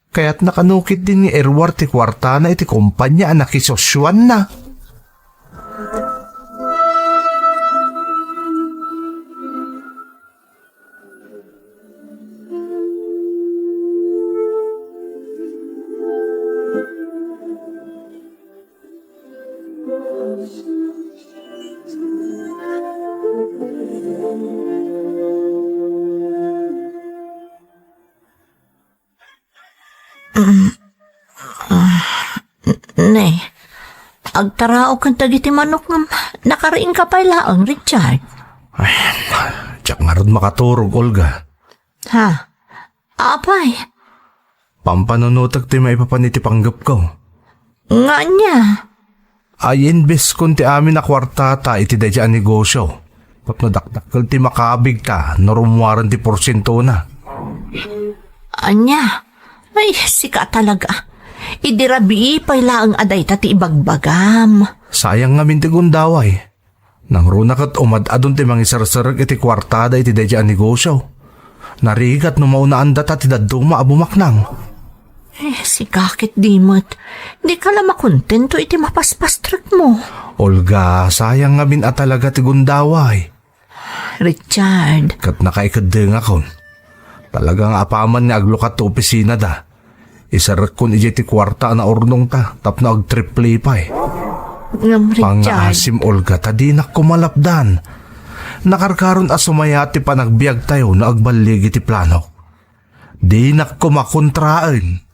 Kayatna kano ketdin nga iruar ti kuartana iti kompania a nakisosioanna. Mm. Ah, ne, agtaraokan dagiti manok ngem nakariingka pay laeng, Richard. Ay, diak ngarud makaturog, Olga. Ha? Apay? Pampanunotek ti maipapan iti panggepko. Nga ania? Ay, inbeskon ti amin a kuartata iti daydi a negosio. Tapno dakdakkel ti makabigta no rummuaren ti porsientona. Ania? Ay, sika talaga. Idi rabii pay laeng a dayta ti ibagbagam. Sayang ngamin ti gundaway. Nangruna ket umad-adun ti mangiserserrek iti kuartada iti daydi a negosio. Narigat no maunaandata ti dadduma a bumaknang. Eh, sika ketdi met. Dika la makontento iti mapaspastrekmo. Olga, sayang ngamin a talaga ti gundaway. Richard. Ket nakaikeddengakon. Talaga nga apaman nga aglukat ti opisinada, iserrekkon idiay ti kuarta a naurnongta tapno agtriple pay. Ngem, Richard. Pangngaasim, Olga, ta dinak koma lapdan. Nakarkaron a sumayaat ti panagbiagtayo no agballigi ti planok. Dinak koma kontraen.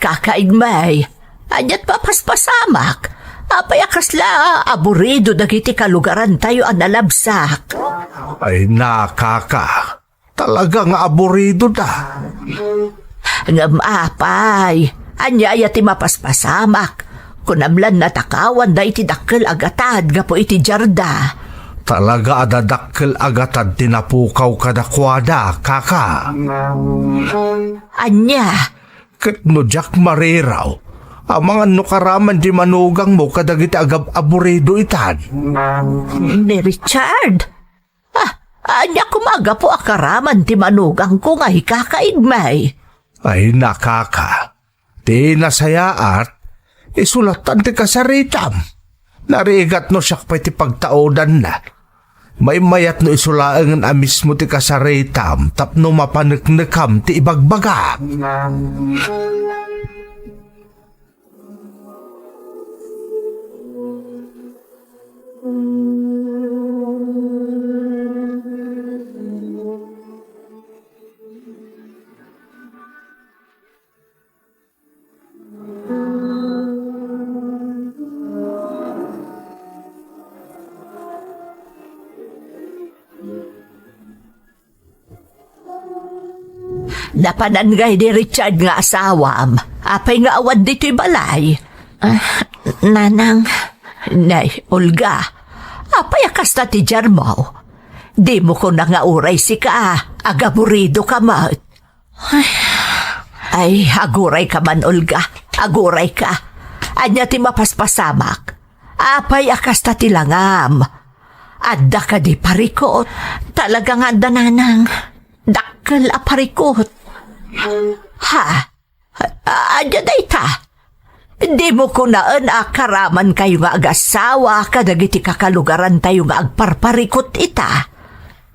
Kaka Igmay, ania't mapaspasamak? Apay a kasla aburido dagiti kalugarantayo a nalabsak? Ay na, kaka. Talaga nga aburidoda. Ngem apay, ania aya ti mapaspasamak? Kunam lan natakawanda iti dakkel a gatad gapu iti jarda. Talaga a dadakkel a gatad ti napukaw kadakuada, kaka. Ania? Ket no diak mariraw, amangan no karaman ti manugangmo kadagiti agab-aburido itan. Ni Richard? Ah, ania koma a gapu a karaman ti manugangko nga ikakaigmay? Ay, na, kaka. Ti nasayaat, isu lattan ti kasaritam. Narigat no siak pay ti pagtaudanna. Maymayat no isu laengen a mismo ti kasaritam tapno mapaneknekam ti ibagbagak. Napanan ngay ni Richard nga asawam? Apay nga awan ditoy balay? Ah, nanang. Nay, Olga, apay a kasta ti jarmo? Dimo kuna nga uray sika, agaburido ka met. Ay, aguray ka man, Olga. Aguray ka. Ania ti mapaspasamak? Apay a kasta ti langam? Adda kadi parikut? Talaga nga adda, nanang. Dakkel a parikut. Ha? A-, ania dayta? Dimo kunaen a karamankayo nga agassawa kadagiti kakalugarantayo nga agparparikut ita?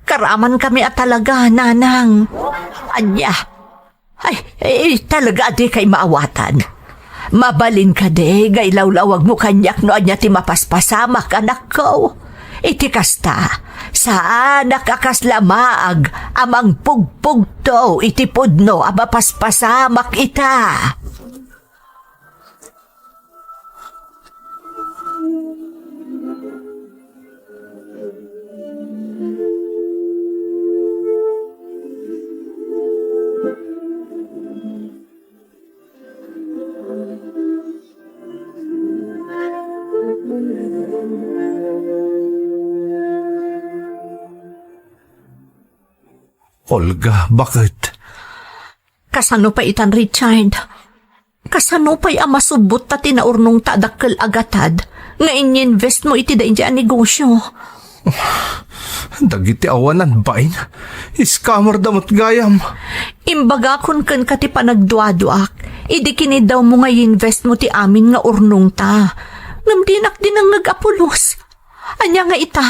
Karamankami a talaga, nanang. Ania? Ay, ay, talaga a dikay maawatan. Mabalin kadi nga ilawlawagmo kaniak no ania ti mapaspasamak, anakko? Iti kasta, saanak a kasla maag a mangpugpugto iti pudno a mapaspasamak ita. Olga, baket? Kasano pay itan, Richard? Kasano pay a masubbot ta ti naurnongta a dakkel a gatad nga inyinvestmo iti daydiay a negosio? Dagiti awanan bain, scammer da met gayam. Imbagakon kenka ti panagduaduak idi kiniddawmo nga i-investmo ti amin nga urnongta. Ngem dinak dinengngeg a pulos. Ania nga ita?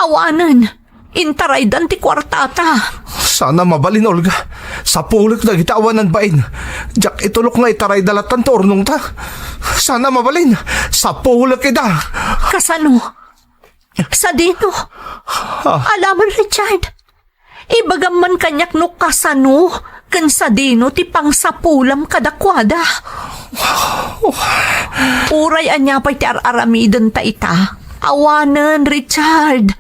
Awanen, intaraydan ti kuartata. Saan a mabalin, Olga. Sapulek dagiti awanan bain. Diak itulok nga itarayda lattan ti urnongta. Saan a mabalin. Sapulek ida. Kasano? Sadino? Ah. Alaman, Richard. Ibagam man kaniak no kasano ken sadino ti pangsapulam kadakuada. Uray ania pay ti ar-aramidenta ita, awanen, Richard.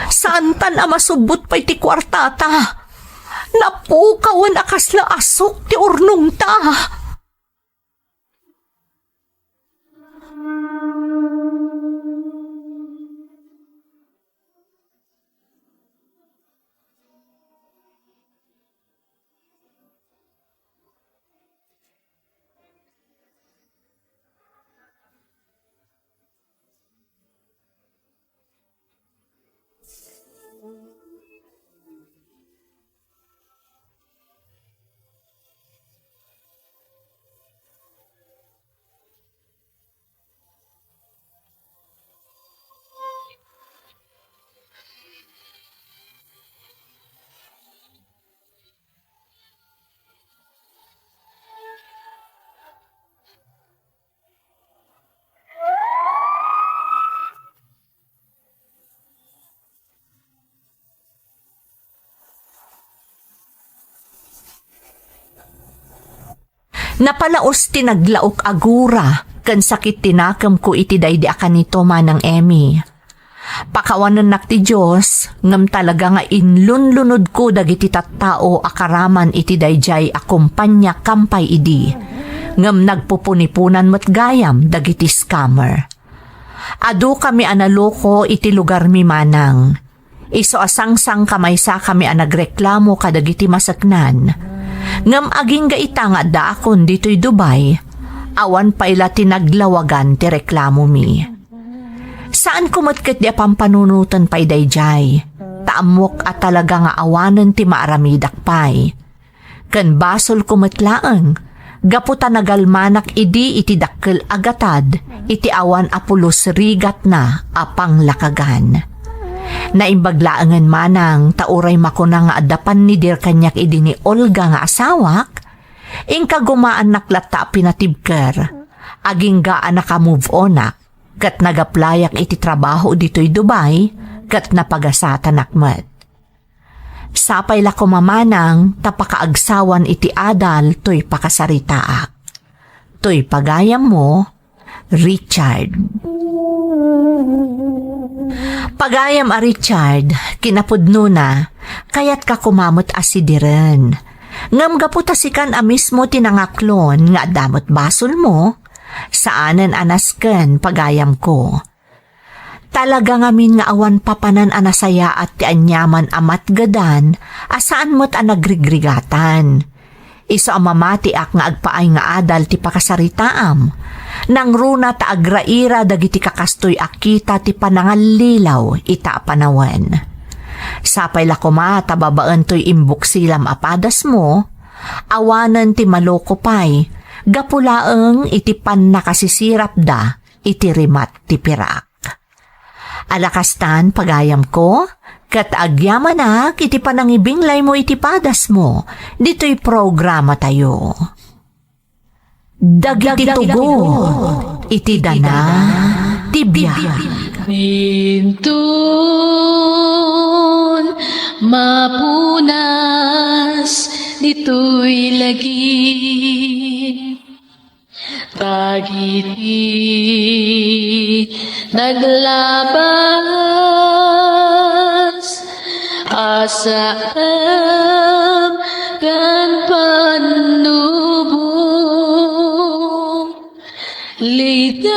Saantan a masubbot pay ti kuartata. Napukawen a kasla asuk ti urnongta. Napalaos ti naglaok a gura ken sakit ti nakemko iti daydi a kanito, Manang Emmy. Pakawanennak ti Dios, ngem talaga nga inlunlunodko dagiti tattao a karaman iti daydiay a kompania kampay idi. Ngem nagpupuniponan met gayam dagiti scammer. Adukami a naloko iti lugarmi, Manang. Isu a sangsangkamaysakami a nagreklamo kadagiti maseknan. Ngem agingga ita nga addaakon ditoy Dubai, awan pay la ti naglawagan ti reklamomi. Saanko met ketdi a pampanunoten pay daydiay, ta ammok a talaga nga awanen ti maaramidak pay. Ken basolko met laeng, gapu ta nagalmanak idi iti dakkel a gatad iti awan a pulos rigatna a panglakagan. Naimbag laengen, Manang, ta uray makuna nga adda pannidir kaniak idi ni Olga nga asawak, inka gumaannak latta a pinatibker, agingga a naka-move onak, ket nag-applyak iti trabaho ditoy Dubai, ket napagasatanak met. Sapay la koma, Manang, ta pakaagsawan iti adal toy pakasaritaak. Toy pagayammo, Richard. Pagayam a Richard, kinapudnona, kayatka koma met a sidiren. Ngem gapu ta sikan a mismo ti nangaklon nga adda met basolmo, saanen a nasken, pagayamko. Talaga ngamin nga awan papanan a nasayaat ti aniaman a matgedan a saan met a nagrigrigatan. Isu a mamatiak nga agpaay nga adal ti pakasaritaam. Nangruna ta agraira dagiti kakastoy a kita ti panangallilaw ita a panawen. Sapay la koma ta babaen toy imbuksilam a padasmo, awanen ti maloko pay, gapu laeng iti pannakasisirapda iti rimat ti pirak. Ala kastan, pagayamko, ket agyamanak iti panangibinglaymo iti padasmo ditoy programatayo. Dagiti tugot iti dana ti biag. Inton mapunas ditoy lagip, dagiti naglabas a saem ken pannubo, liday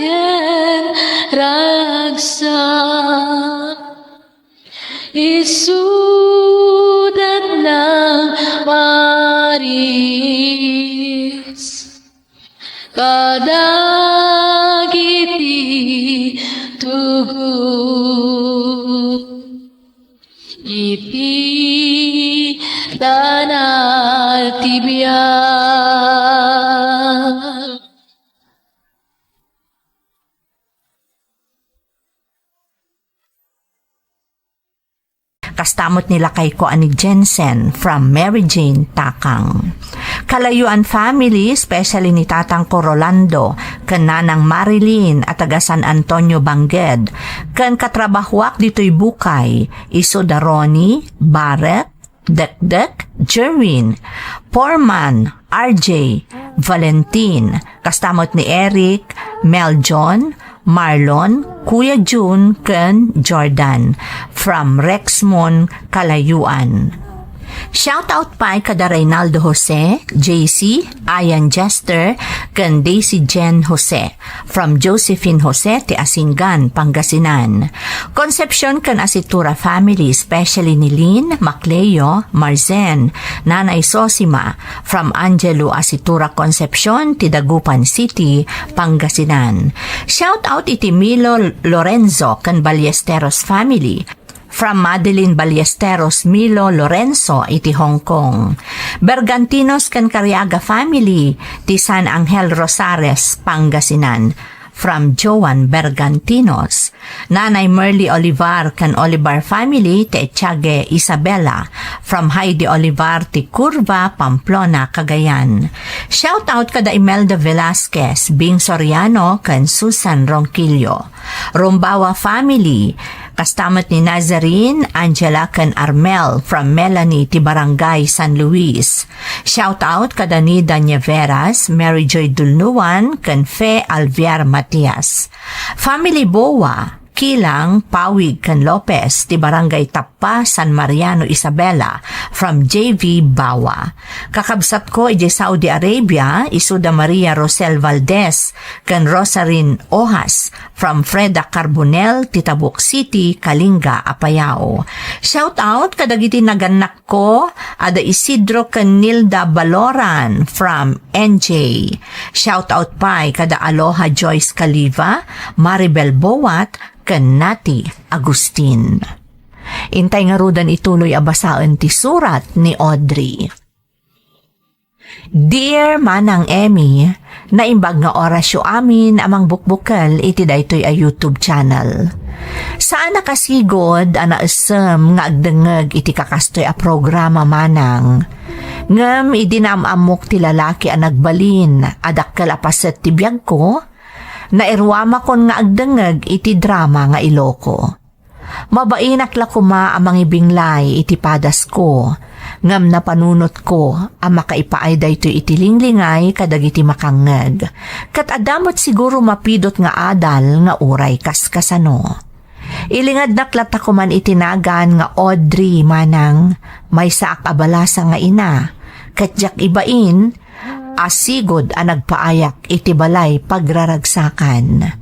ken ragsak. Isudat nang maris kadagiti tugot iti dana ti biag. Kasta met ni lakayko a ni Jensen from Mary Jane Takang. Kalayuan family, especially ni tatangko Rolando, ken nanang Marilyn a taga San Antonio Bangked, ken katrabahoak ditoy Bukay, isu da Ronnie, Barrett, Dekdek, Jerwin, Porman, R J, Valentin, kasta met ni Eric, Meljon, Marlon, Kuya Jun, ken Jordan, from Rexmon, Kalayuan. Shout out pay kada Reynaldo Jose, J C, Ian Jester, ken Daisy Jen Jose, from Josephine Jose ti Asingan, Pangasinan. Concepcion ken Asitura family, especially ni Lynn, Macleo, Marzen, Nanay Sosima, from Angelo Asitura Concepcion ti Dagupan City, Pangasinan. Shout out iti Milo Lorenzo ken Ballesteros family, from Madeline Ballesteros, Milo Lorenzo iti Hong Kong. Bergantinos ken Cariaga family ti San Angel Rosares, Pangasinan, from Joan Bergantinos. Nanay Merly Olivar ken Olivar family ti Etiague, Isabela, from Heidi Olivar ti Curva, Pamplona, Cagayan. Shout out kada Imelda Velasquez, Bing Soriano, ken Susan Ronquillo. Rumbawa family, Kasta met ni Nazarene, Angela, ken Armel from Melanie ti Barangay San Luis. Shout out kada ni Danya Veras, Mary Joy Dulnuan, ken Fe Alviar Matias. Family Boa, Kilang, Pawig, ken Lopez ti Barangay Tappa, San Mariano, Isabela, from J V Bawa. Kakabsatko idiay Saudi Arabia, isuda Maria Rosel Valdez ken Rosarin Ojas, from Freda Carbonel ti Tabuk City, Kalinga, Apayao. Shout out kadagiti nagannakko, ada Isidro ken Nilda Baloran from N J. Shout out pay kada Aloha Joyce Caliva, Maribel Boat, ken Nati Agustin. Intay ngaruden ituloy a basaen ti surat ni Audrey. Dear Manang Emmy, naimbag nga orasyo amin a mangbukbukel iti daytoy a YouTube channel. Saan a kasigud a naessem nga agdengngeg iti kakastoy a programa, Manang. Ngem idi naam-ammok ti lalaki a nagbalin a dakkel a paset ti biagko, nairuamakon nga agdengngeg iti drama nga Iloko. Mabainak la koma a mangibinglay iti padasko, ngem napanunotko a makaipaay daytoy iti linglingay kadagiti makangngeg, ket adda met siguro mapidot nga adal nga uray kaskasano. Ilingednak latta koman iti nagan nga Audrey, Manang, maysaak a balasa nga ina, ket diak ibain, a sigud a nagpaayak iti balay pagraragsakan.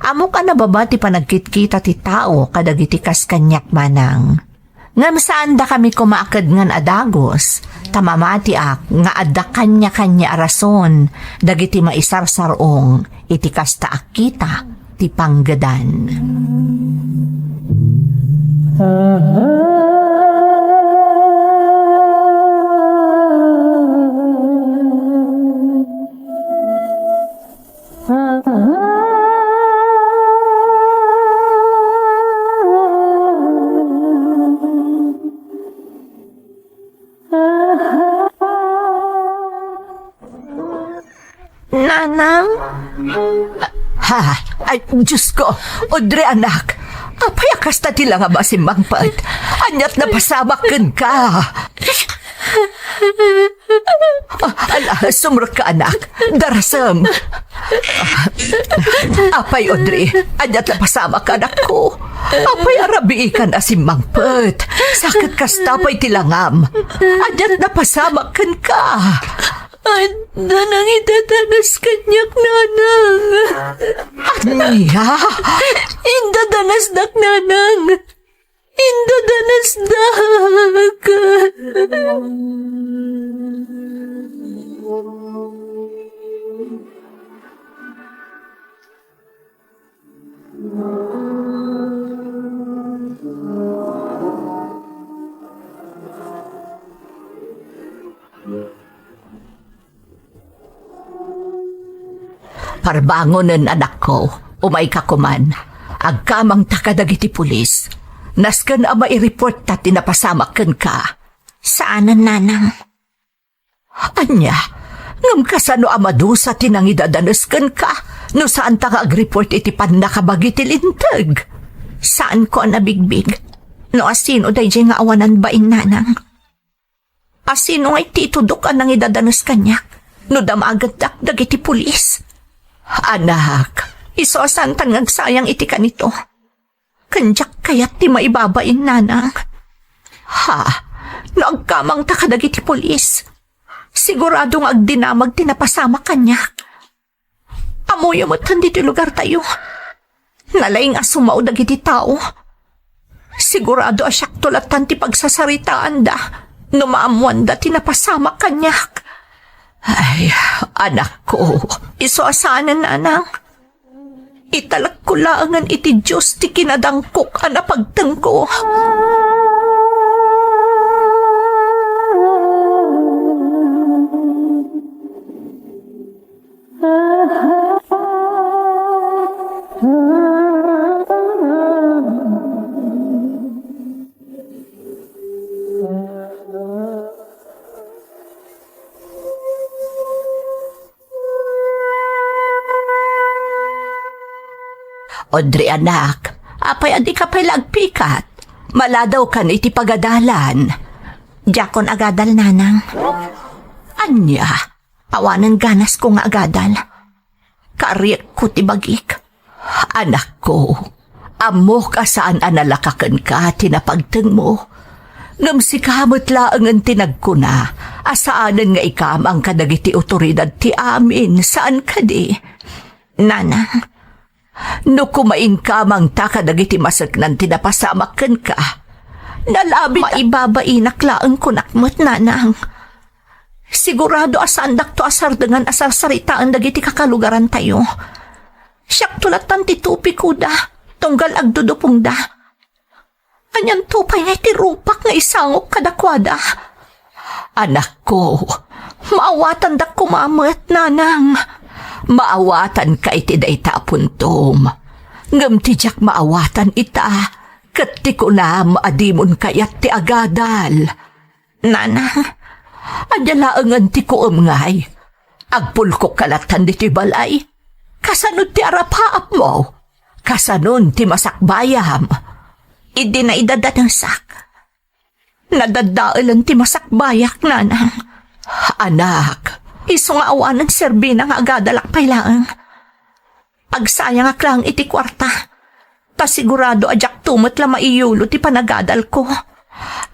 Ammok a nababa ti panagkitkita ti tao kadagiti kas kaniak, Manang. Ngem saandakami koma a kedngan a dagus, ta mamatiak nga adda kaniakania a rason dagiti maisarsar-ong iti kasta a kita ti panggedan. Nanang? Ha? Ay, Diyos ko! Audrey, anak! Apay a kasta ti langam a simmangpet? Aniat napasamak kenka? Ah, ala, sumrekka, anak. Darasem. Ah, apay, Audrey, aniat napasamak, anakko? Apay a rabiikan a simmangpet? Sakit kasta pay ti langam. Aniat napasamak kenka? Adda nangidadanas kaniak, Nanang. Ania? Indadanasdak, Nanang. Indadanasdak. Parbangonen, anakko, umayka koman. Agkamangta kadagiti pulis. Nasken a maireportta ti napasamak kenka. Saanen, Nanang. Ania, ngem kasano a madusa ti nangidadanes kenka no saanta nga agreport iti pannakabagi ti linteg? Saanko a nabigbig no asino daydiay nga awanan bain, Nanang. Asino ngay ti itudok a nangidadanes kaniak no damagendak dagiti pulis? Anak, isu a saantan nga agsayang iti kanito. Ken diak kayat ti maibabain, Nanang. Ha? No agkamangta kadagiti pulis, sigurado nga agdinamag ti napasamak kaniak. Ammoyo metten ditoy lugartayo. Nalaing a sumao dagiti tao. Sigurado a siakto lattan ti pagsasaritaanda no maammoanda ti napasamak kaniak. Ay, anakko, isu a saanen, Nanang. Italekko laengen iti Dios ti kinadangkok a napagtengko. Audrey, anak, Apay a dika pay la agpikat? Maladawkan iti pagadalan. Diakon agadal, nanang. Ania? Awanen ganasko nga agadal. Kariekko ti bagik. Anakko, ammok a saan a nalaka kenka ti napagtengmo. Ngem sika met laengen ti nagkuna a saanen nga ikamang kadagiti otoridad ti amin, saan kadi? Nanang, no kumainkamangta kadagiti maseknan ti napasamak kenka, nalabi ta maibabainak laeng kunak met, nanang. Sigurado a saandakto a sardengan a sarsaritaen dagiti kakalugarantayo. Siakto lattan ti tupikoda, tunggal agdudupongda. Anianto pay ngay ti rupak nga isangok kadakuada? Anakko, maawatandak koma met, nanang. Maawatanka iti dayta a puntom. Ngem ti diak maawatan ita, ket ti kunam a dimon kayat ti agadal. Nanang, ania laengen ti kuem ngay? Agpulkokka lattan ditoy balay. Kasano ti arapaapmo? Kasanon ti masakbayam? Idi naidadanesak, nadaddaelen ti masakbayak, nanang. Anak, isu nga awanen serbina nga agadalak pay laeng. Agsayangak laeng iti kuarta, ta sigurado a diakto met la maiyulo ti panagadalko.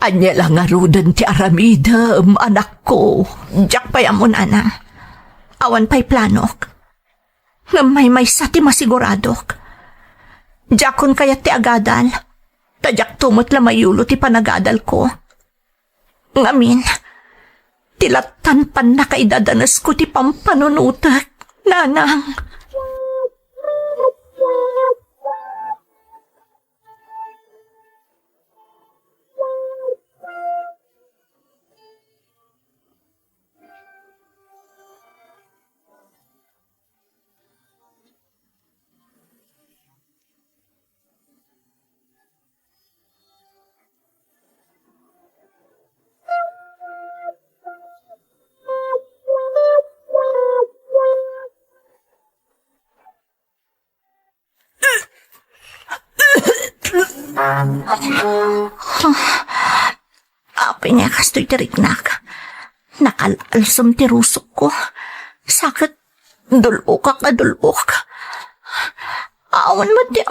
Ania la ngaruden ti aramidem, anakko? Diak pay ammo, nanang. Awan pay planok. Ngem maymaysa ti masiguradok. Diakon kayat ti agadal, ta diakto met la maiyulo ti panagadalko. Ngamin, ti lattan pannakaidadanesko ti pampanunotek, nanang. Apay nga kastoy ti riknak? Nakal-alsem ti rusokko. Saket dul-okak a dul-ok. Awan met ti...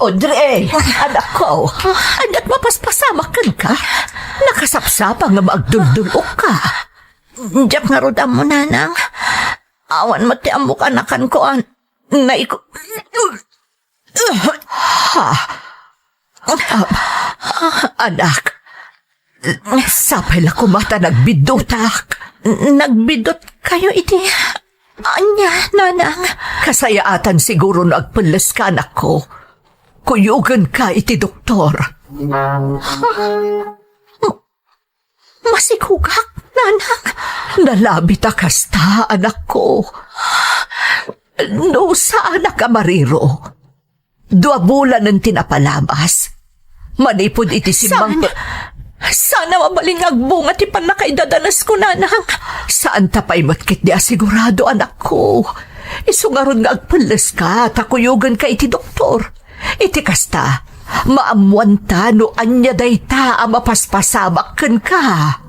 Audrey, anakko, adda mapaspasamak kenka? Nakasapsapa ngem agduldul-okka. Diak ngarud ammo, nanang. Awan met ti ammok a nakanko a naiku-, Ha? Anak, sapay la koma ta nagbiddutak. Nagbidutkayo iti ania, nanang? Kasayaatan siguro no agpelleska, anakko. Kuyogenka iti doktor. Masikugak, nanang. Nalabi ta kasta, anakko. No saanak a mariro, dua bulanen ti napalabas. Manipud iti simmang... Saan? Saan a mabalin nga agbunga ti pannakaidadanesko, nanang? Saan ta pay met ketdi a sigurado, anakko. Isu ngarud nga agpelleska ta kuyogenka iti doktor. Iti kasta, maammoanta no ania dayta a mapaspasamak kenka.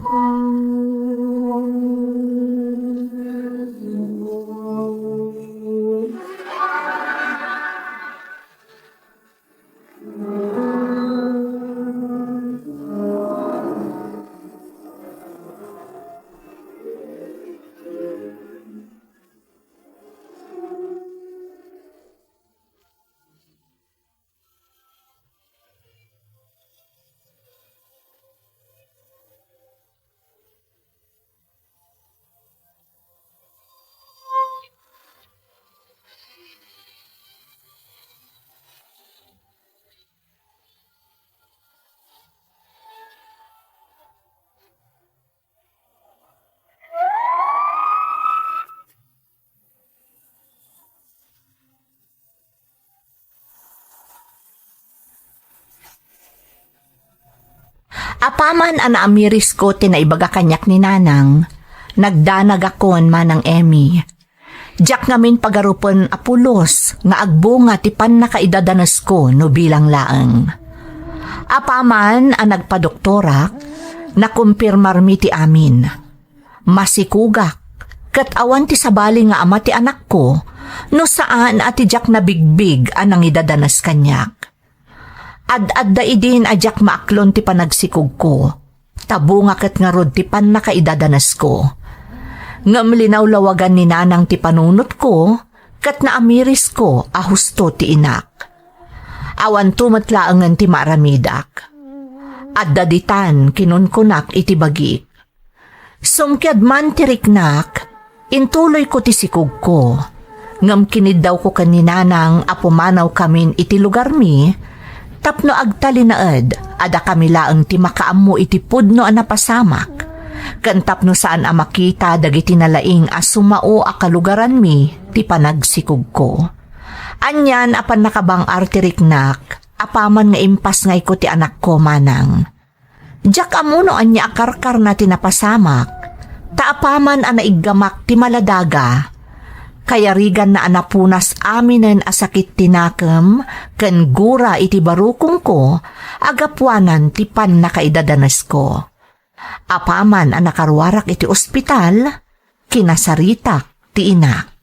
Apaman a naamirisko ti naibaga kaniak ni Nanang, nagdanagakon, Manang Emmy. Diak ngamin pagarupen a pulos nga agbunga ti pannakaidadanesko no bilang laeng. Apaman a nagpadoktorak, nakumpirmarmi ti amin. Masikugak, ket awan ti sabali nga ama ti anakko no saan a ti diak nabigbig a nangidadanes kaniak. Ad-adda idin a diak maaklon ti panagsikogko, ta bunga ket ngarud ti pannakaidadanesko. Ngem linawlawagan ni Nanang ti panunotko, ket naamirisko a husto ti inak. Awanto met laengen ti maaramidak. Adda ditan, kinunkunak iti bagik. Sumkiad man ti riknak, intuloyko ti sikogko. Ngem kiniddawko ken ni Nanang a pumanawkamin iti lugarmi, tapno agtalinaed a dakami laeng ti makaammo iti pudno a napasamak, ken tapno saan a makita dagiti nalaing a sumao a kalugaranmi ti panagsikogko. Anian a pannakabang-ar ti riknak, apaman nga impasngayko ti anakko manang. Diak ammo no ania a karkarna ti napasamak, ta apaman a naiggamak ti maladaga, kayariganna a napunas aminen a sakit ti nakem ken gura iti barukongko a gapuanan ti pannakaidadanesko. Apaman a nakaruarak iti ospital, kinasaritak ti inak.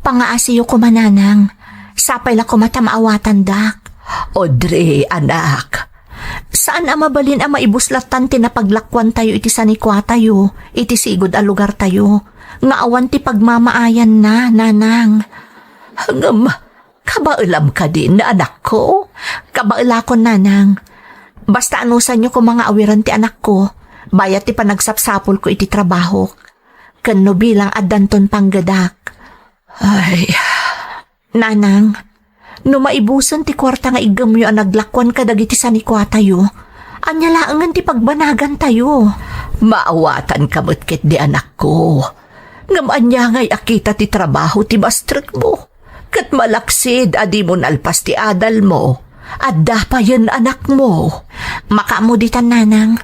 Pangaasiyo koma, Nanang. Sapay la koma ta maawatandak. Audrey, anak. Saan a mabalin a maibus lattan ti napaglakuantayo iti sanikuatayo, iti sigud a lugartayo, nga awan ti pagmamaayanna, Nanang. Ngem, kabaelam kadin, anakko? Kabaelakon, Nanang. Basta anusanyo koma nga awiren ti anakko, bayat ti panagsapsapulko iti trabahok. Ken no bilang addanton panggedak. Ay, Nanang, no maibusen ti kuarta nga iggemyo a naglakuan kadagiti sanikuatayo, ania laengen ti pagbanagantayo? Maawatanka met ketdi, anakko. Ngem ania ngay a kita ti trabaho ti bastrekmo? Ket malaksid a dimo nalpas ti adalmo. Adda payen anakmo. Makaammo ditan, Nanang.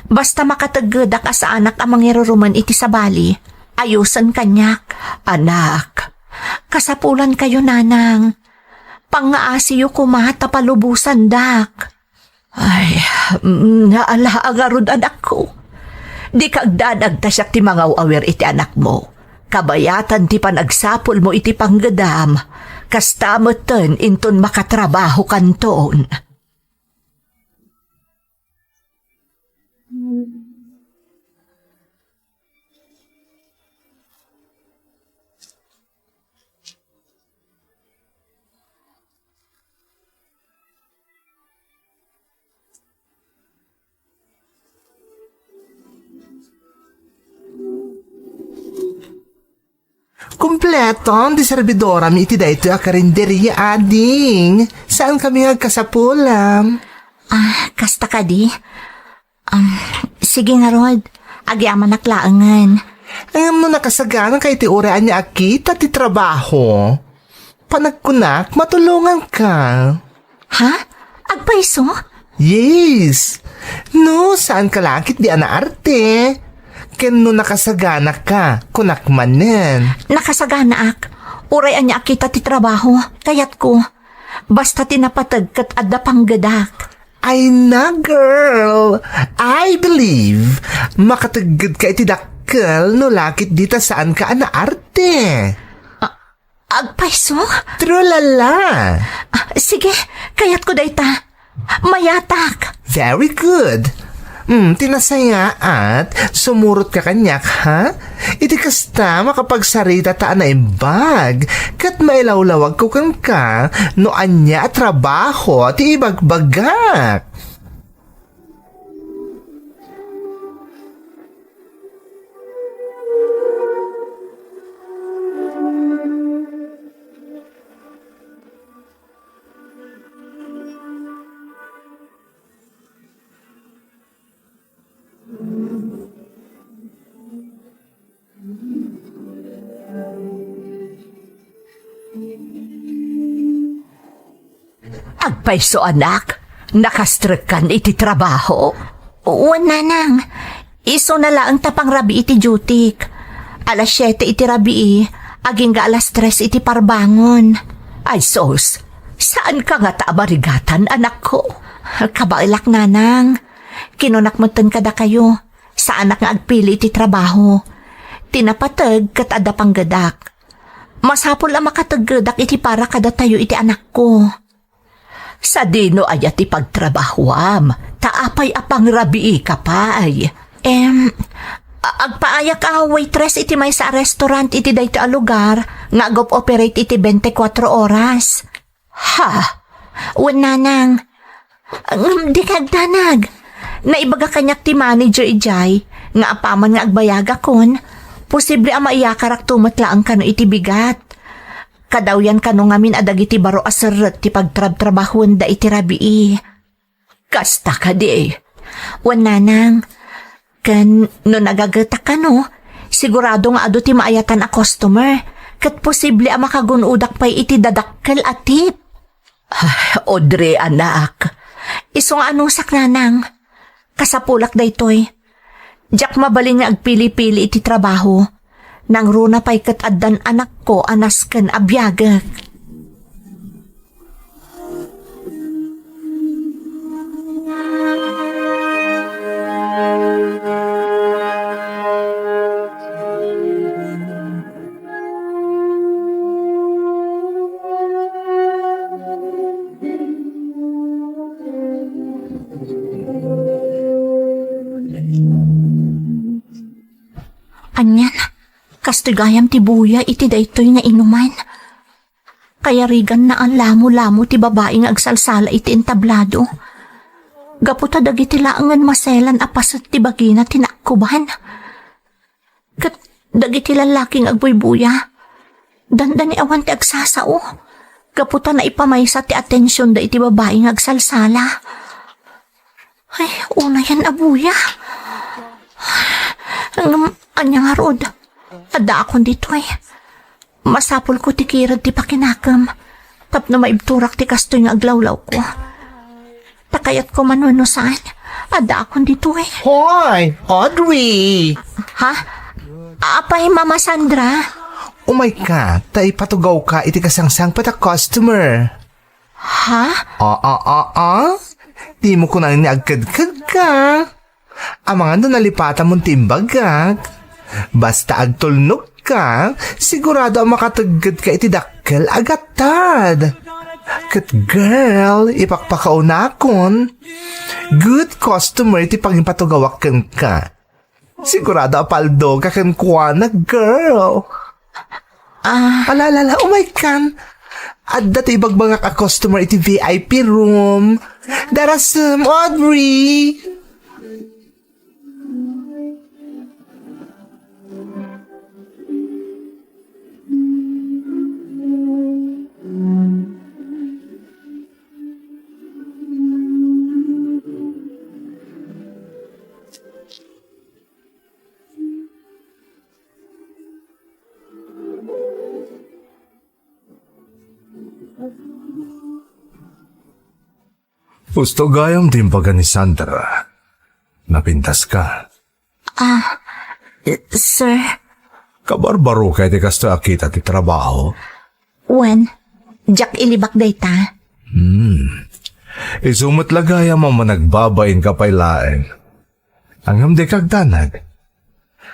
Basta makateggedak a saanak a mangirurumen iti sabali, ayusen kaniak. Anak, kasapulankayo, Nanang. Pangngaasiyo koma ta palubosandak. Ay, mm, naala a ngarud, anakko. Dika agdanag ta siak ti mangaw-awir iti anakmo. Kabayatan ti panagsapulmo iti panggedam. Kasta metten inton makatrabahokanton. Kompleto ti serbidorami iti daytoy a karinderia, ading. Saankami nga agkasapulam? Ah, kasta kadi? Um, sige ngarud, agyamanak laengen. Ngem no nakasaganaka iti uray ania a kita ti trabaho, panagkunak, matulonganka. Ha? Agpayso? Yes. No, saanka la ketdi a naarte. Ken no nakasaganaka, kunak manen. Nakasaganaak. Uray ania a kita ti trabaho, kayatko. Basta ti napateg ket adda panggedak. Ay na, girl! I believe makateggedka iti dakkel no la ketdi ta saanka a naarte. Agpayso? Trulala! Ah, sige, kayatko dayta. Mayatak! Very good. Mm, ti nasayaat, sumurotka kaniak, ha? Iti kasta, makapagsaritata a naimbag, ket mailawlawagko kenka no ania a trabaho ti ibagbagak. Agpayso, anak, nakastrekkan iti trabaho? Wen, nanang. Isuna laeng ta pangrabii ti dutik. Alas siete iti rabii, agingga alas tres iti parbangon. Ay sus, saanka ngata a marigatan, anakko? Kabaelak, nanang. Kinunak metten kadakayo, saanak nga agpili iti trabaho. Ti napateg ket adda panggedak. Masapul a makateggedak iti para kadatayo iti anakko. Sadino aya ti pagtrabahoam? Ta apay a pangrabiika pay? Em, a-, agpaayak a waitress iti maysa a restaurant iti daytoy a lugar nga ag-operate iti twenty-four oras. Ha? Wen, nanang. Ngem dika agdanag. Naibaga kaniak ti manager idiay nga apaman nga agbayagakon, posible a maiyakarakto met laeng kano iti bigat. Kadawyan kano ngamin a dagiti baro a serrek ti pagtrabtrabahoenda iti rabii. Kasta kadi? Wen, nanang. Ken no nagagetak kano, sigurado nga adu ti maayatan a customer, ket posible a makagun-odak pay iti dadakkel a tip. Ah, Audrey, anak. Isu nga anusak, nanang. Kasapulak daytoy. Diak mabalin nga agpili-pili iti trabaho. Nangruna pay ket addan anakko a nasken a biagek. Anian, kastoy gayam ti buya iti daytoy nga inuman. Kayariganna a lamo-lamo ti babai nga agsalsala iti entablado. Gapu ta dagiti laengen maselan a paset ti bagina ti naakkuban. Ket dagiti lallaki nga agbuybuya, dandani awan ti agsasao. Gapu ta naipamaysa ti atensionda iti babai nga agsalsala. Ay, unayan a buya. Ngem, ania ngarud? Addaakon ditoy. Masapulko ti kirad ti pakinakem tapno maibturak ti kastoy nga aglawlawko. Ta kayatko man wenno saan, addaakon ditoy. Hoy, Audrey! Ha? Apay, Mama Sandra? Umayka, ta ipatugawka iti kasangsangpet a customer. Ha? Aa, aa. Dimo kunaen nga agkedkedka. Amangan no nalipatamon ti imbagak. Basta agtulnogka, sigurado a makateggedka iti dakkel a gattad. Ket girl, ipakpakaunakon. Good customer ti pangipatugawak kenka. Sigurado a paldoka kenkuana, girl. Ah. Ala, ala, ala, umaykan. Adda ti ibagbagak a customer iti V I P room. Darasem, Audrey. Husto gayam ti imbaga ni Sandra. Napintaska. Ah, sir. Kabarbaroka iti kastoy a kita ti trabaho? Wen, diak ilibak dayta. Hmm. Isu met la gayam a managbabainka pay laeng. Ngem dika agdanag.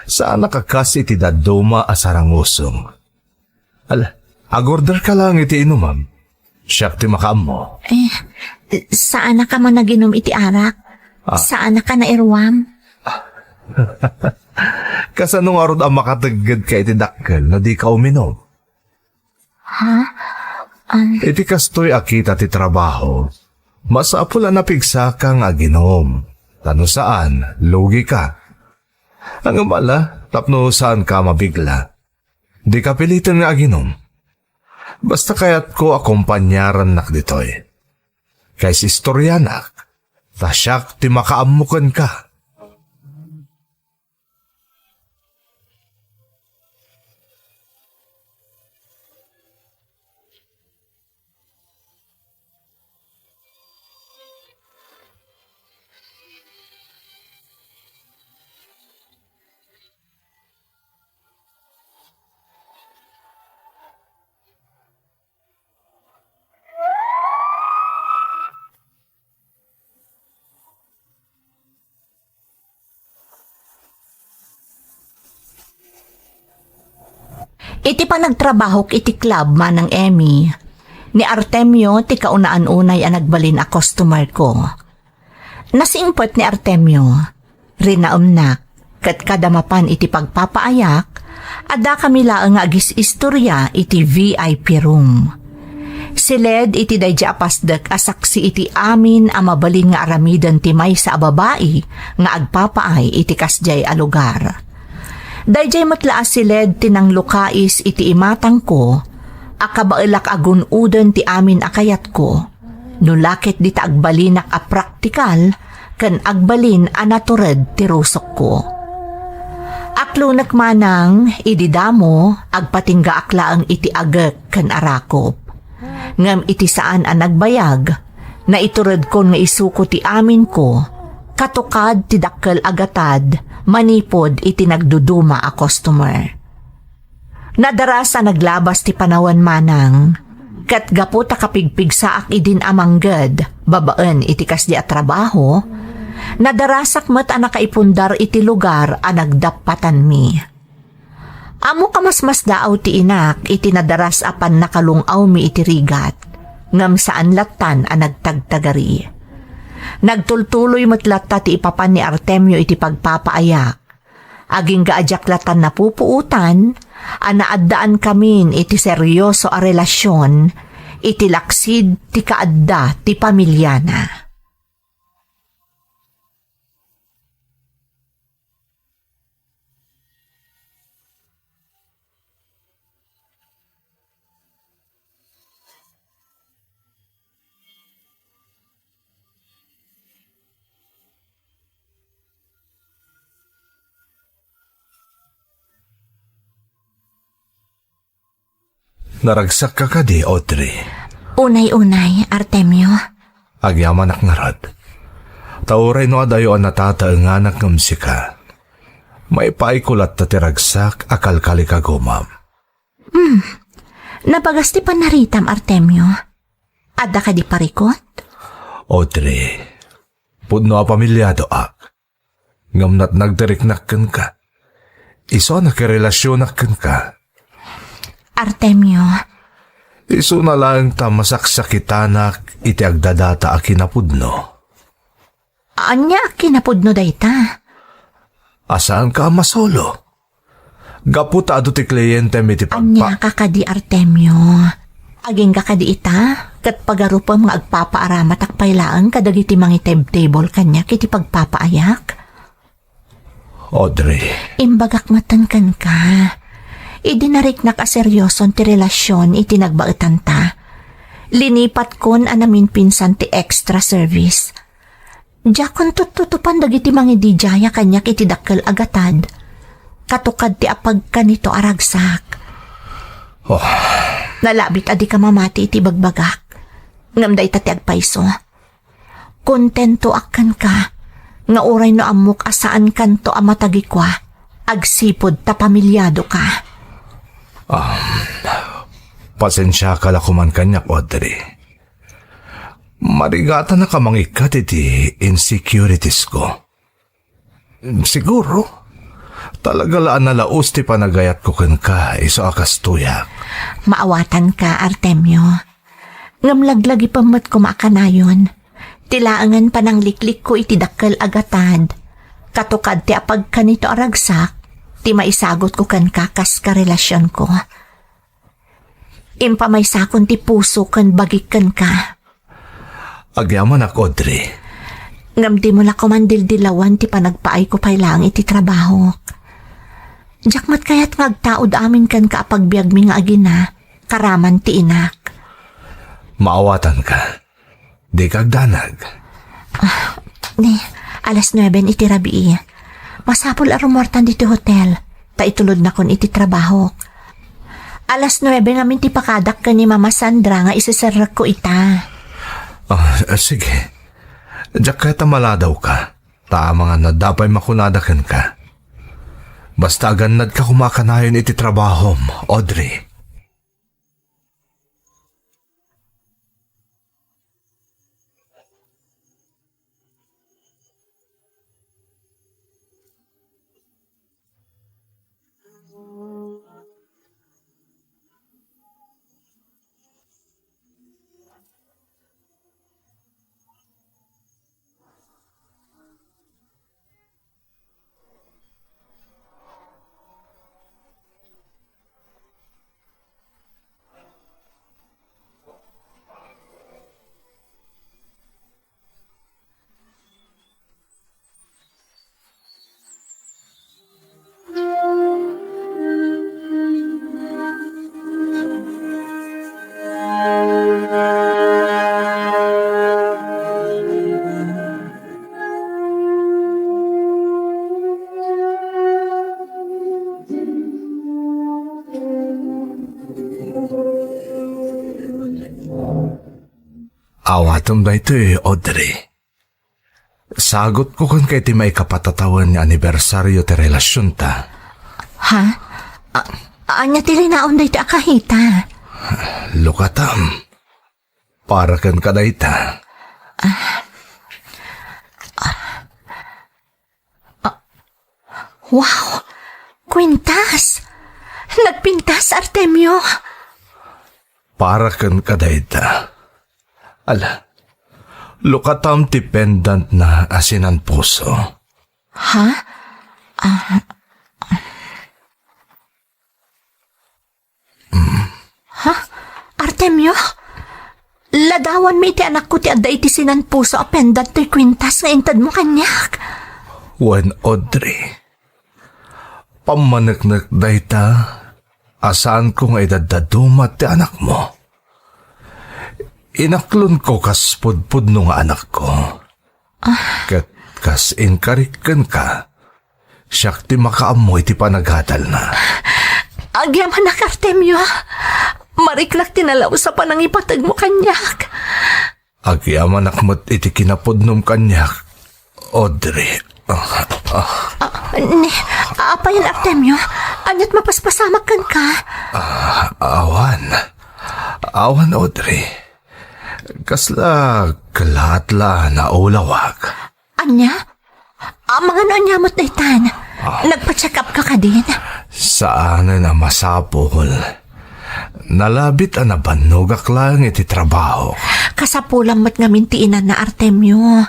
Saanak a kas iti dadduma a sarangusong. Ala, agorderka laeng iti inumam. Siak ti makaammo. Eh, saanak a managinum iti arak. Ah. Saanak a nairuam. Kasano ngarud a makateggedka iti dakkel no dika uminum? Ha? Um. Iti kastoy a kita ti trabaho, masapul a napigsaka nga aginum. Ta no saan, lugika. Ngem ala, tapno saanka a mabigla, dika piliten nga aginum. Basta kayatko a kompaniarannak ditoy. Kaysa istorianak, ta siak ti makaammo kenka. Iti panagtrabahok iti club, Manang Emmy, ni Artemio ti kaunaan unay a nagbalin a customer ko. Nasingpet ni Artemio, rinaemnak, ket kada mapan iti pagpapaayak, adda kami laeng nga agis-istorya iti V I P room. Siled iti daydi a pasdek a saksi iti amin a mabalin nga aramiden ti maysa a babai nga agpapaay iti kasdiay a lugar. Daydiay met la a siled ti nanglukais iti imatangko a kabaelak a gun-oden ti amin a kayatko, no la ket dita agbalinak a praktikal ken agbalin a natured ti rusokko. Aklonek manang, idi damo, agpatinggaak laeng iti agek ken arakop. Ngem iti saan a nagbayag, naituredkon nga isuko ti aminko, katukad ti dakkel a gatad manipud iti nagduduma a customer. Nadaras a naglabas ti panawen manang, ket gapu ta kapigpigsaak idin a mangged babaen iti kasdi a trabaho, nadarasak met a nakaipundar iti lugar a nagdappatanmi. Ammok a masmasdaaw ti inak iti nadaras a pannakalung-awmi iti rigat, ngem saan lattan a nagtagtagari. Nagtultuloy met latta ti ipapan ni Artemio iti pagpapaayak. Agingga a diak lattan napupuotan a naaddaankamin iti serioso a relasion iti laksid ti kaadda ti pamiliana. Naragsakka kadi, Audrey? Unay-unay, Artemio. Agyamanak ngarud. Ta uray no adayo a natataenganak ngem sika, maipaayko latta ti ragsak a kalkalikagumam. Hmm. Nabagas ti panaritam, Artemio. Adda kadi parikut? Audrey, pudno a pamiliadoak. Ngem natnag ti riknak kenka. Isu a nakirelasionak kenka. Artemio. Isuna laeng ta masaksakitanak iti agdadata a kinapudno. Ania a kinapudno dayta? A saanka a masolo? Gapu ta adu ti klientem iti pagpa- Ania ka kadi, Artemio? Agingga kadi ita, ket pagarupem nga agpapaaramatak pay laeng kadagiti mangitebtebol kaniak iti pagpapaayak? Audrey. Imbagak metten kenka. Idi nariknak a serioson ti relasion iti nagbaetanta, linipatkon a naminpinsan ti extra service. Diakon tuttutupan dagiti mangididiaya kaniak iti dakkel a gatad. Katukad ti apagkanito a ragsak. Oh. Nalabit a dika mamati iti bagbagak. Ngem dayta ti agpayso. Kontentoak kenka nga uray no ammok a saankanto a matagikua, agsipud ta pamiliadoka. Um, pasensiaka la koman kaniak, Audrey. Marigatannak a mangikkat iti insecuritiesko. Siguro, talaga la a nalaus ti panagayatko kenka, isu a kastoyak. Maawatanka, Artemio. Ngem laglagipem met koma a kanayon. Ti laengen panangliklikko iti dakkel a gatad, katukad ti apagkanito a ragsak, ti maisagutko kenka kas karelasionko. Impamaysakon ti puso ken bagik kenka. Agyamanak, Audrey. Ngem dimo la koman dildilawan ti panagpaayko pay laeng iti trabahok. Diak met kayat nga agtaud amin kenka a pagbiagmi nga agina, karaman ti inak. Maawatanka. Dika agdanag. Ah, ni, alas nueben iti rabii. Masapul a rumuartan ditoy hotel, ta itulodnakon iti trabahok. Alas nuebe ngamin ti pakadak ken ni Mama Sandra nga iseserrekko ita. Ah, sige. Diak kayat a maladawka. Ta amangan no adda pay makunada kenka. Basta agannadka koma a kanayon iti trabahom, Audrey. Awatem daytoy, Audrey. Sagutko kenka iti maikapatatawen nga anibersario ti relasionta. Ha? A-, ania ti linaon daytoy a kahita? Lukatam. Para kenka dayta. Wow! Kwintas! Nagpintas, Artemio! Para kenka dayta. Ala, lukatam ti pendantna a sinan puso. Ha? Ah. Ha? Artemio? Ladawanmi iti anakko ti adda iti sinan puso a pendant toy kwintas nga intedmo kaniak. Wen, Audrey. Pammaneknek dayta a saanko nga idaddadumat ti anakmo. Inaklonko kas pudpudno nga anakko. Ah. Ket kas inkarik kenka, siak ti makaammo iti panagadalna. Agyamanak, Artemio. Mariklak ti nalaus a panangipategmo kaniak. Agyamanak met iti kinapudnom kaniak, Audrey. Ah, ah. Ah, ni, apay, Artemio? Aniat mapaspasamak kenka? Ah, awan. Awan, Audrey. Kasla kalaat la naulawak. Ania? Amangan ania met daytan? Ah. Nagpa-check up ka kadin? Saanen a masapul. Nalabit a nabannogak laeng iti trabaho. Kasapulam met ngamin ti inanna, Artemio.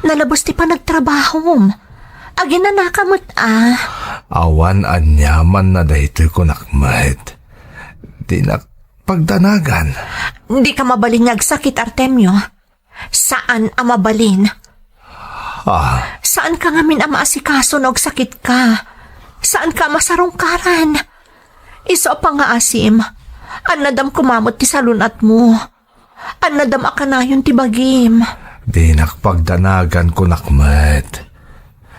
Nalabes ti panagtrabahom. Aginanaka met a. Awan aniaman na daytoy kunak met. Dinak pagdanagan. Dika mabalin nga agsakit, Artemio. Saan a mabalin. Ah. Saanka ngamin a maasikaso no agsakitka. Saanka a masarungkaran. Isu a pangngaasim, annadam koma met ti salun-atmo. Annadam a kanayon ti bagim. Dinak pagdanagan kunak met.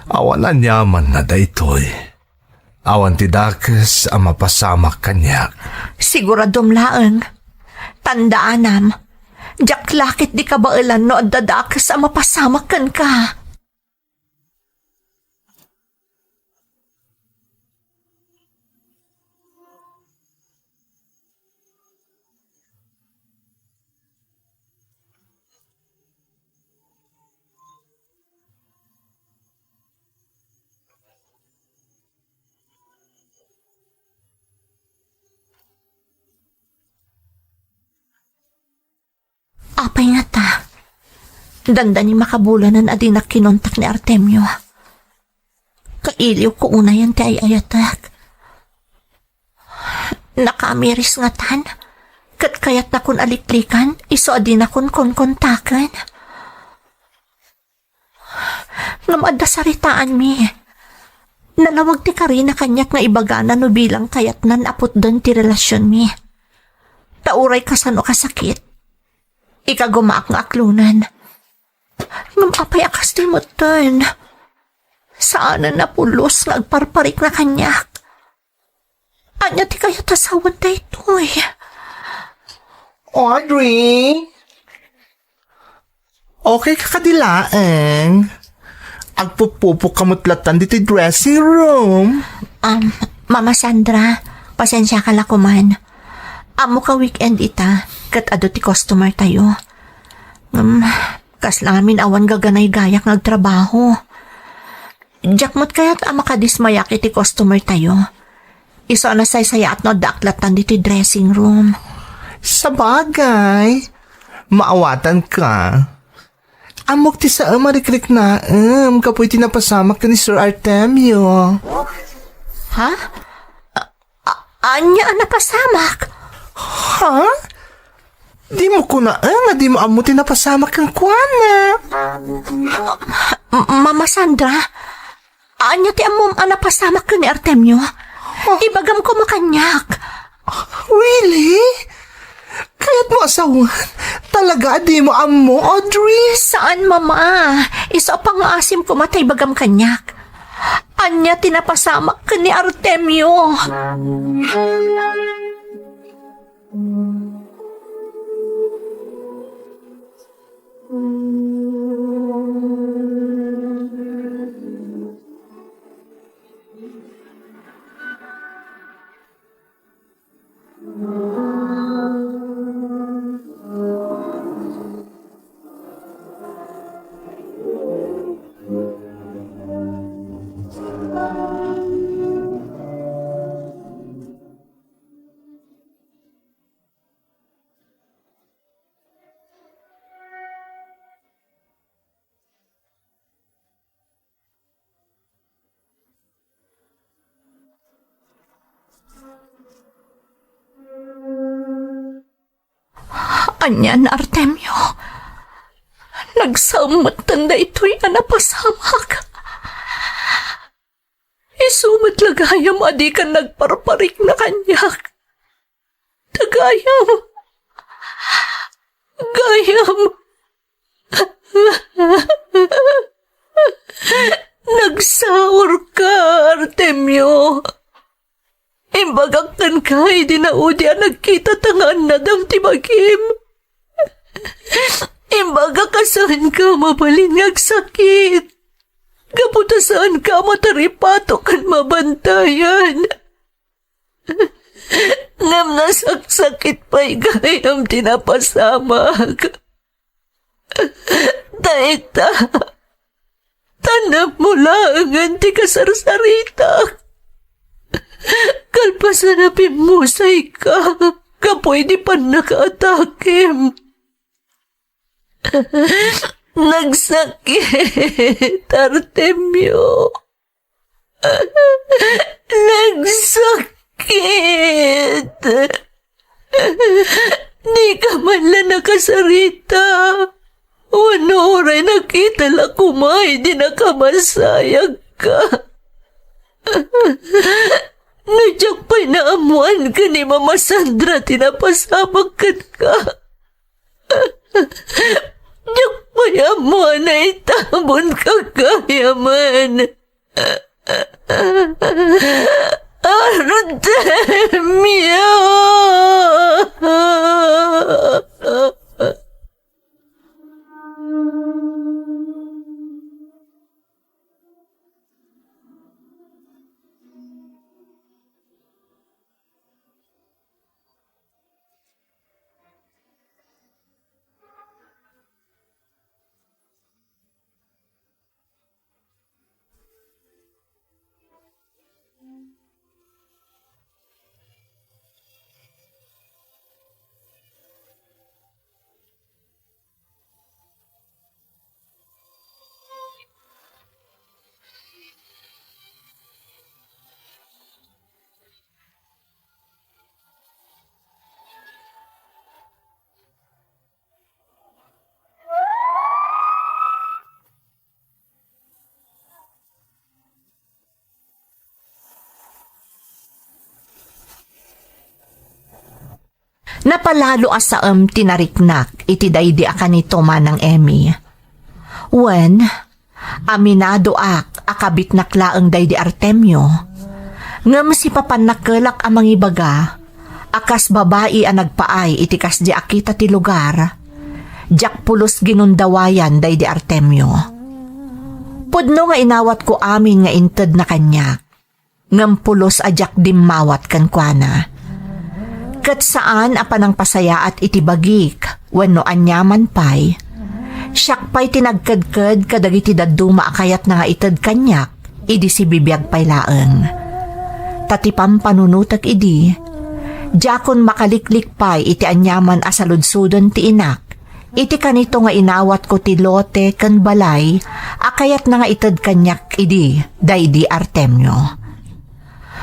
Awan aniaman na daytoy. Awan ti dakes a mapasamak kaniak. Siguradom laeng. Tandaanam, diak la ket di kabaelan no adda dakes a mapasamak kenka. Apay ngata? Dandani makabulanen a dinak kinontak ni Artemio. Kailiwko unayen ti ay-ayatek. Nakamiris ngatan, ket kayatnakon a liklikan isu a dinakon konkontaken. Ngem adda saritaanmi. Nalawag ti karina kaniak nga ibagana no bilang kayatnan a putden ti relasionmi. Ta uray kasano a kasakit, ikagumaak nga aklonen. Ngem apay a kastoy metten? Saanen a pulos nga agparparikna kaniak. Ania ti kayat a sawen daytoy? Audrey? Okay ka kadi laeng? Agpupupok ka met latan ditoy dressing room. Um, Mama Sandra, pasensiaka la koman. Ammok a weekend ita, ket adu ti customer tayo. Um, kasla ngamin awan gaganaygayak nga agtrabaho. Diak met kayat a makadismayak iti customer tayo. Isu a nasaysayaat no addaak latan ditoy dressing room. Sabagay, maawatanka. Ammok ti saem a rikriknaem gapu iti napasamak ken ni Sir Artemio. Ha? A-, a-, ania a napasamak? Ha? Dimo kunaen a dimo ammo ti napasamak kenkuana. M-, Mama Sandra, ania ti ammom a napasamak ken ni Artemio? Huh? Ibagam koma kaniak. Really? Kayatmo a sawen? Talaga a dimo ammo, Audrey? Saan, Mama. Isu a pangngaasim koma ta ibagam kaniak. Ania ti napasamak ken ni Artemio? Anian, Artemio? Nagsaem metten daytoy a napasamak. Isu met la gayam a dikan nagparparikna kaniak. Ta gayam, gayam, nagsaorka, Artemio. Imbagak kenka idi naudi a nagkitata nga annadam ti bagim. Imbagak a saanka mabalin nga agsakit. Gapu ta saanka mataripato ken mabantayan. Ngem nasaksakit pay gayam ti napasamak. Dayta, ta napno laengen ti kasarsaritak. Kalpasan a pimmusayka gapu iti pannakaatakem. Nagsakit, Artemio. Nagsakit. Dika man la nakasarita. Wenno uray nakita la koma idi nakamasayagka. No diak pay naammoan ken ni Mama Sandra ti napasamak kenka. Diak pay ammoan a itabonka gayamen. Artemio! Napalalo a saem ti nariknak iti daydi a kanito, Manang Emmy. Wen, aminadoak a kabitnak laeng daydi Artemio. Ngem sipapannakelak a mangibaga a kas babai a nagpaay iti kasdi a kita ti lugar, diak pulos ginundawayan daydi Artemio. Pudno nga inawatko amin nga intedna kaniak. Ngem pulos a diak dimmawat kenkuana. Ket saan a panangpasayaat iti bagik wenno aniaman pay. Siak pay ti nagkedked kadagiti dadduma a kayatna nga ited kaniak idi sibibiag pay laeng. Ta ti pampanunotek idi, diakon makaliklik pay iti aniaman a saludsodon ti inak iti kanito nga inawatko ti lote ken balay a kayatna nga ited kaniak idi daydi Artemio.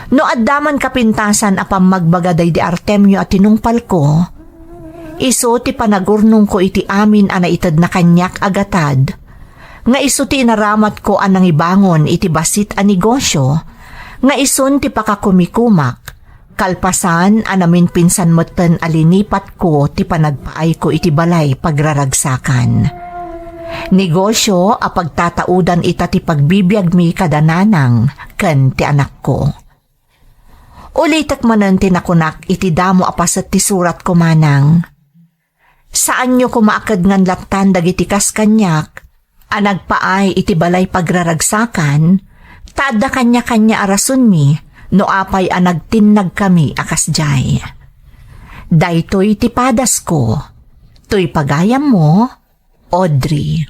No adda man kapintasan a pammagbaga daydi Artemio a tinungpalko, isu ti panagurnongko iti amin a naitedna kaniak a gatad, nga isu ti inaramatko a nangibangon iti bassit a negosio, nga isun ti pakakumikumak, kalpasan a naminpinsan metten a linipatko ti panagpaayko iti balay pagraragsakan. Negosio a pagtataudan ita ti pagbibiagmi kada nanang ken ti anakko. Ulitek manen ti nakunak iti damo a paset ti suratko, Manang. Saanyo koma a kedngan lattan dagiti kas kaniak a nagpaay iti balay pagraragsakan, ta adda kaniakania a rasonmi no apay a nagtinnagkami a kasdiay. Daytoy ti padasko. Toy pagayammo, Audrey.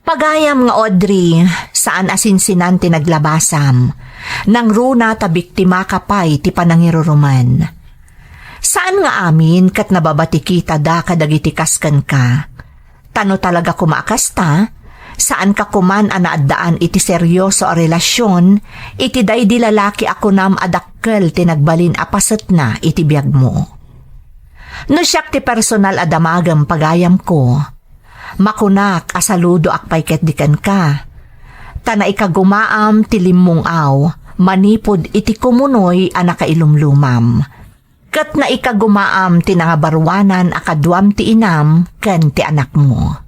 Pagayam nga Audrey, saan a sinsinan ti naglabasam. Nangruna ta biktimaka pay ti panangirurumen. Saan nga amin ket nababati kita da kadagiti kas kenka. Ta no talaga koma a kasta, saanka koman a naaddaan iti serioso a relasion iti daydi lalaki a kunam a dakkel ti nagbalin a pasetna iti biagmo. No siak ti personal a damagem, pagayamko, makunak a saludoak pay ketdi kenka. Ta naikagumaam ti limmung-aw manipud iti kumunoy a nakailumlomam. Ket naikagumaam ti nangabaruanan a kaduam ti inam ken ti anakmo.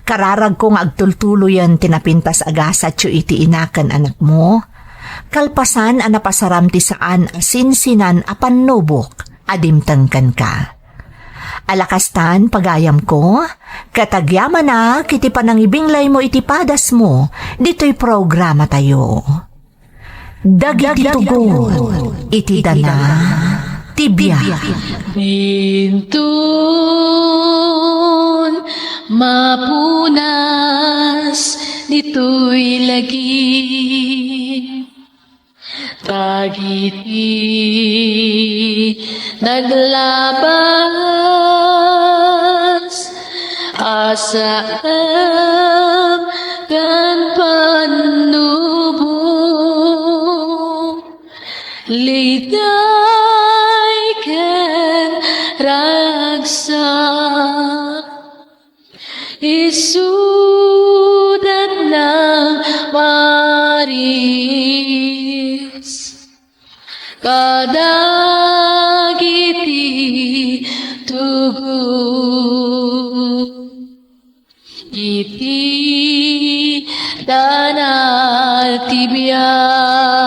Kararagko nga agtultuloyen ti napintas a gasatyo iti ina ken anakmo, kalpasan a napasaram ti saan a sinsinan a pannubok a dimteng kenka. Ala kastan, pagayamko, ket agyamanak iti panangibinglaymo iti padasmo ditoy programatayo. Dagiti tugot iti dana ti biag. Inton mapunas ditoy lagip, dagiti naglabas a saem ken pannubok, liday ken ragsak, isudat nang paris kadagiti tugot iti dana ti biag.